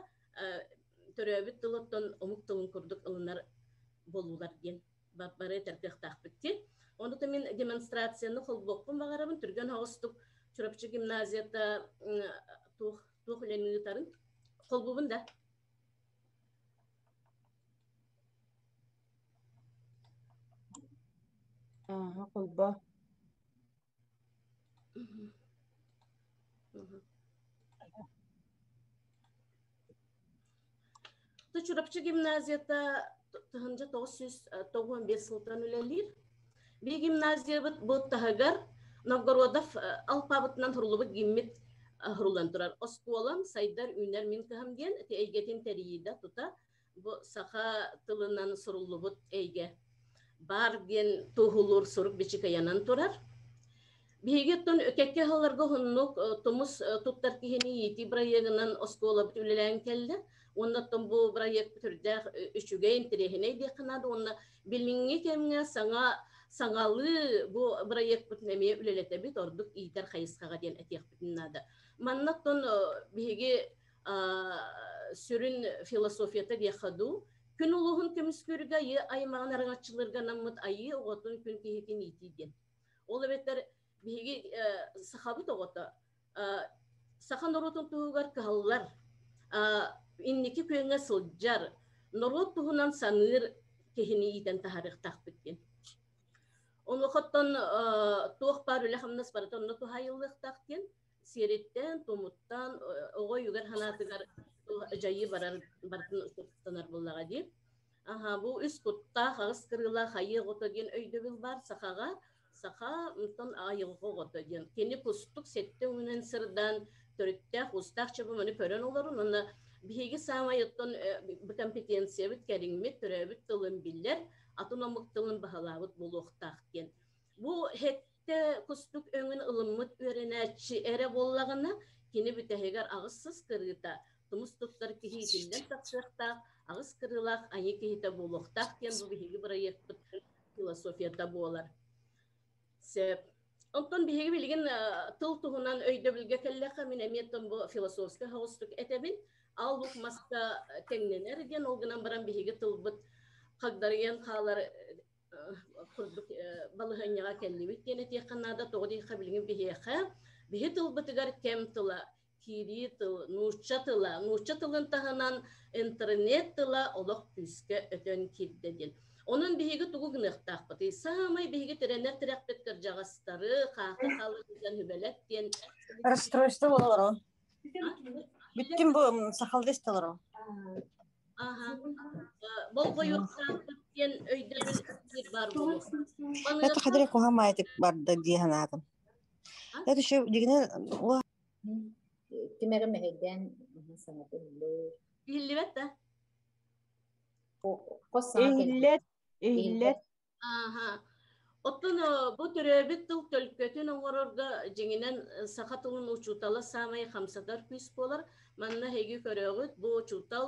төрөөбүт тылыттан омук тылын курдук ылынар буолуулар диэн бары этэр кыахтаахпыт диэн. Ону да мин демонстрацияны холбуохпун баҕарабын түргэн оҕустук Чурапчы гимназията туох туох үлэни ыытарын холбубун да. Холбо. Чурапчы гимназията 1995 сылтан үлэлиир. Би гимназиябыт бу таһыгар Новгородов алпаабытынан хуруллубут гиммит хуруллан турар. Оскуолам сайдар үүнэр мин кыһам диэн ити эйгэтин тэрийиидэ тута бу саха тылынан суруллубут эйгэ баар диэн туоһулуур сурук бичик ыйанан турар. Биһиги оттон кэккэ сылларга уһуннук тумус туттар киһини иитии бырайыагынан оскуолабыт үлэлээн кэллэ. Уонна оттон бу бырайыак түрдээх үчүгэй, интэриэһинэй диэххэ наада. Уонна билиҥҥи кэмҥэ саҥа саҥалыы бу бырайыакпытын эмиэ үлэлэтэбит, ордук иитэр хайысхаҕа диэн этиэхпитин наада. Манна оттон биһиги сүрүн философията диэххэ дуу, күн улууһун көмүскүүргэ айыы аймаҕын араҥаччылыырга анаммыт айыы оҕотун күн киһитин иитии диэн. Ол эбэтэр биһиги сахабыт оҕото саха норуотун туһугар кыһаллар, инники күөҥҥэ сылдьар, норуот туһунан саныыр киһини иитэн таһаарыахтаахпыт диэн. Онуохаттан туох баар үлэ-хамнас барыта онно туһаайыллыахтаах диэн сиэриттэн, тумуттан оҕо өйүгэр санаатыгар дьайыы барар барытын суттанар буоллаҕа дии. Аха, бу үс куттаах, аҕыс кырыылаах айыы оҕото диэн өйдөбүл баар сахаҕа. Саха онтон айылҕа оҕото диэн. Кини кустук сэттэ өҥүнэн сырдаан, төрүттээх, уустаах чабыманы көрөн олорун уонна биһиги саамай оттон бу компетенциябыт кэриҥмит, төрөөбүт тылын биллэр, атын омук тылын баһылаабыт буолуохтаах диэн. Бу сэттэ кустук өҥүн ылыммыт үөрэнээччи эрэ буоллаҕына, кини бүтэһигэр аҕыс сыс кырыыта, тумус туттар киһи итиллэн тахсыахтаах, аҕыс кырыылаах айыы киһитэ буолуохтаах диэн бу биһиги бырайыакпыт философията буолар. Сөп. Онтон биһиги билигин тыл туһунан өйдөбүлгэ кэллэххэ, мин эмиэ бу философскай соҕустук этэбин. Ал лук маска тэҥнэнэр диэн, ол гынан баран биһиги тылбыт хагдарыйан хаалар курдук балаһыанньаҕа кэллибит диэн этиэххэ наада. Тоҕо диэххэ билигин биһиэхэ биһи тылбытыгар кэм тыла, киирии тыл, нуучча тыла, нуучча тылын таһынан интернет тыла олох күүскэ өтөн киирдэ диэн. Онон биһиги тугу гыныахтаахпытый? Саамай биһиги тирэнэр тирэхпит кырдьаҕастары, хаахы халыган үбэлэт диэн. Расстройство олору. Бүттүм бу сахалды истэлору. Аха. Болҕойуохтаахпыт диэн өйдөбүл биир баар буолуо. Это хадре куһамайтык барда дии санаатым. Это еще дигинен Ким эрэ мэһэйдээн саҥата иһиллэр. Иһиллибэт да? Хос саҥа Иһиллэр, иһиллэр. Ааһа. Оттон бу төрөөбүт тыл төлкөтүн оҥорорго дьиҥинэн саха тылын учуутала саамай хамсатар күүс буолар. Манна эһиги көрөөҕүт, бу учуутал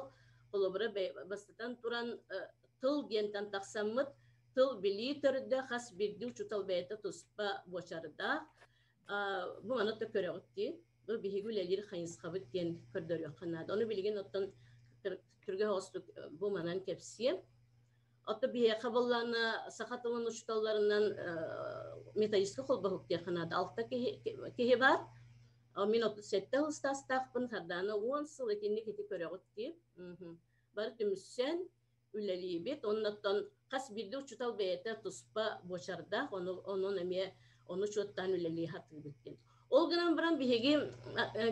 холобура бастатан туран тыл диэнтэн тахсаммыт тыл билии төрдө хас биирдии учуутал бэйэтэ туспа буочардаах. Бу маны да көрөҕүт дии. Бу биһиги үлэлиир хайысхабыт диэн көрдөрүөххэ наада. Ону билигин оттон түргэн соҕустук бу манан кэпсиэм. Ото биһиэхэ буоллаҕына саха тылын учууталларынан методистка холбоһук диэххэ наада. Алта киһи баар. Мин 37 сыл ыстаастаахпын, Сардаана 10 сыл итинник ити көрөҕүт дии. Бары түмүссэн үлэлиибит. Оннуттан хас биирдии учуутал бэйэтэ туспа буочардаах, онон эмиэ ону учуоттаан үлэлии сатыыбыт диэн. Ол гынан баран биһиги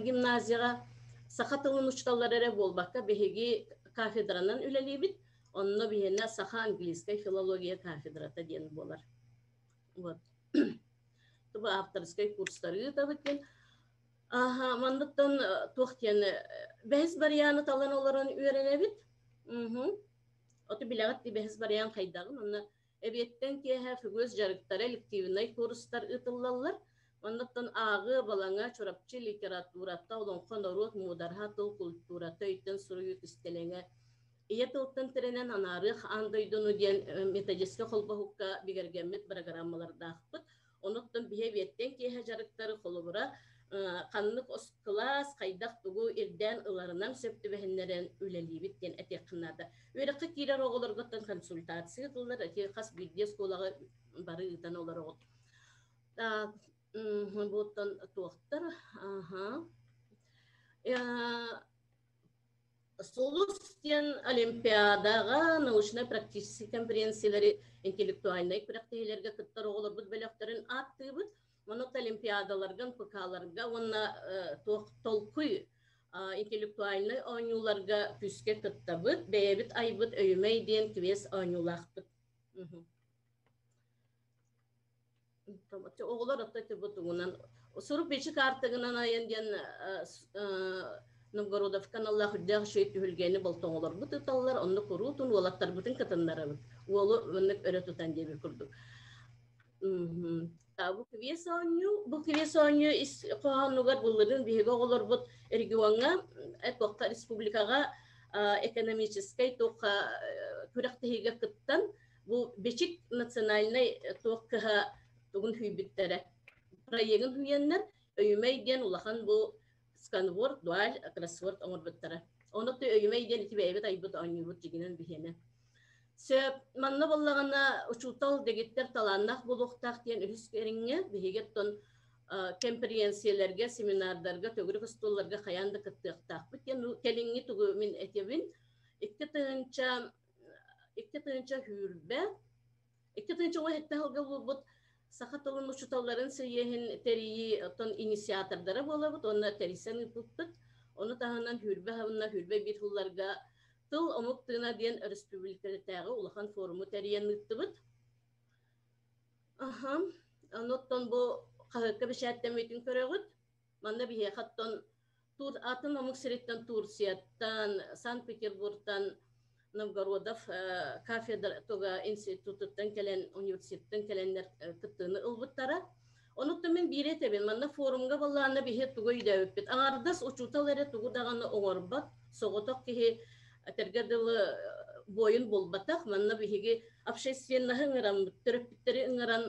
гимназияҕа саха тылын учууталлара эрэ буолбакка, биһиги кафедранан үлэлиибит. Онно биһиэнэ саха английскай филология кафедрата диэн буолар. Вот. Бу авторскай курстары ыытабыт диэн. Аха, манныттан туох диэн бэһис барыйааны талан олорон үөрэнэбит. Угу. Оту билэҕит ди бэһис барыйаан хайдаҕын. Онно эбиэттэн киэһэ фүгүс дьарыктара, элективнай курстар ыытыллаллар. Оннуттан ааҕыы, балаҥа, Чурапчы литературата, олоҥхо, норуот муударһа, тыл культурата, өйтөн суруйуу кистэлэҥэ Ийэ тылтан тирэнэн анаарыах аан дойдуну диэн методическай холбоһукка бигэргэммит бырагырааммалардаахпыт. Онуттан биһи эбиэттэн киэһэ дьарыктары холобура ханнык кылаас хайдах тугу ирдээн ыларынан сөп түбэһиннэрэн үлэлиибит диэн этиэххэ наада. Үөрэххэ киирэр оҕолорготтон консультация ылыллар, ити хас биирдии оскуолаҕа бары ыытан олороҕут. Буоттан туохтар? Аха. Сулус диэн олимпиадаҕа научнай-практическай конференциялары интеллектуальнай күрэхтэһиилэргэ кыттар оҕолорбут бөлөхтөрүн ааттыыбыт. Маннык олимпиадаларга, НПК-ларга уонна туох толкуй Интеллектуальнай оонньууларга күүскэ кыттабыт, бэйэбит айбыт Өйүмэй диэн квест оонньуулаахпыт. Оҕолор отто тубутугунан сурук бичик аартыгынан айан диэн Новгородовка аналлаах үрдээх үчүгэй түһүлгэни болтоҥолорбут ыыталлар, онно куруутун уолаттарбытын кытыннарабыт. Уолу маннык өрө тутан диэбит курдук. Бу квест оонньуу, бу квест оонньуу ис хоһоонугар былырыын биһиги оҕолорбут региоҥҥа, туохха республикаҕа экономическай туохха күрэхтэһиигэ кыттан Бу Бичик национальнай туох кыһа тугун хүйбүттэрэ. Проегын хүйэннэр Өйүмэй диэн улахан бу сканворд, дуаль, кроссворд оҥорбуттара. Ону Өйүмэй диэн ити бэйэбит айбыт оонньуубут дьигинэн биһиэнэ. Сөп, манна буоллаҕына учуутал дэгиттэр талааннаах буолуохтаах диэн үһүс кэриҥҥэ биһиги оттон кэмпириэнсийэлэргэ, семинардарга, төгүрүк остуолларга хайаан да кыттыахтаахпыт диэн кэлиҥҥи тугу мин этэбин. 2000 20 сүүрбэ 2017 сылга буолбут саха тылын учууталларын сийиэһин тэрийии оттон инициатордара буолабыт уонна тэрийсэн ыыппыппыт. Ону таһынан сүүрбэ уонна 21 сылларга тыл омук тыына диэн өрөспүүбүлүкэтээҕи улахан форуму тэрийэн ыыттыбыт. Аха. Ону бу хаһыакка бэчээттэммитин көрөҕүт. Манна биһиэхэ оттон атын омук сириттэн Турцияттан, Санкт-Петербургтан Новгородов кафедра туга институтуттан кэлэн, университеттан кэлэннэр кыттыыны ылбыттара. Онуттан мин биири этэбин, манна форумга баллаана биһи тугу өйдөөбүппүт. Аҥардас учуутал эрэ тугу даҕаны оҥорбот, соҕотох киһи этэргэ дылы буойун буолбатах. Манна биһиги общественноһы ыҥыраммыт, төрөппүттэри ыҥыран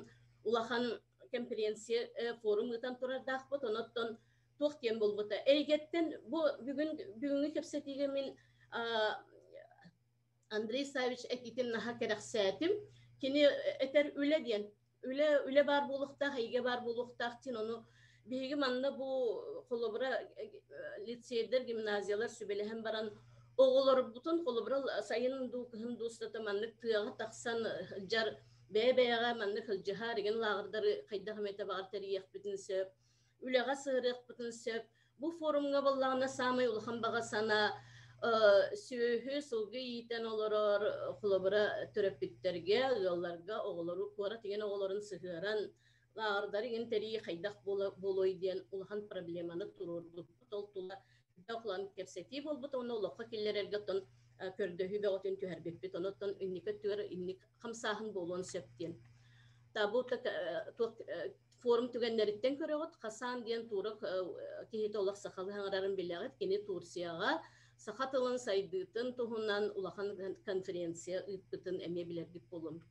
улахан конференция форум ыытан турардаахпыт. Оноттон туох диэн буолбута. Эйгэттэн бу бүгүн бүгүҥҥү кэпсэтиигэ мин Андрей Савич этиитин наһаа кэрэхсээтим. Кини этэр үлэ диэн үлэ үлэ баар буолуохтаах, эйгэ баар буолуохтаах диэн ону биһиги манна бу холобура лицейдэр, гимназиялар сүбэлэһэн баран оҕолорбутун холобура сайын дуу, кыһын дуу устата маннык тыаҕа тахсан сылдьар бэйэ-бэйэҕэ маннык сылдьыһар игин лааҕырдары хайдах эмэтэ баҕар тэрийиэхпитин сөп үлэҕэ сыһырыахпытын сөп. Бу форумҥа буоллаҕына саамай улахан баҕа санаа сүөһү, сылгы иитэн олорор холобура төрөппүттэргэ, ыалларга оҕолору куорат игин оҕолорун сыһыаран лааҕырдары игин тэрийии хайдах буолуой диэн улахан проблеманы туруорбуппут. Ол тула улахан кэпсэтии буолбут уонна олоххо киллэрэргэ оттон көрдөһүү бөҕөтүн түһэрбиппит. Онон инники өттүгэр инник хамсааһын буолуон сөп диэн. Табу форум түгэннэриттэн көрөҕүт. Хасан диэн турок киһитэ олох сахалыы хаҥарарын билэҕит. Кини Турцияҕа саха тылын сайдыытын туһунан улахан конференция ыыппытын эмиэ билэргит буолуом.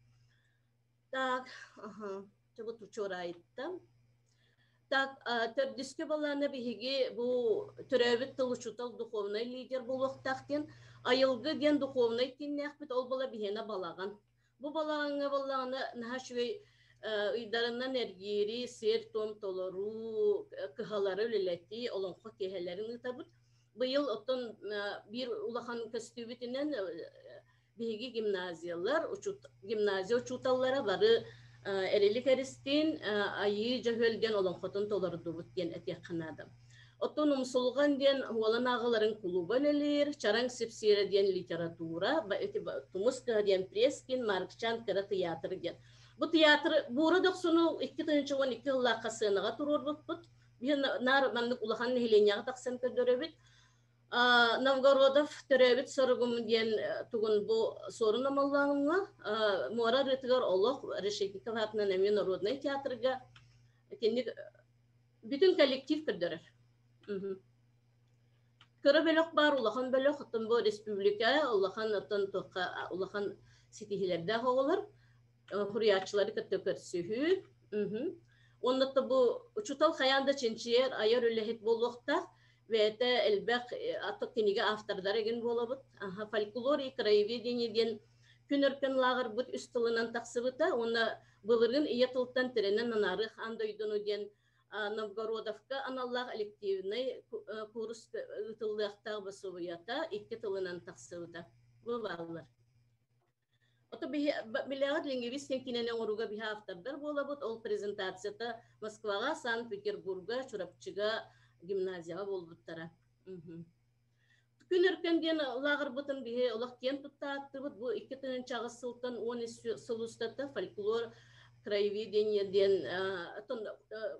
Так, ага, бу учуорайытта. Так, төрдүскэ балаана биһиги бу төрөөбүт тыл учуутал духовнай лидер буолуохтаах диэн айылгы диэн духовнай кииннээхпит ол була биһиэнэ балаҕан. Бу балаҕаҥҥа буоллаҕына наһаа үчүгэй ыйдарынан эргиири, сиэр-туом толоруу, кыһалары үлэлэтии, олоҥхо киэһэлэрин ыытабыт. Быйыл оттон биир улахан көстүүбүтүнэн биһиги гимназиялар, гимназия учууталлара бары Эрилик Эристиин Айыы Дьөһүөл диэн олоҥхотун толордубут диэн этиэххэ наада. Оттон Умсулҕан диэн уолан ааҕыларын кулууба үлэлиир, Чараҥ сипсиэрэ диэн литература, Тумус кыһа диэн Прескин, Маркчан кыра тыйаатыр диэн. Бу тыйаатыр Буура Дохсуну 2012 сыллаахха сыанаҕа туруорбуппут. Биһи наар маннык улахан нэһилиэнньэҕэ тахсан көрдөрөбүт. Новгородов төрөөбүт соругум диэн тугун бу Суорун Омоллооҥҥо муора арыытыгар олох Решетников аатынан эмиэ народнай театрга итинник бүтүн коллектив көрдөрөр. Кыра бөлөх баар, улахан бөлөх, оттон бу республика улахан оттон туохха улахан ситиһиилэрдээх оҕолор хуруйааччылары кытта көрсүһүү. Уонна бу учуутал хайаан да чинчийэр, айар үлэһит буолуохтаах. Бэйэтэ элбэх аты кинигэ автордара игин буолабыт. Фольклор и краеведение диэн күн өркөн лааҕырбыт үс тылынан тахсыбыта уонна былыргын ийэ тылтан тирэнэн анаарыах аан дойдуну диэн Новгородовка аналлаах элективнэй курс ыытыллыахтаах босуобуйата икки тылынан тахсыбыта. Бу бааллар. Ото билэҕит лингвист киинэни оҥорууга биһи автордар буолабыт. Ол презентацията Москваҕа, Санкт-Петербурга, Чурапчыга гимназияҕа буолбуттара. Күн өркөн диэн лааҕырбытын биһи олох киэн туттааттыбыт. Бу 2008 сылтан 13 сыл устата фольклор краеведение диэн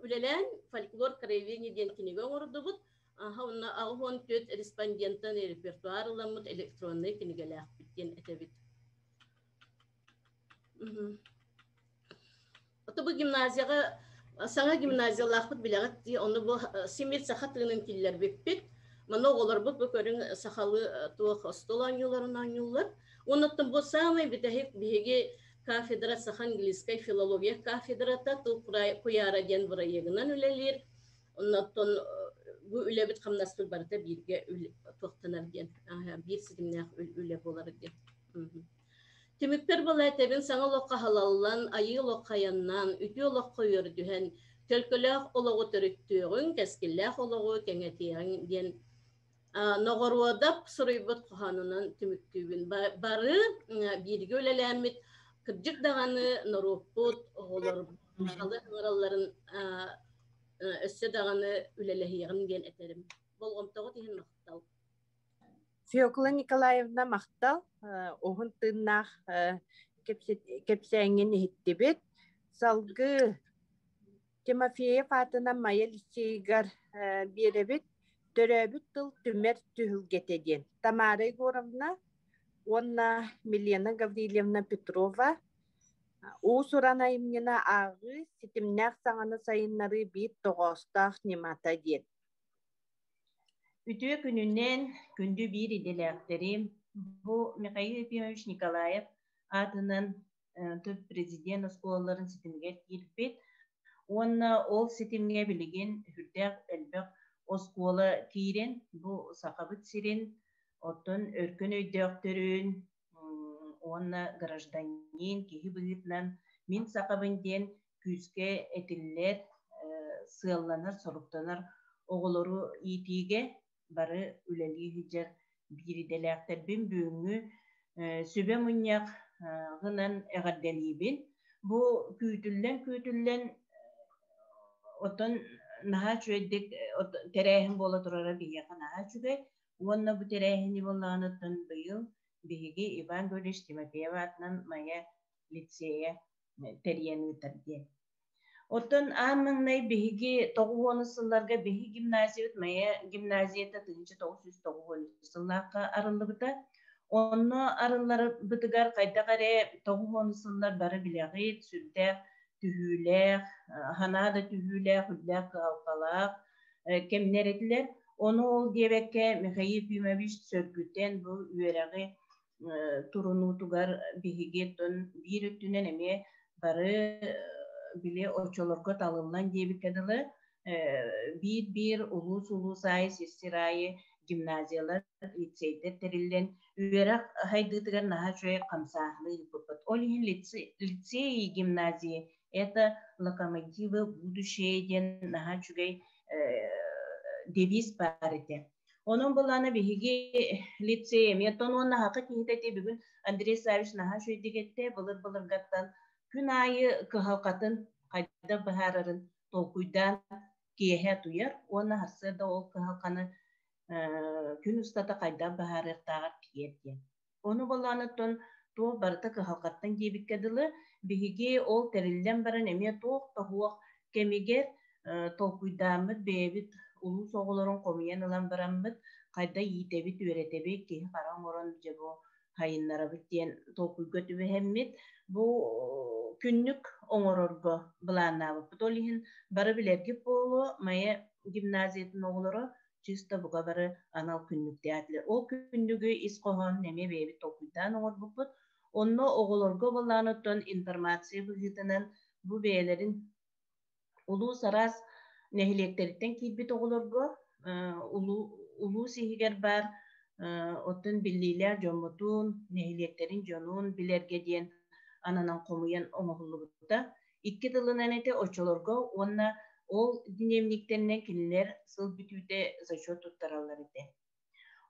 үлэлээн фольклор краеведение диэн кинигэ оҥордубут. Аха онно 84 респонденттан репертуар ыламмыт электроннай кинигэлээхпит диэн этэбит. Ото бу гимназияҕа саҥа гимназиялаахпыт билэҕит дии, ону бу симир саха тыынын киллэрбиппит. Манна оҕолорбут бу көрүҥ сахалыы туох остуол оонньууларын оонньууллар. Уонна бу саамай бүтэһик биһиги кафедра саха английскай филология кафедрата тыл куйаара диэн бырайыагынан үлэлиир. Оннуттан бу үлэбит хамнаспыт барыта бииргэ туохтанар диэн, биир ситимнээх үлэ буолар диэн. Түмүкпэр була этэбин саҥа олоххо аһылаллан, айыы олоххо айаннаан, үтүө олоххо үөрдүһэн, төлкөлөөх олоҕу төрүттүөҕүҥ, кэскиллээх олоҕу кэҥэтиэҕиҥ диэн Ноҕоруодап суруйбут хоһоонунан түмүктүүбүн. Бары бииргэ үлэлээммит кырдьык даҕаны норуоппут, оҕолорбут сахалыы ыҥыралларын өссө даҕаны үлэлэһиэҕим диэн этэрим. Болҕомтоҕут иһин махтал. Фёкла Николаевна махтал, уһун тыыннаах кэпсээҥҥин иһиттибит. Салгыы Тимофеев аатынан Майа лицейигэр биэрэбит Төрөөбүт тыл түмэр түһүлгэтэ диэн Тамара Егоровна уонна Милена Гаврильевна Петрова уус-уран айымньыны ааҕыы ситимнээх саҥаны сайыннарыы биир тоҕоостоох ньымата диэн. Үтүө күнүнэн, күндү биир идэлээхтэрим, бу Михаил Ефимович Николаев аатынан төп президент оскуолаларын ситимигэр киирбит уонна ол ситимҥэ билигин сүрдээх элбэх оскуола киирэн, бу Сахабыт сирин, оттон өркөн өйдөөхтөрүн уонна гражданин киһи быһыытынан мин сахабын диэн күүскэ этиллэр, сыалланар, соруктанар оҕолору иитиигэ бары үлэлии сылдьар биир идэлээхтэрбин бүгүҥҥү сүбэ мунньах гынан эҕэрдэлиибин. Бу күүтүллэн-күүтүллэн оттон наһаа үчүгэйдик тэрээһин буола турара биһиэхэ наһаа үчүгэй. Уонна бу тэрээһини буоллаҕына быйыл биһиги Иван Гаврильевич Тимофеев аатынан Майа лицейэ тэрийэн ыытар диэн. Оттон аан маҥнай биһиги тоҕус сылларга биһиги гимназиябыт Майа гимназията 1993 сыллаахха арыллыбыта. Онно арылларбытыгар хайдах эрэ тоҕус сыллар бары билэҕит, сүрдээх түһүүлээх, ханаа да түһүүлээх, үрдээх кыһалҕалаах кэмнэр этилэр. Ону ол диэбэккэ Михаил Ефимович сөргүтэн бу үөрэҕи турунуутугар биһиги оттон биир өттүнэн эмиэ бары били оччолорго талыллан диэбиккэ дылы биир-биир улуус-улуус аайы сир-сир аайы гимназиялар, лицейдэр тэриллэн үөрэх хайдыытыгар наһаа үчүгэй хамсааһыны ыыппыппыт. Ол иһин лицей и гимназии это локомотивы будущее диэн наһаа үчүгэй девиз баар этэ. Онон былаана биһиги лицей эмиэ тон уонна хака киһитэ ити бүгүн Андрей Савич наһаа үчүгэйдик эттэ былыр-былыргаттан күн аайы кыһалҕатын хайдах быһаарарын толкуйдаан киэһэ туйар уонна сарсыарда ол кыһалҕаны күн устата хайдах быһаарыахтааҕар тиийэр диэн. Ону былааныттан туох барыта кыһалҕаттан диэбиккэ дылы, биһиги ол тэриллэн баран эмиэ туох да суох кэмигэр толкуйдааммыт бэйэбит улуус оҕолорун хомуйан ылан бараммыт хайда иитэбит, үөрэтэбит, киһи-хара оҥорон дьэ бу хайыннарабыт диэн толкуйга түбэһэммит бу күннүк оҥорорго былааннаабыппыт. Ол иһин бары билэргит буолуо, Майа гимназиятын оҕолоро чисто бука бары анал күннүктээтилэр. Ол күннүгү ис хоһоонун эмиэ бэйэбит толкуйдаан оҥорбуппут. Онно оҕолорго былааныттан информация быһыытынан бу бэйэлэрин улуус араас нэһилиэктэриттэн киирбит оҕолорго улуус иһигэр баар оттон биллиилээх дьоммутун, нэһилиэктэрин дьонун билэргэ диэн ананан хомуйан оҥоһуллубута. Икки тылынан этэ оччолорго уонна ол дневниктэринэн кинилэр сыл бүтүүтэ зачет туттараллар этэ.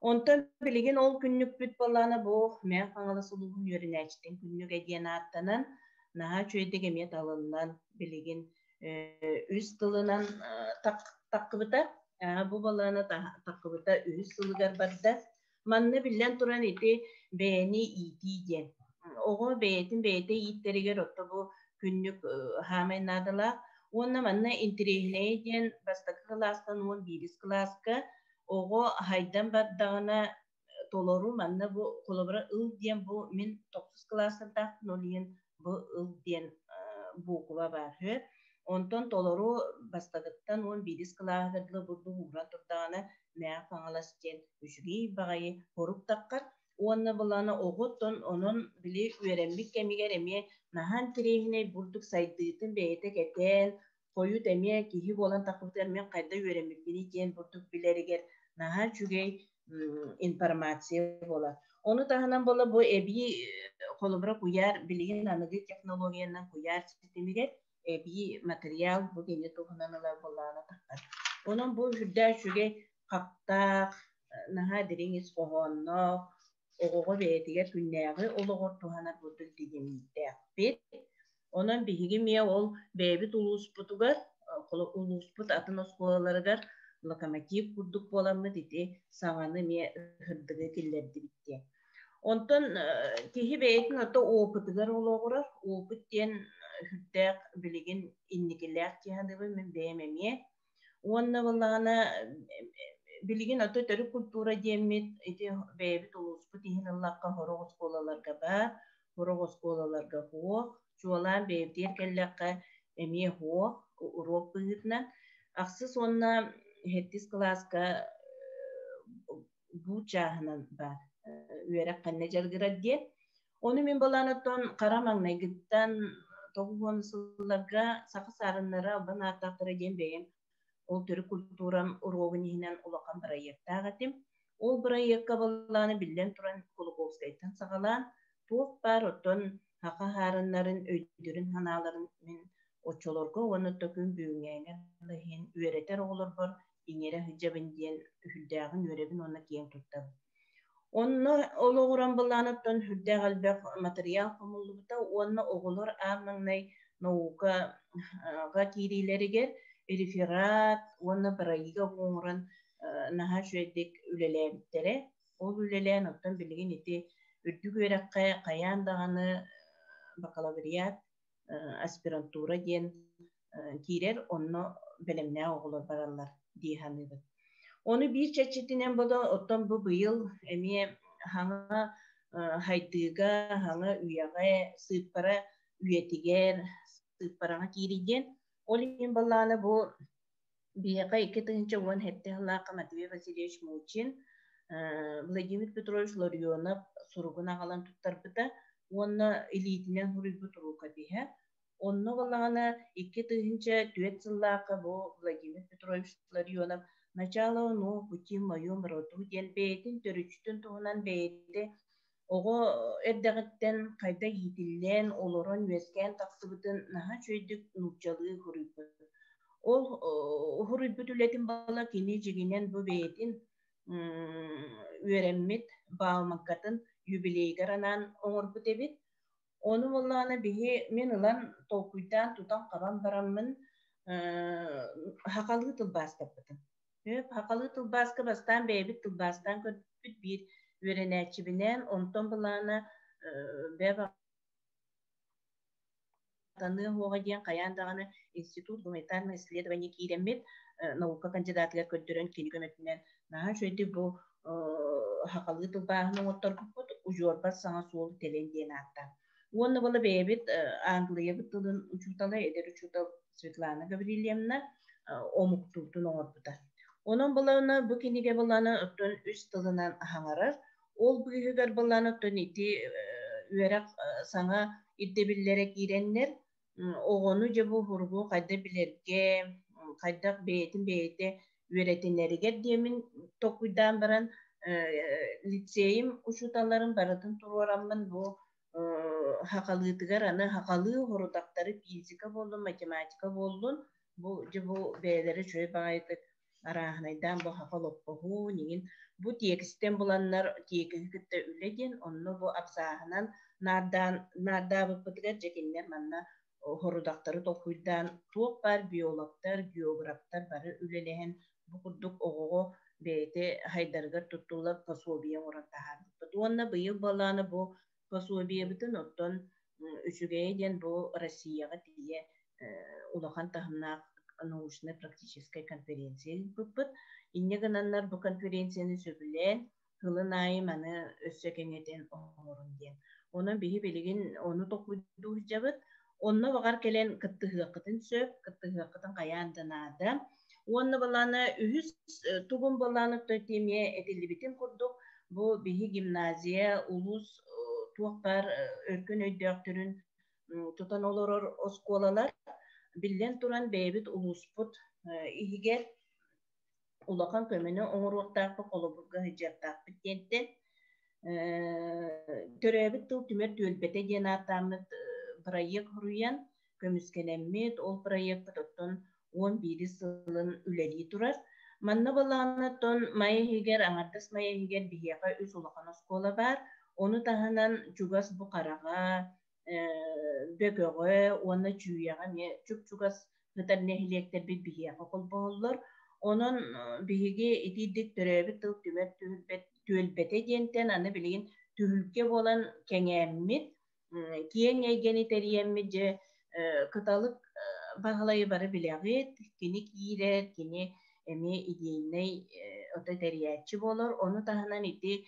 Онтон билигин ол күннүкпүт буоллаҕына бу Мэҥэ Хаҥалас улууһун үөрэнээччитин күннүгэ диэн ааттанан наһаа үчүгэйдик эмиэ талыллан билигин үс тылынан таххыбыта. Бу балаана таххыбыта үһүс сылыгар барда. Манна биллэн туран ити бэйэни иитии диэн. Оҕо бэйэтин бэйэтэ ииттэригэр отто бу күннүк хаамай наадалаах. Уонна манна интэриэһинэйэ диэн бастакы кылаастан 11 кылааска оҕо хайдан бардаҕына толору манна бу холобура ыл диэн бу мин тохсус кылаастардаахпын ол иһин бу ыл диэн буукуба баар үһү. Онтон толору бастакыттан 11 кылааһыгар дылы бурдук ууран турдаҕына Мээх Хаҥалас диэн үчүгэй баҕайы хорук таххар уонна былаана оҕоттон онон били үөрэммит кэмигэр эмиэ наһаа интэриэһинэй бурдук сайдыытын бэйэтэ кэтээн хойут эмиэ киһи буолан таххыбытыгар мин хайда үөрэммиппиний диэн бурдук билэригэр наһаа үчүгэй информация буолар. Ону таһынан буола бу эбии холобура куйаар билигин аныгы технологиянан куйаар ситимигэр эбии материал бу кини туһунан ылар буоллаҕына таххар. Онон бу үрдээх үчүгэй хаптаах, наһаа дириҥ ис хоһоонноох, оҕоҕо бэйэтигэр күннээҕи олоҕор туһанар курдук дигимнээхпит. Онон биһиги эмиэ ол бэйэбит улууспутугар, улууспут атын оскуолаларыгар локомотив курдук буоламмыт ити саҥаны эмиэ ыһырдыгы киллэрдибит диэн. Онтон киһи бэйэтин ото опытыгар олоҕурар. Опыт диэн сүрдээх билигин инникилээх дии саныыбын мин бэйэм эмиэ. Уонна буоллаҕына билигин ото төрүт культура диэммит ити бэйэбит улууспут иһин ыллахха сорох оскуолаларга баар, сорох оскуолаларга суох. Чуолаан бэйэбитигэр кэллэххэ эмиэ суох уруок быһыытынан. Ахсыс уонна сэттис кылааска бу чааһынан баар үөрэх ханна дьарыгырар диэн. Ону мин балаан оттон хара маҥнайгыттан 90 сылларга саха саарыннара албан ааттаахтара диэн бэйэм ол төрүт культурам уруогун иһинэн улахан бырайыактаах этим. Ол бырайыакка баллааны биллэн туран Кулаковскайтан саҕалаан туох баар оттон саха саарыннарын өйдөрүн-санааларын мин оччолорго уонна күн бүгүҥҥээҥҥэ иһин үөрэтэр оҕолорбор иҥэрэ сылдьабын диэн сүрдээҕин үөрэбин уонна киэҥ туттабын. Онно олоҕуран былааныттан сүрдээх элбэх матырыйаал хомуллубута уонна оҕолор аан маҥнай наукаҕа киириилэригэр реферат уонна бырайыак оҥорон наһаа үчүгэйдик үлэлээбиттэрэ. Ол үлэлээн оттон билигин ити үрдүк үөрэххэ хайаан даҕаны бакалавриат аспирантура диэн киирэр, онно бэлэмнээх оҕолор бараллар дии саныыбын. Ону биир чэрчитинэн бодо, оттон бу быйыл эмиэ хаҥа хайдыыга, хаҥа үйэҕэ, сыыппара үйэтигэр, сыыппараҕа киирий диэн. Ол иһин баллаана бу биһиэхэ 2017 сыллаахха Матвей Васильевич Мучин, Владимир Петрович Ларионов суругун аҕалан туттарбыта уонна илиитинэн суруйбут рукопиһа. Онно буоллаҕына 2004 сыллаахха бу Владимир Петрович Ларионов «Начало нового пути в моем роду» диэн бэйэтин төрүччүтүн туһунан бэйэтэ оҕо эрдэҕиттэн хайдах иитиллэн, олорон, үөскээн тахсыбытын наһаа үчүгэйдик нууччалыы суруйбут. Ол суруйбут үлэтин бала кини дьиҥинэн бу бэйэтин үөрэммит Бауманкатын юбилейыгар анаан оҥорбут эбит. Ону буоллаҕына биһи мин ылан толкуйдаан тутан-хабан бараммын сахалыы тылбаастаппытым. Сахалыы тылбааска бастаан бэйэбит тылбаастаан көрбүппүт биир үөрэнээччибинээн, онтон былаана бэйэ уоҕа диэн хайаан даҕаны Институт гуманитарных исследований киирэммит наука кандидатыгар көрдөрөн кини көмөтүнэн наһаа үчүгэйдик бу сахалыы тылбааһын оҥотторбуппут удьуорбат саҥа суол тэлэн диэн ааттаах. Уонна буола бэйэбит Англиябыт тылын учуутала, эдэр учуутал Светлана Гаврильевна омуктуутун оҥорбута. Онон былаана бу кинигэ былаана оттон үс тылынан аһаҥарар. Ол быыһыгар былаана оттон ити үөрэх саҥа ирдэбиллэрэ киирэннэр оҕону дьэ бу уһургу хайдах билэргэ, хайдах бэйэтин бэйэтэ үөрэтинэригэр диэмин толкуйдаан баран лицейим учууталларын барытын туруораммын бу сахалыытыгар аны сахалыы хорутахтары физика буоллун, математика буоллун бу дьэ бу бэйэлэрэ үчүгэй баҕайытык арааһынайдаан бу саха олоппоһун иҥин бу тиэкистэн буланнар тиэкиһи кытта үлэ диэн онно бу абзааһынан наардаан наардаабыппытыгар дьэ кинилэр манна хорудахтары толкуйдаан туох баар биологтар, географтар бары үлэлэһэн Бу курдук оҕоҕо бэйэтэ хайдарыгар туттуллар пособие оҥорон таһаарбыппыт. Уонна быйыл балааны бу пособиебытын оттон үчүгэйэ диэн бу Россияҕа тиийэ улахан таһымнаах научнай-практическай конференция ыыппыппыт. Инньэ гынаннар бу конференцияны сөбүлээн сылын аайы маны өссө кэҥэтэн оҥорун диэн. Онон биһи билигин ону толкуйдуу сылдьабыт. Онно баҕар кэлэн кыттыһыаххытын сөп, кыттыһыаххытын хайаан да наада. Уонна балаана үһүс тугун балаана эмиэ этиллибитин курдук, бу биһи гимназия улуус туох баар өркөн өйдөөхтөрүн тутан олорор оскуолалар биллэн туран бэйэбит улууспут иһигэр улахан көмөнү оҥоруохтаахпыт, холобурга сылдьыахтаахпыт диэнтэн төрөөбүт тыл түмэр түөлбэтэ диэн ааттааммыт бырайыак суруйан көмүскэлэммит, ол проекпыт оттон 11 сылын үлэлии турар. Манна балаҕаннаттан Майа иһигэр, аҥардас Майа иһигэр биһиэхэ үс улахан оскуола баар. Ону таһынан чугас Бухараҕа, Бөкөҕө уонна Чүүйэҕэ эмиэ чуп-чугас сытар нэһилиэктэрбит биһиэхэ холбоһоллор. Онон биһиги итиирдик төрөөбүт тыл түмэр түөлбэтэ диэнтэн аны билигин түһүлгэ буолан кэҥээммит, киэҥ эйгэни тэрийэммит дьэ Кыталык Баһылайы бары билэҕит, кини киирэр, кини эмиэ идейнэй ото тэрийээччи буолар. Ону таһынан ити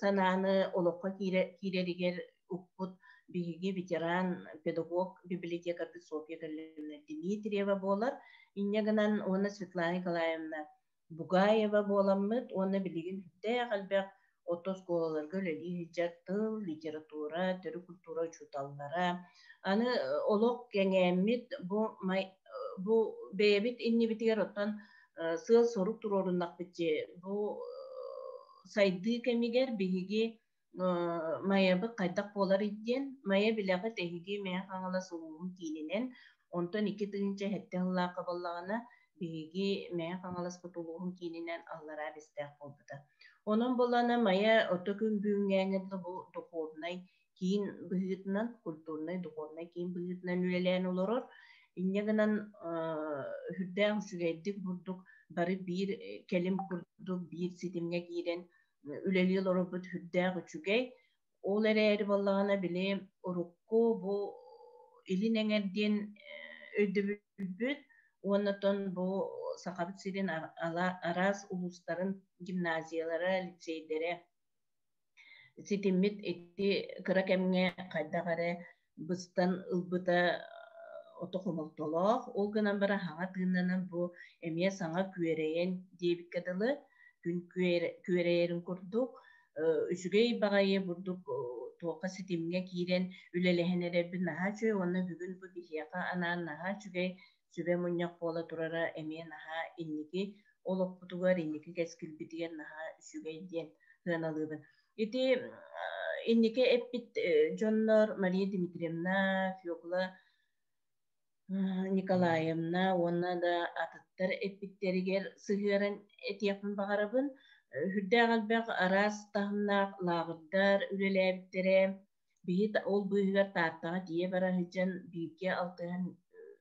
санааны олоххо киирэригэр укпут биһиги ветеран педагог библиотекарбыт Софья Калинина Дмитриева буолар. Инньэ гынан уонна Светлана Николаевна Бугаева буоламмыт уонна билигин сүрдээх элбэх орто оскуолаларга үлэлии сылдьар тыл, литература, төрүт культура учууталлара. Аны олох кэҥээммит бу, бу бэйэбит иннибитигэр оттон сыал-сорук туруоруннахпыт дии. Бу сайдыы кэмигэр биһиги Майабыт хайдах буоларый диэн, Майа билэҕит эһиги Мэҥэ Хаҥалас улууһун киининэн, онтон 2007 сыллаахха буоллаҕына, биһиги Мэҥэ Хаҥаласпыт улууһун киининэн Аллараа Бэстээх буолбута. Онон буоллаҕына Майа орто күн бүгүҥҥээҥҥэ дылы бу духовнай киин быһыытынан, культурнай духовнай киин быһыытынан үлэлээн олорор. Инньэ гынан сүрдээх үчүгэйдик бурдук бары биир кэлим курдук биир ситимҥэ киирэн үлэлии олорорбут сүрдээх үчүгэй. Ол эрээри буоллаҕына били урукку бу илин эҥэр диэн өйдөбүлбүт уонна оттон бу Сахабыт сирин араас улуустарын гимназиялара, лицейдэрэ ситиммит ити кыра кэмҥэ хайдах эрэ быстан ылбыта ото хомолтолоох. Ол гынан баран хаҥа тыыннанан бу эмиэ саҥа күөрэйэн диэбиккэ дылы, күн күөрэйэрин курдук, үчүгэй баҕайы бурдук туохха ситимҥэ киирэн үлэлэһэн эрэрбит наһаа үчүгэй уонна бүгүн бу биһиэхэ анаан наһаа үчүгэй сүбэ мунньах буола турара эмиэ наһаа инники олохпутугар, инники кэскилбитигэр наһаа үчүгэй диэн сыаналыыбын. Ити инники эппит дьоннор Мария Дмитриевна, Фёкла Николаевна уонна да атыттар эппиттэригэр сыһыаран этиэхпин баҕарабын. Сүрдээх элбэх араас таһымнаах лааҕырдар үлэлээбиттэрэ. Биһи ол быыһыгар Тааттаҕа тиийэ бара сылдьан бииргэ алтыһан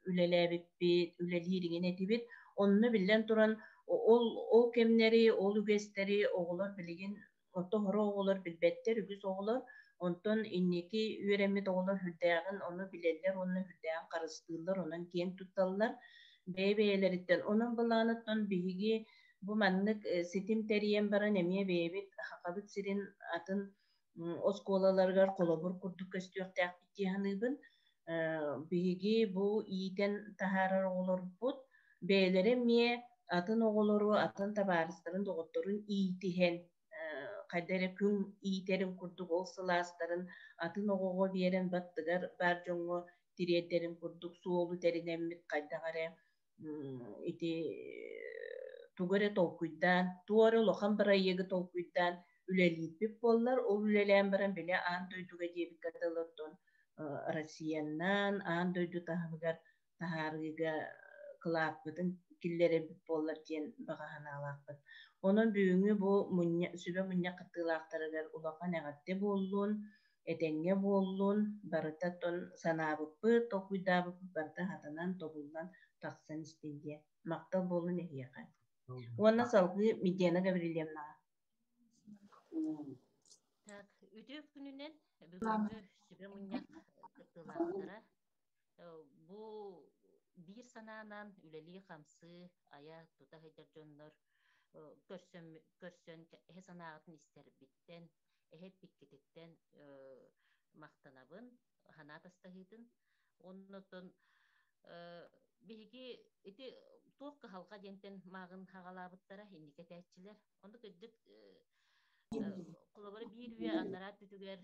үлэлээбиппит, үлэлиир иҥин этибит. Онно биллэн туран ол кэмнэри, ол үгэстэри оҕолор билигин Орто сорох оҕолор билбэттэр, үгүс оҕолор. Онтон инники үөрэммит оҕолор сүрдээҕин ону билэллэр уонна сүрдээҕин харыстыыллар, онон киэн тутталлар бэйэ-бэйэлэриттэн. Онон былааныттан биһиги бу маннык ситим тэрийэн баран эмиэ бэйэбит Сахабыт сирин атын оскуолаларыгар холобур курдук көстүөхтээхпит дии саныыбын. Биһиги бу иитэн таһаарар оҕолорбут бэйэлэрэ эмиэ атын оҕолору, атын табаарыстарын, доҕотторун иитиһэн хайда эрэ күн иитэрин курдук ол сылаастарын атын оҕоҕо биэрэн баттыгар баар дьоҥҥо тириэрдэрин курдук суолу тэринэммит хайдах эрэ ити тугу эрэ толкуйдаан, туох эрэ улахан бырайыагы толкуйдаан үлэлиирбит буоллар, ол үлэлээн баран били аан дойдуга диэбиккэ дылы оттон Россиянан аан дойду таһымыгар таһаарыыга кылааппытын киллэрэрбит буоллар диэн баҕа санаалаахпыт. Онон бүгүҥҥү бу мунньа, сүбэ мунньах кыттыылаахтарыгар улахан эҕэрдэ буоллун, этэҥҥэ буоллун, барыта тон санаабыппыт, толкуйдаабыппыт барыта хатанан, тобуллан тахсан истин диэн. Махтал буоллун эһиэхэ. Уонна салгыы Медена Гаврильевнаҕа. Так, үтүө күнүнэн бүгүҥҥү сүбэ мунньах кыттыылаахтара бу биир санаанан үлэлии-хамсыы, айа тута сылдьар дьоннор көрсөн, көрсөн эһэ санааҕытын истэрбиттэн, эһэ эппиккититтэн махтанабын, санаа тастаһыытын. Оннотон биһиги ити туох кыһалҕа диэнтэн мааҕын хаҕалаабыттара инники этээччилэр. Онно кырдьык холобура биир үйэ анараа өттүгэр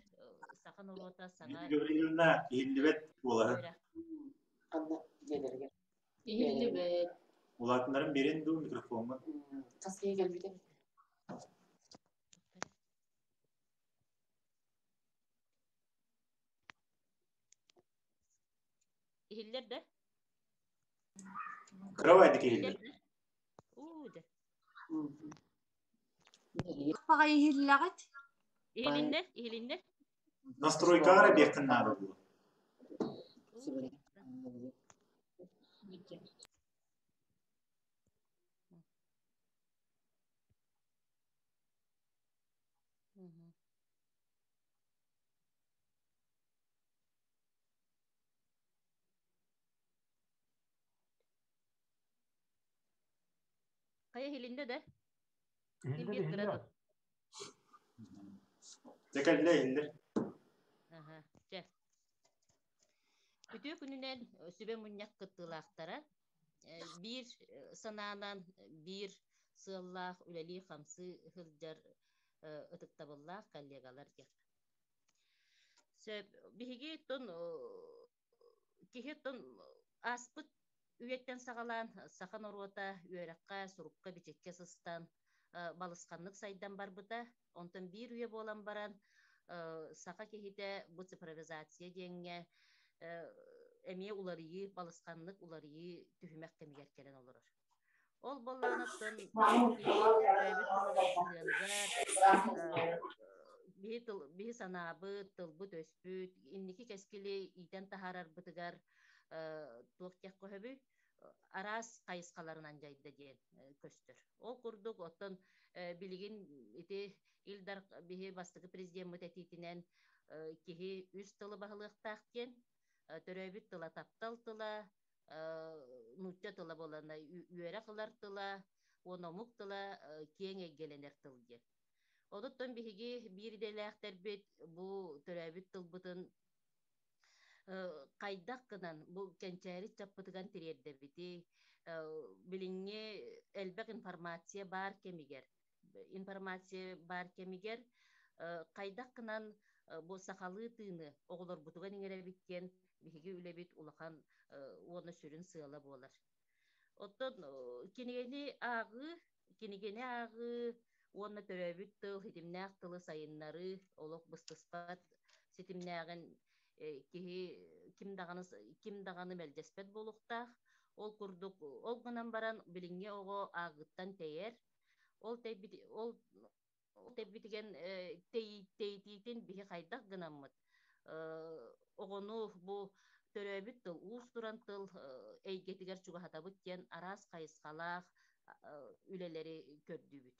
саха норуота саҥа Гаврильевна иһиллибэт буолаһын. Ханна дьиэлэригэр? Иһиллибэт. Улаатыннарым биэрэн дуу микрофоҥҥа? Хас киһи кэлбитэ? Иһиллэр да? Кыра иһиллэр. Уу дэ. Баҕай иһиллэҕит? Иһилиннэ, иһилиннэ. Настройкаҕа биэххин наада буолуо. Хайа иһилиннэ да? Иһиллэр, Ким иһиллэр. Дьэ кэллэ иһиллэр. Аха, чэ. Үтүө күнүнэн сүбэ мунньах кыттыылаахтара биир санаанан биир сыаллаах үлэлии-хамсыы сылдьар ытыктабыллаах коллегалар диэх. Сөп. Биһиги тон киһи тон ааспыт үйэттэн саҕалаан саха норуота үөрэххэ, сурукка-бичиккэ сыстан балысханнык сайдан барбыта. Онтон биир үйэ буолан баран саха киһитэ бу цифровизация диэҥҥэ эмиэ уларыйыы, балысханнык уларыйыы түһүмэх кэмигэр кэлэн олорор. Ол буоллаҕына киһи төрөөбүт тылыгар сыһыаныгар биһи тыл биһи санаабыт, тылбыт-өспүт, инники кэскили иитэн таһаарарбытыгар туох диэххэ сөбүй, араас хайысхаларынан дьайда диэн көстөр. Ол курдук, оттон билигин ити Ил Дархан биһи бастакы президеммит этиитинэн киһи үс тылы баһылыахтаах диэн, төрөөбүт тыла таптал тыла, нуучча тыла буолана үөрэх ылар тыла уонна омук тыла киэҥ эйгэлэнэр тыл диэн. Онуттан биһиги биир идэлээхтэрбит бу төрөөбүт тылбытын хайдах гынан бу кэнчээри чаппытыгар тириэрдэбитий, билиҥҥи элбэх информация баар кэмигэр информация баар кэмигэр хайдах гынан бу сахалыы тыыны оҕолорбутугар иҥэрэбит диэн биһиги үлэбит улахан уонна сүрүн сыала буолар. Оттон кинигэни ааҕыы, кинигэни ааҕыы уонна төрөөбүт тыл, ситимнээх тылы сайыннарыы олох быстыспат ситимнээҕин киһи ким даҕаны ким даҕаны мэлдьэспэт буолуохтаах. Ол курдук, ол гынан баран билиҥҥи оҕо ааҕыыттан тэйэр. Ол тэйбит ол тэйбитигэн тэйитиитин биһи хайдах гынаммыт оҕону бу төрөөбүт тыл, уус-уран тыл эйгэтигэр чугаһатабыт диэн араас хайысхалаах үлэлэри көрдүүбүт.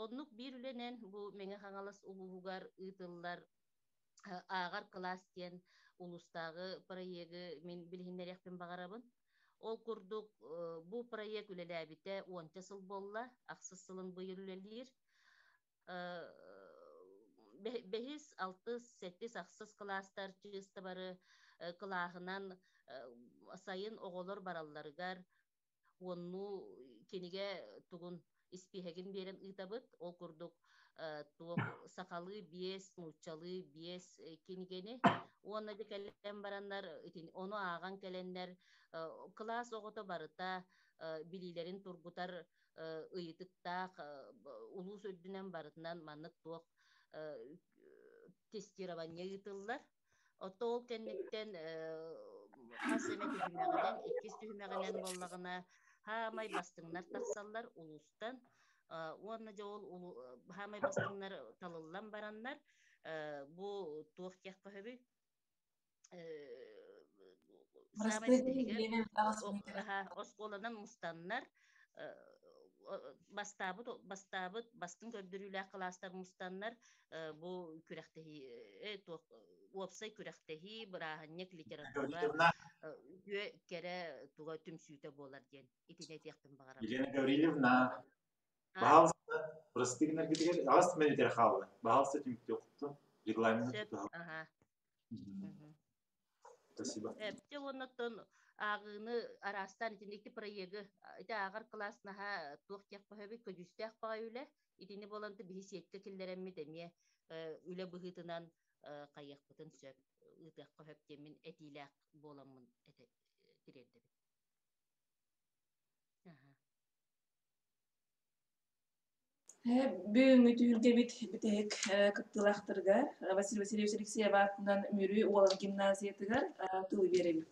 Оннук биир үлэнэн бу Мэҥэ Хаҥалас улууһугар ыытыллар ааҕар кылаас диэн улуустааҕы проегы мин билиһиннэриэхпин баҕарабын. Ол курдук, бу проект үлэлээбитэ уонча сыл буолла, ахсыс сылын быйыл үлэлиир. Бэһис, алтыс, сэттис, ахсыс кылаастар чыыста бары кылааһынан сайын оҕолор баралларыгар уоннуу кинигэ тугун испииһэгин биэрэн ыытабыт. Ол курдук туох сахалыы биэс, нууччалыы биэс кинигэни уонна дьэ кэлэн бараннар ону ааҕан кэлэннэр кылаас оҕото барыта билиилэрин тургутар ыйытыктаах улуус үрдүнэн барытынан маннык туох тестирование ыытыллар. Оттон ол кэнниттэн хас эмэ түһүмэҕинэн, иккис түһүмэҕинэн буоллаҕына, хаамай бастыҥнар тахсаллар улуустан. Уонна дьэ ол хаамай бастыҥнар талыллан бараннар, бу туох диэххэ сөбүй? Саамай бүтэһигэр оскуоланан мустаннар. Бастаабыт бастаабыт бастыҥ көрдөрүүлээх кылаастар мустаннар бу күрэхтэһии туох уопсай күрэхтэһии, бырааһынньык, литература үтүө кэрэ туга түмсүүтэ буолар диэн итини этиэхпин баҕарабын. Елена Гаврильевна, баһаалыста, бырастыы гынаргытыгар аҕыс мүнүүтэ эрэ хаалла. Баһаалыста түмүктүөххүттэн регламены Сөп, тутуһабыт. аха. Спасибо. Эпте оннотон ааҕыыны араастаан итинник проегы ити ааҕар кылаас наһаа туох диэх баһабый көдьүүстээх баҕайы үлэ итини буолан биһи сиэккэ киллэрэммит эмиэ үлэ быһыытынан хайыахпытын сөп ыытыахха сөп диэммин этиилээх буоламмын тириэрдэбин. Бүгүҥҥү түһүлгэбит бүтэһик кыттыылаахтарыгар Василий Васильевич Алексеев аатынан Мүрү Уолан гимназиятыгар тылы биэрэбит.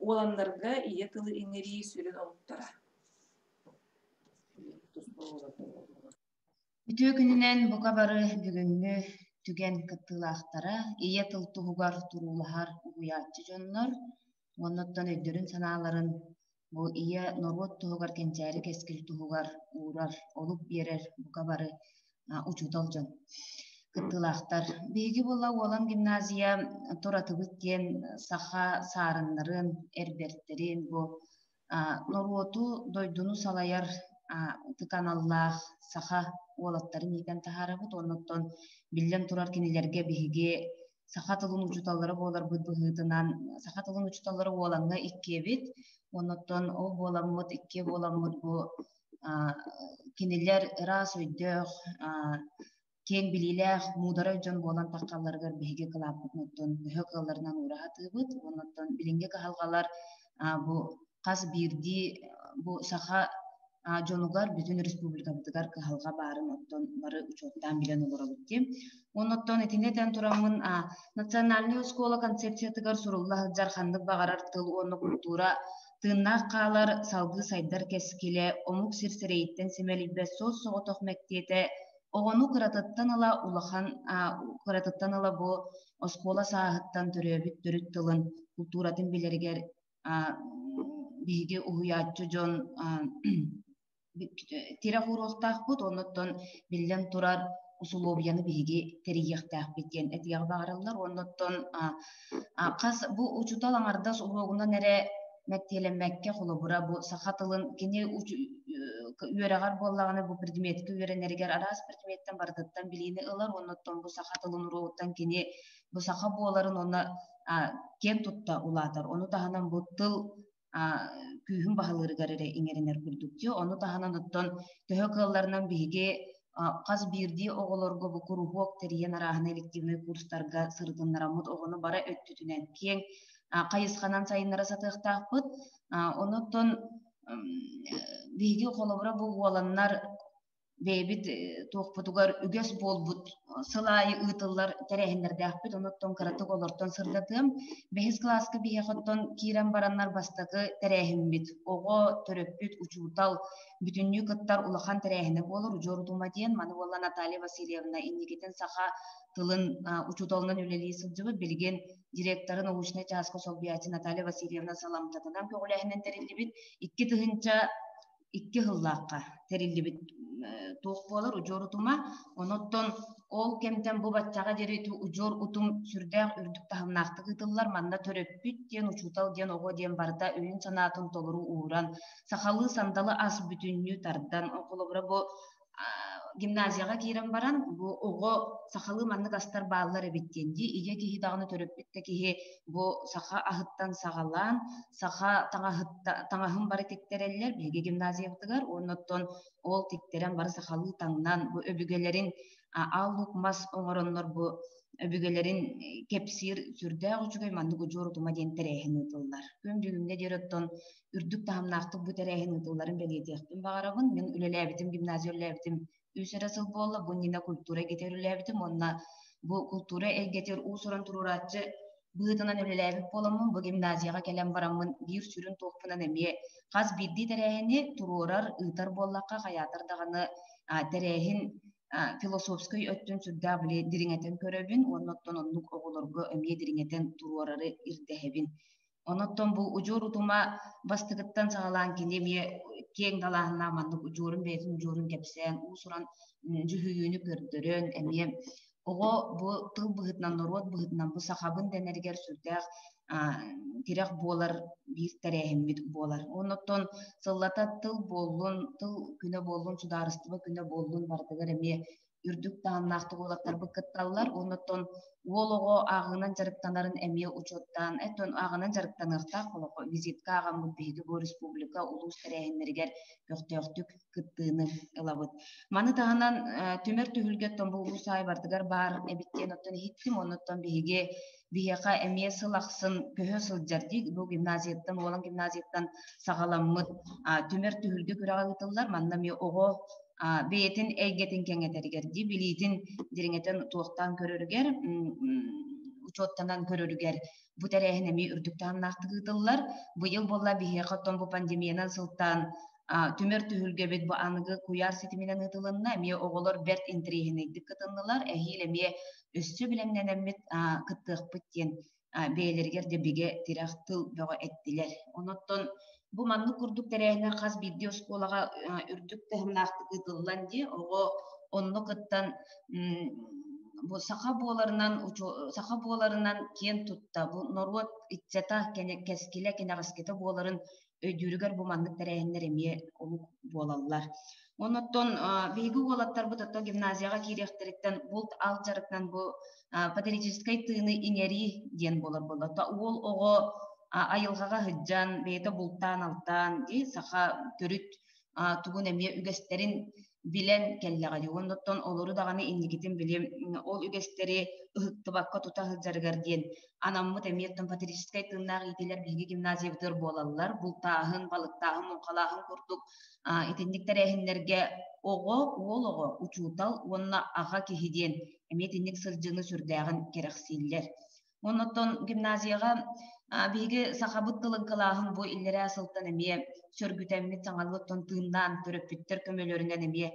Уоланнарга ийэ тылы иҥэрии сүрүн олуктара. Үтүө күнүнэн бука бары бүгүҥҥү түгэн кыттыылаахтара, ийэ тыл туһугар туруулаһар уһуйааччы дьоннор, уонна оттон өйдөрүн-санааларын бу ийэ норуот туһугар кэнчээри кэскил туһугар уурар, олук биэрэр бука бары учуутал дьон кыттыылаахтар. Биһиги буолла Уолан гимназия туратыбыт диэн саха саарыннарын, эрбэртэрин бу норуоту, дойдуну салайар ытык аналлаах саха уолаттарын иитэн таһаарабыт. Оннуттан биллэн турар кинилэргэ биһиги саха тылын учууталлара буоларбыт быһыытынан саха тылын учууталлара уолаҥҥа иккиэбит. Оннуттан ол буоламмыт, иккиэ буоламмыт бу кинилэр ыраас өйдөөх, киэҥ билиилээх, муударай дьон буолан таххалларыгар биһиги кылааппытын оттон төһө кыалларынан уура сатыыбыт. Оннуттан билиҥҥи кыһалҕалар бу хас биирдии бу саха дьонугар бүтүн республикабытыгар кыһалҕа баарын оттон бары учуоттаан билэн олоробут диэн. Оннуттан итини этэн тураммын национальнай оскуола концепциятыгар сурулла сылдьар ханнык баҕарар тыл уонна культура тыыннаах хаалар, салгыы сайдар кэскилэ, омук сир сирэйиттэн симэлийбэт суос-соҕотох мэктиэтэ оҕону кыратыттан ыла улахан кыратыттан ыла бу оскуола сааһыттан төрөөбүт төрүт тылын, култууратын билэригэр биһиги уһуйааччы дьон тирэх ууруохтаахпыт, оннуттан биллэн турар усулуобуйаны биһиги тэрийиэхтээхпит диэн этиэҕи баҕараллар. Оннуттан хас бу учуутал аҥардас уруогунан эрэ мэктиэлэммэккэ, холобура, бу саха тылын кини үөрэҕэр буоллаҕына бу предметкэ үөрэнэригэр араас предметтэн барытыттан билиини ылар, оннуттан бу саха тылын уруогуттан кини бу саха буоларын уонна киэн тутта улаатар. Ону таһынан бу тыл күүһүн баһылыырыгар эрэ иҥэринэр курдук дии. Ону таһынан оттон төһө кыалларынан биһиги хас биирдии оҕолорго бу куруһуок тэрийэн арааһына элективнэй курстарга сырытыннараммыт оҕону бары өттүтүнэн киэҥ хайысханан сайыннара сатыахтаахпыт. Онуттан биһиги холобура бу уоланнар бэйэбит туохпутугар үгэс буолбут сыл аайы ыытыллар тэрээһиннэрдээхпит. Онуттан кыратык олортон сырдатыам. Бэһис кылааска биһиэхэ оттон киирэн бараннар бастакы тэрээһиммит оҕо, төрөппүт, учуутал бүтүннүү кыттар улахан тэрээһинэ буолар Удьуор утума диэн. Маны буолла Наталья Васильевна инникитин саха тылын учууталынан үлэлии сылдьыбыт. Билигин директоры научнай чааска солбуйааччы Наталья Васильевна саламтатынан көҕүлээһинэн тэриллибит 2002 сыллаахха тэриллибит туох буолар удьуор утума. Онуттан ол кэмтэн бу баччаҕа диэри удьуор утум сүрдээх үрдүк таһымнаахтык ыытыллар. Манна төрөппүт диэн, учуутал диэн, оҕо диэн барыта өйүн-санаатын толору ууран, сахалыы сандалы ас бүтүннүү тардан, холобура бу гимназияҕа киирэн баран бу оҕо сахалыы маннык астар бааллар эбит диэн дии ийэ киһи даҕаны төрөппүт да киһи бу саха аһыттан саҕалаан саха таҥаһын бары тиктэрэллэр биһиги гимназиябытыгар уонна оттон ол тиктэрэн бары сахалыы таҥнан бу өбүгэлэрин аал луук мас оҥороннор бу өбүгэлэрин кэпсиир сүрдээх үчүгэй маннык удьуор утума диэн тэрээһин ыытыллар. Күн бүгүҥҥэ диэри оттон үрдүк таһымнаахтык бу тэрээһин ыытылларын бэлиэтиэхпин баҕарабын. Мин үлэлээбитим, гимназия үлэлээбитим үс эрэ сыл буолла. Бу иннинэ культура эйгэтигэр үлэлээбитим уонна бу культура эйгэтигэр уус-уран туруорааччы быһыытынан үлэлээбит буоламмын, бу гимназияҕа кэлэн бараммын биир сүрүн туохпунан эмиэ хас биирдии тэрээһини туруорар, ыытар буоллахха, хайаатар даҕаны тэрээһин философскай өттүн сүрдээх били дириҥэтэн көрөбүн уонна оттон оннук оҕолорго эмиэ дириҥэтэн туруорары ирдэһэбин. Оноттон бу удьуор утума бастакыттан саҕалаан кини эмиэ киэҥ далааһыннаах маннык удьуорун бэйэтин удьуорун кэпсээн уус-уран дьүһүйүүнү көрдөрөн эмиэ оҕо бу тыл быһыытынан норуот быһыытынан бу сахабын дэнэригэр сүрдээх тирэх буолар биир тэрээһиммит буолар. Оннуттан сыллата тыл буоллун, тыл күнэ буоллун, судаарыстыба күнэ буоллун барытыгар эмиэ үрдүк таһымнаахтык уолаттарбыт кытталлар. Оннуттан уол оҕо ааҕыынан дьарыктанарын эмиэ учуоттаан, эттон ааҕынан дьарыктаныахтаах олоххо визитка ааҕаммыт биһиги бу республика улуус тэрээһиннэригэр көхтөөхтүк кыттыыны ылабыт. Маны таһынан түмэр түһүлгэттэн бу улуус аайы барытыгар баар эбит диэн оттон иһиттим. Оннуттан биһиги биһиэхэ эмиэ сыл ахсын көһө сылдьар дии бу гимназияттан уолан гимназияттан саҕаламмыт түмэр түһүлгэ күрэҕэ ыытыллар. Манна эмиэ оҕо бэйэтин эйгэтин кэҥэтэригэр дии билиитин дириҥэтэн туохтаан көрөрүгэр учуоттанан көрөрүгэр бу тэрээһин эмиэ үрдүк таһымнаахтык ыытыллар. Быйыл буолла биһиэхэ оттон бу пандемиянан сылтаан түмэр түһүлгэбит бу аныгы куйаар ситиминэн ыытылынна. Эмиэ оҕолор бэрт интэриэһинэйдик кытыннылар. Эһиил эмиэ өссө бэлэмнэнэммит кыттыахпыт диэн бэйэлэригэр да бигэ тирэх тыл бөҕө эттилэр. Онуттан бу маннык курдук тэрээһиннэр хас биирдии оскуолаҕа үрдүк таһымнаахтык ыытыллан дии оҕо онно кыттан бу саха буоларынан саха буоларынан киэн тутта бу норуот иччата кэскилэ кэнэҕэскитэ буоларын өйдүүрүгэр бу маннык тэрээһиннэр эмиэ олук буолаллар. Онуттан биһиги уолаттарбыт оттон гимназияҕа киириэхтэриттэн булт ал дьарыктан бу патриотическай тыыны иҥэрии диэн буолар буолла. Уол оҕо айылҕаҕа сылдьан, бэйэтэ бултаан-алтаан дии саха төрүт тугун эмиэ үгэстэрин билэн кэллэҕэ дии. Оннуттан олору даҕаны инникитин билим ол үгэстэри ыһыктыбакка тута сылдьарыгар диэн анаммыт эмиэ оттон патриотическай тыыннаах иитиилэр биһиги гимназиябытыгар буолаллар. Бултааһын, балыктааһын, муҥхалааһын курдук итинник тэрээһиннэргэ оҕо, уол оҕо, учуутал уонна аҕа киһи диэн эмиэ итинник сылдьыыны сүрдээҕин кэрэхсииллэр. Оннуттан гимназияҕа биһиги сахабыт тылын кылааһын бу иллэрээ сылтан эмиэ сөргүтэммит саҥалыттан тыыннаан төрөппүттэр көмөлөрүнэн эмиэ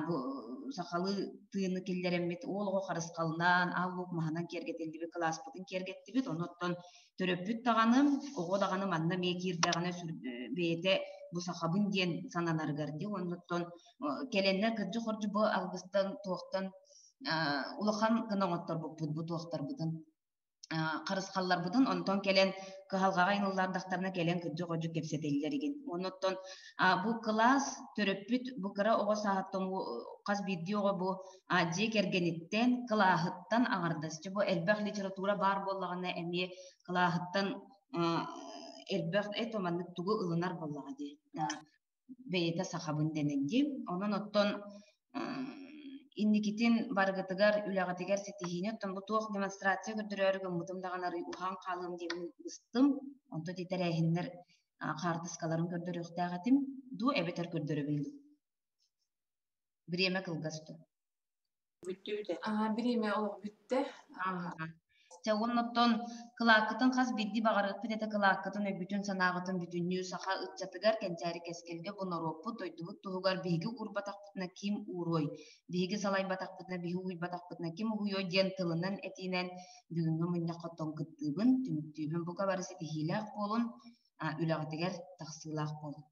бу сахалыы тыыны киллэрэммит уол оҕо харысхалынан аал луук маһынан киэргэтиллибит кылааспытын киэргэттибит. Оннуттан төрөппүт даҕаны, оҕо даҕаны манна эмиэ киирдэҕинэ бэйэтэ бу сахабын диэн сананарыгар дии. Оннуттан кэлэннэр кырдьы-хордьу бу алгыстан туохтан улахан гына оҥотторбуппут бу туохтарбытын харысхалларбытын онтон кэлэн кыһалҕаҕа айыллардахтарына кэлэн кырдьык-хордьук кэпсэтэллэр игин. Оннуттан бу кылаас төрөппүт бу кыра оҕо сааһыттан хас биирдии оҕо бу дьиэ кэргэниттэн кылааһыттан аҥардасчы бу элбэх литература баар буоллаҕына эмиэ кылааһыттан элбэх это маннык тугу ылынар буоллаҕа дии бэйэтэ сахабын дэнэн дии. Онон оттон инникитин барыгытыгар үлэҕитигэр ситиһиини оттон бу туох демонстрация көрдөрөөрү гыммытым даҕаны арый уһаан хаалыам диэммин быстым. Онтон ити тэрээһиннэр хаартыскаларын көрдөрүөхтээх этим дуу эбэтэр көрдөрөбүн дуу. Бириэмэ кылгас дуу. Бүттэ бүтэ. Аа, бириэмэ олох бүттэ. Чэ, оннуттан кылааккытын хас биирдии баҕарыахпыт этэ кылааккытын өйгүтүн-санааҕытын бүтүннүү саха ыччатыгар, кэнчээри кэскилгэ бу норуоппут, дойдубут туһугар биһиги уурбатахпытына ким ууруой, биһиги салайбатахпытына, биһиги уһуйбатахпытына ким уһуйуой диэн тылынан этиинэн бүгүҥҥү мунньахха оттон кыттыыбын, түмүктүүбүн. Бука бары ситиһиилээх буолун, үлэҕитигэр тахсыылаах буолун.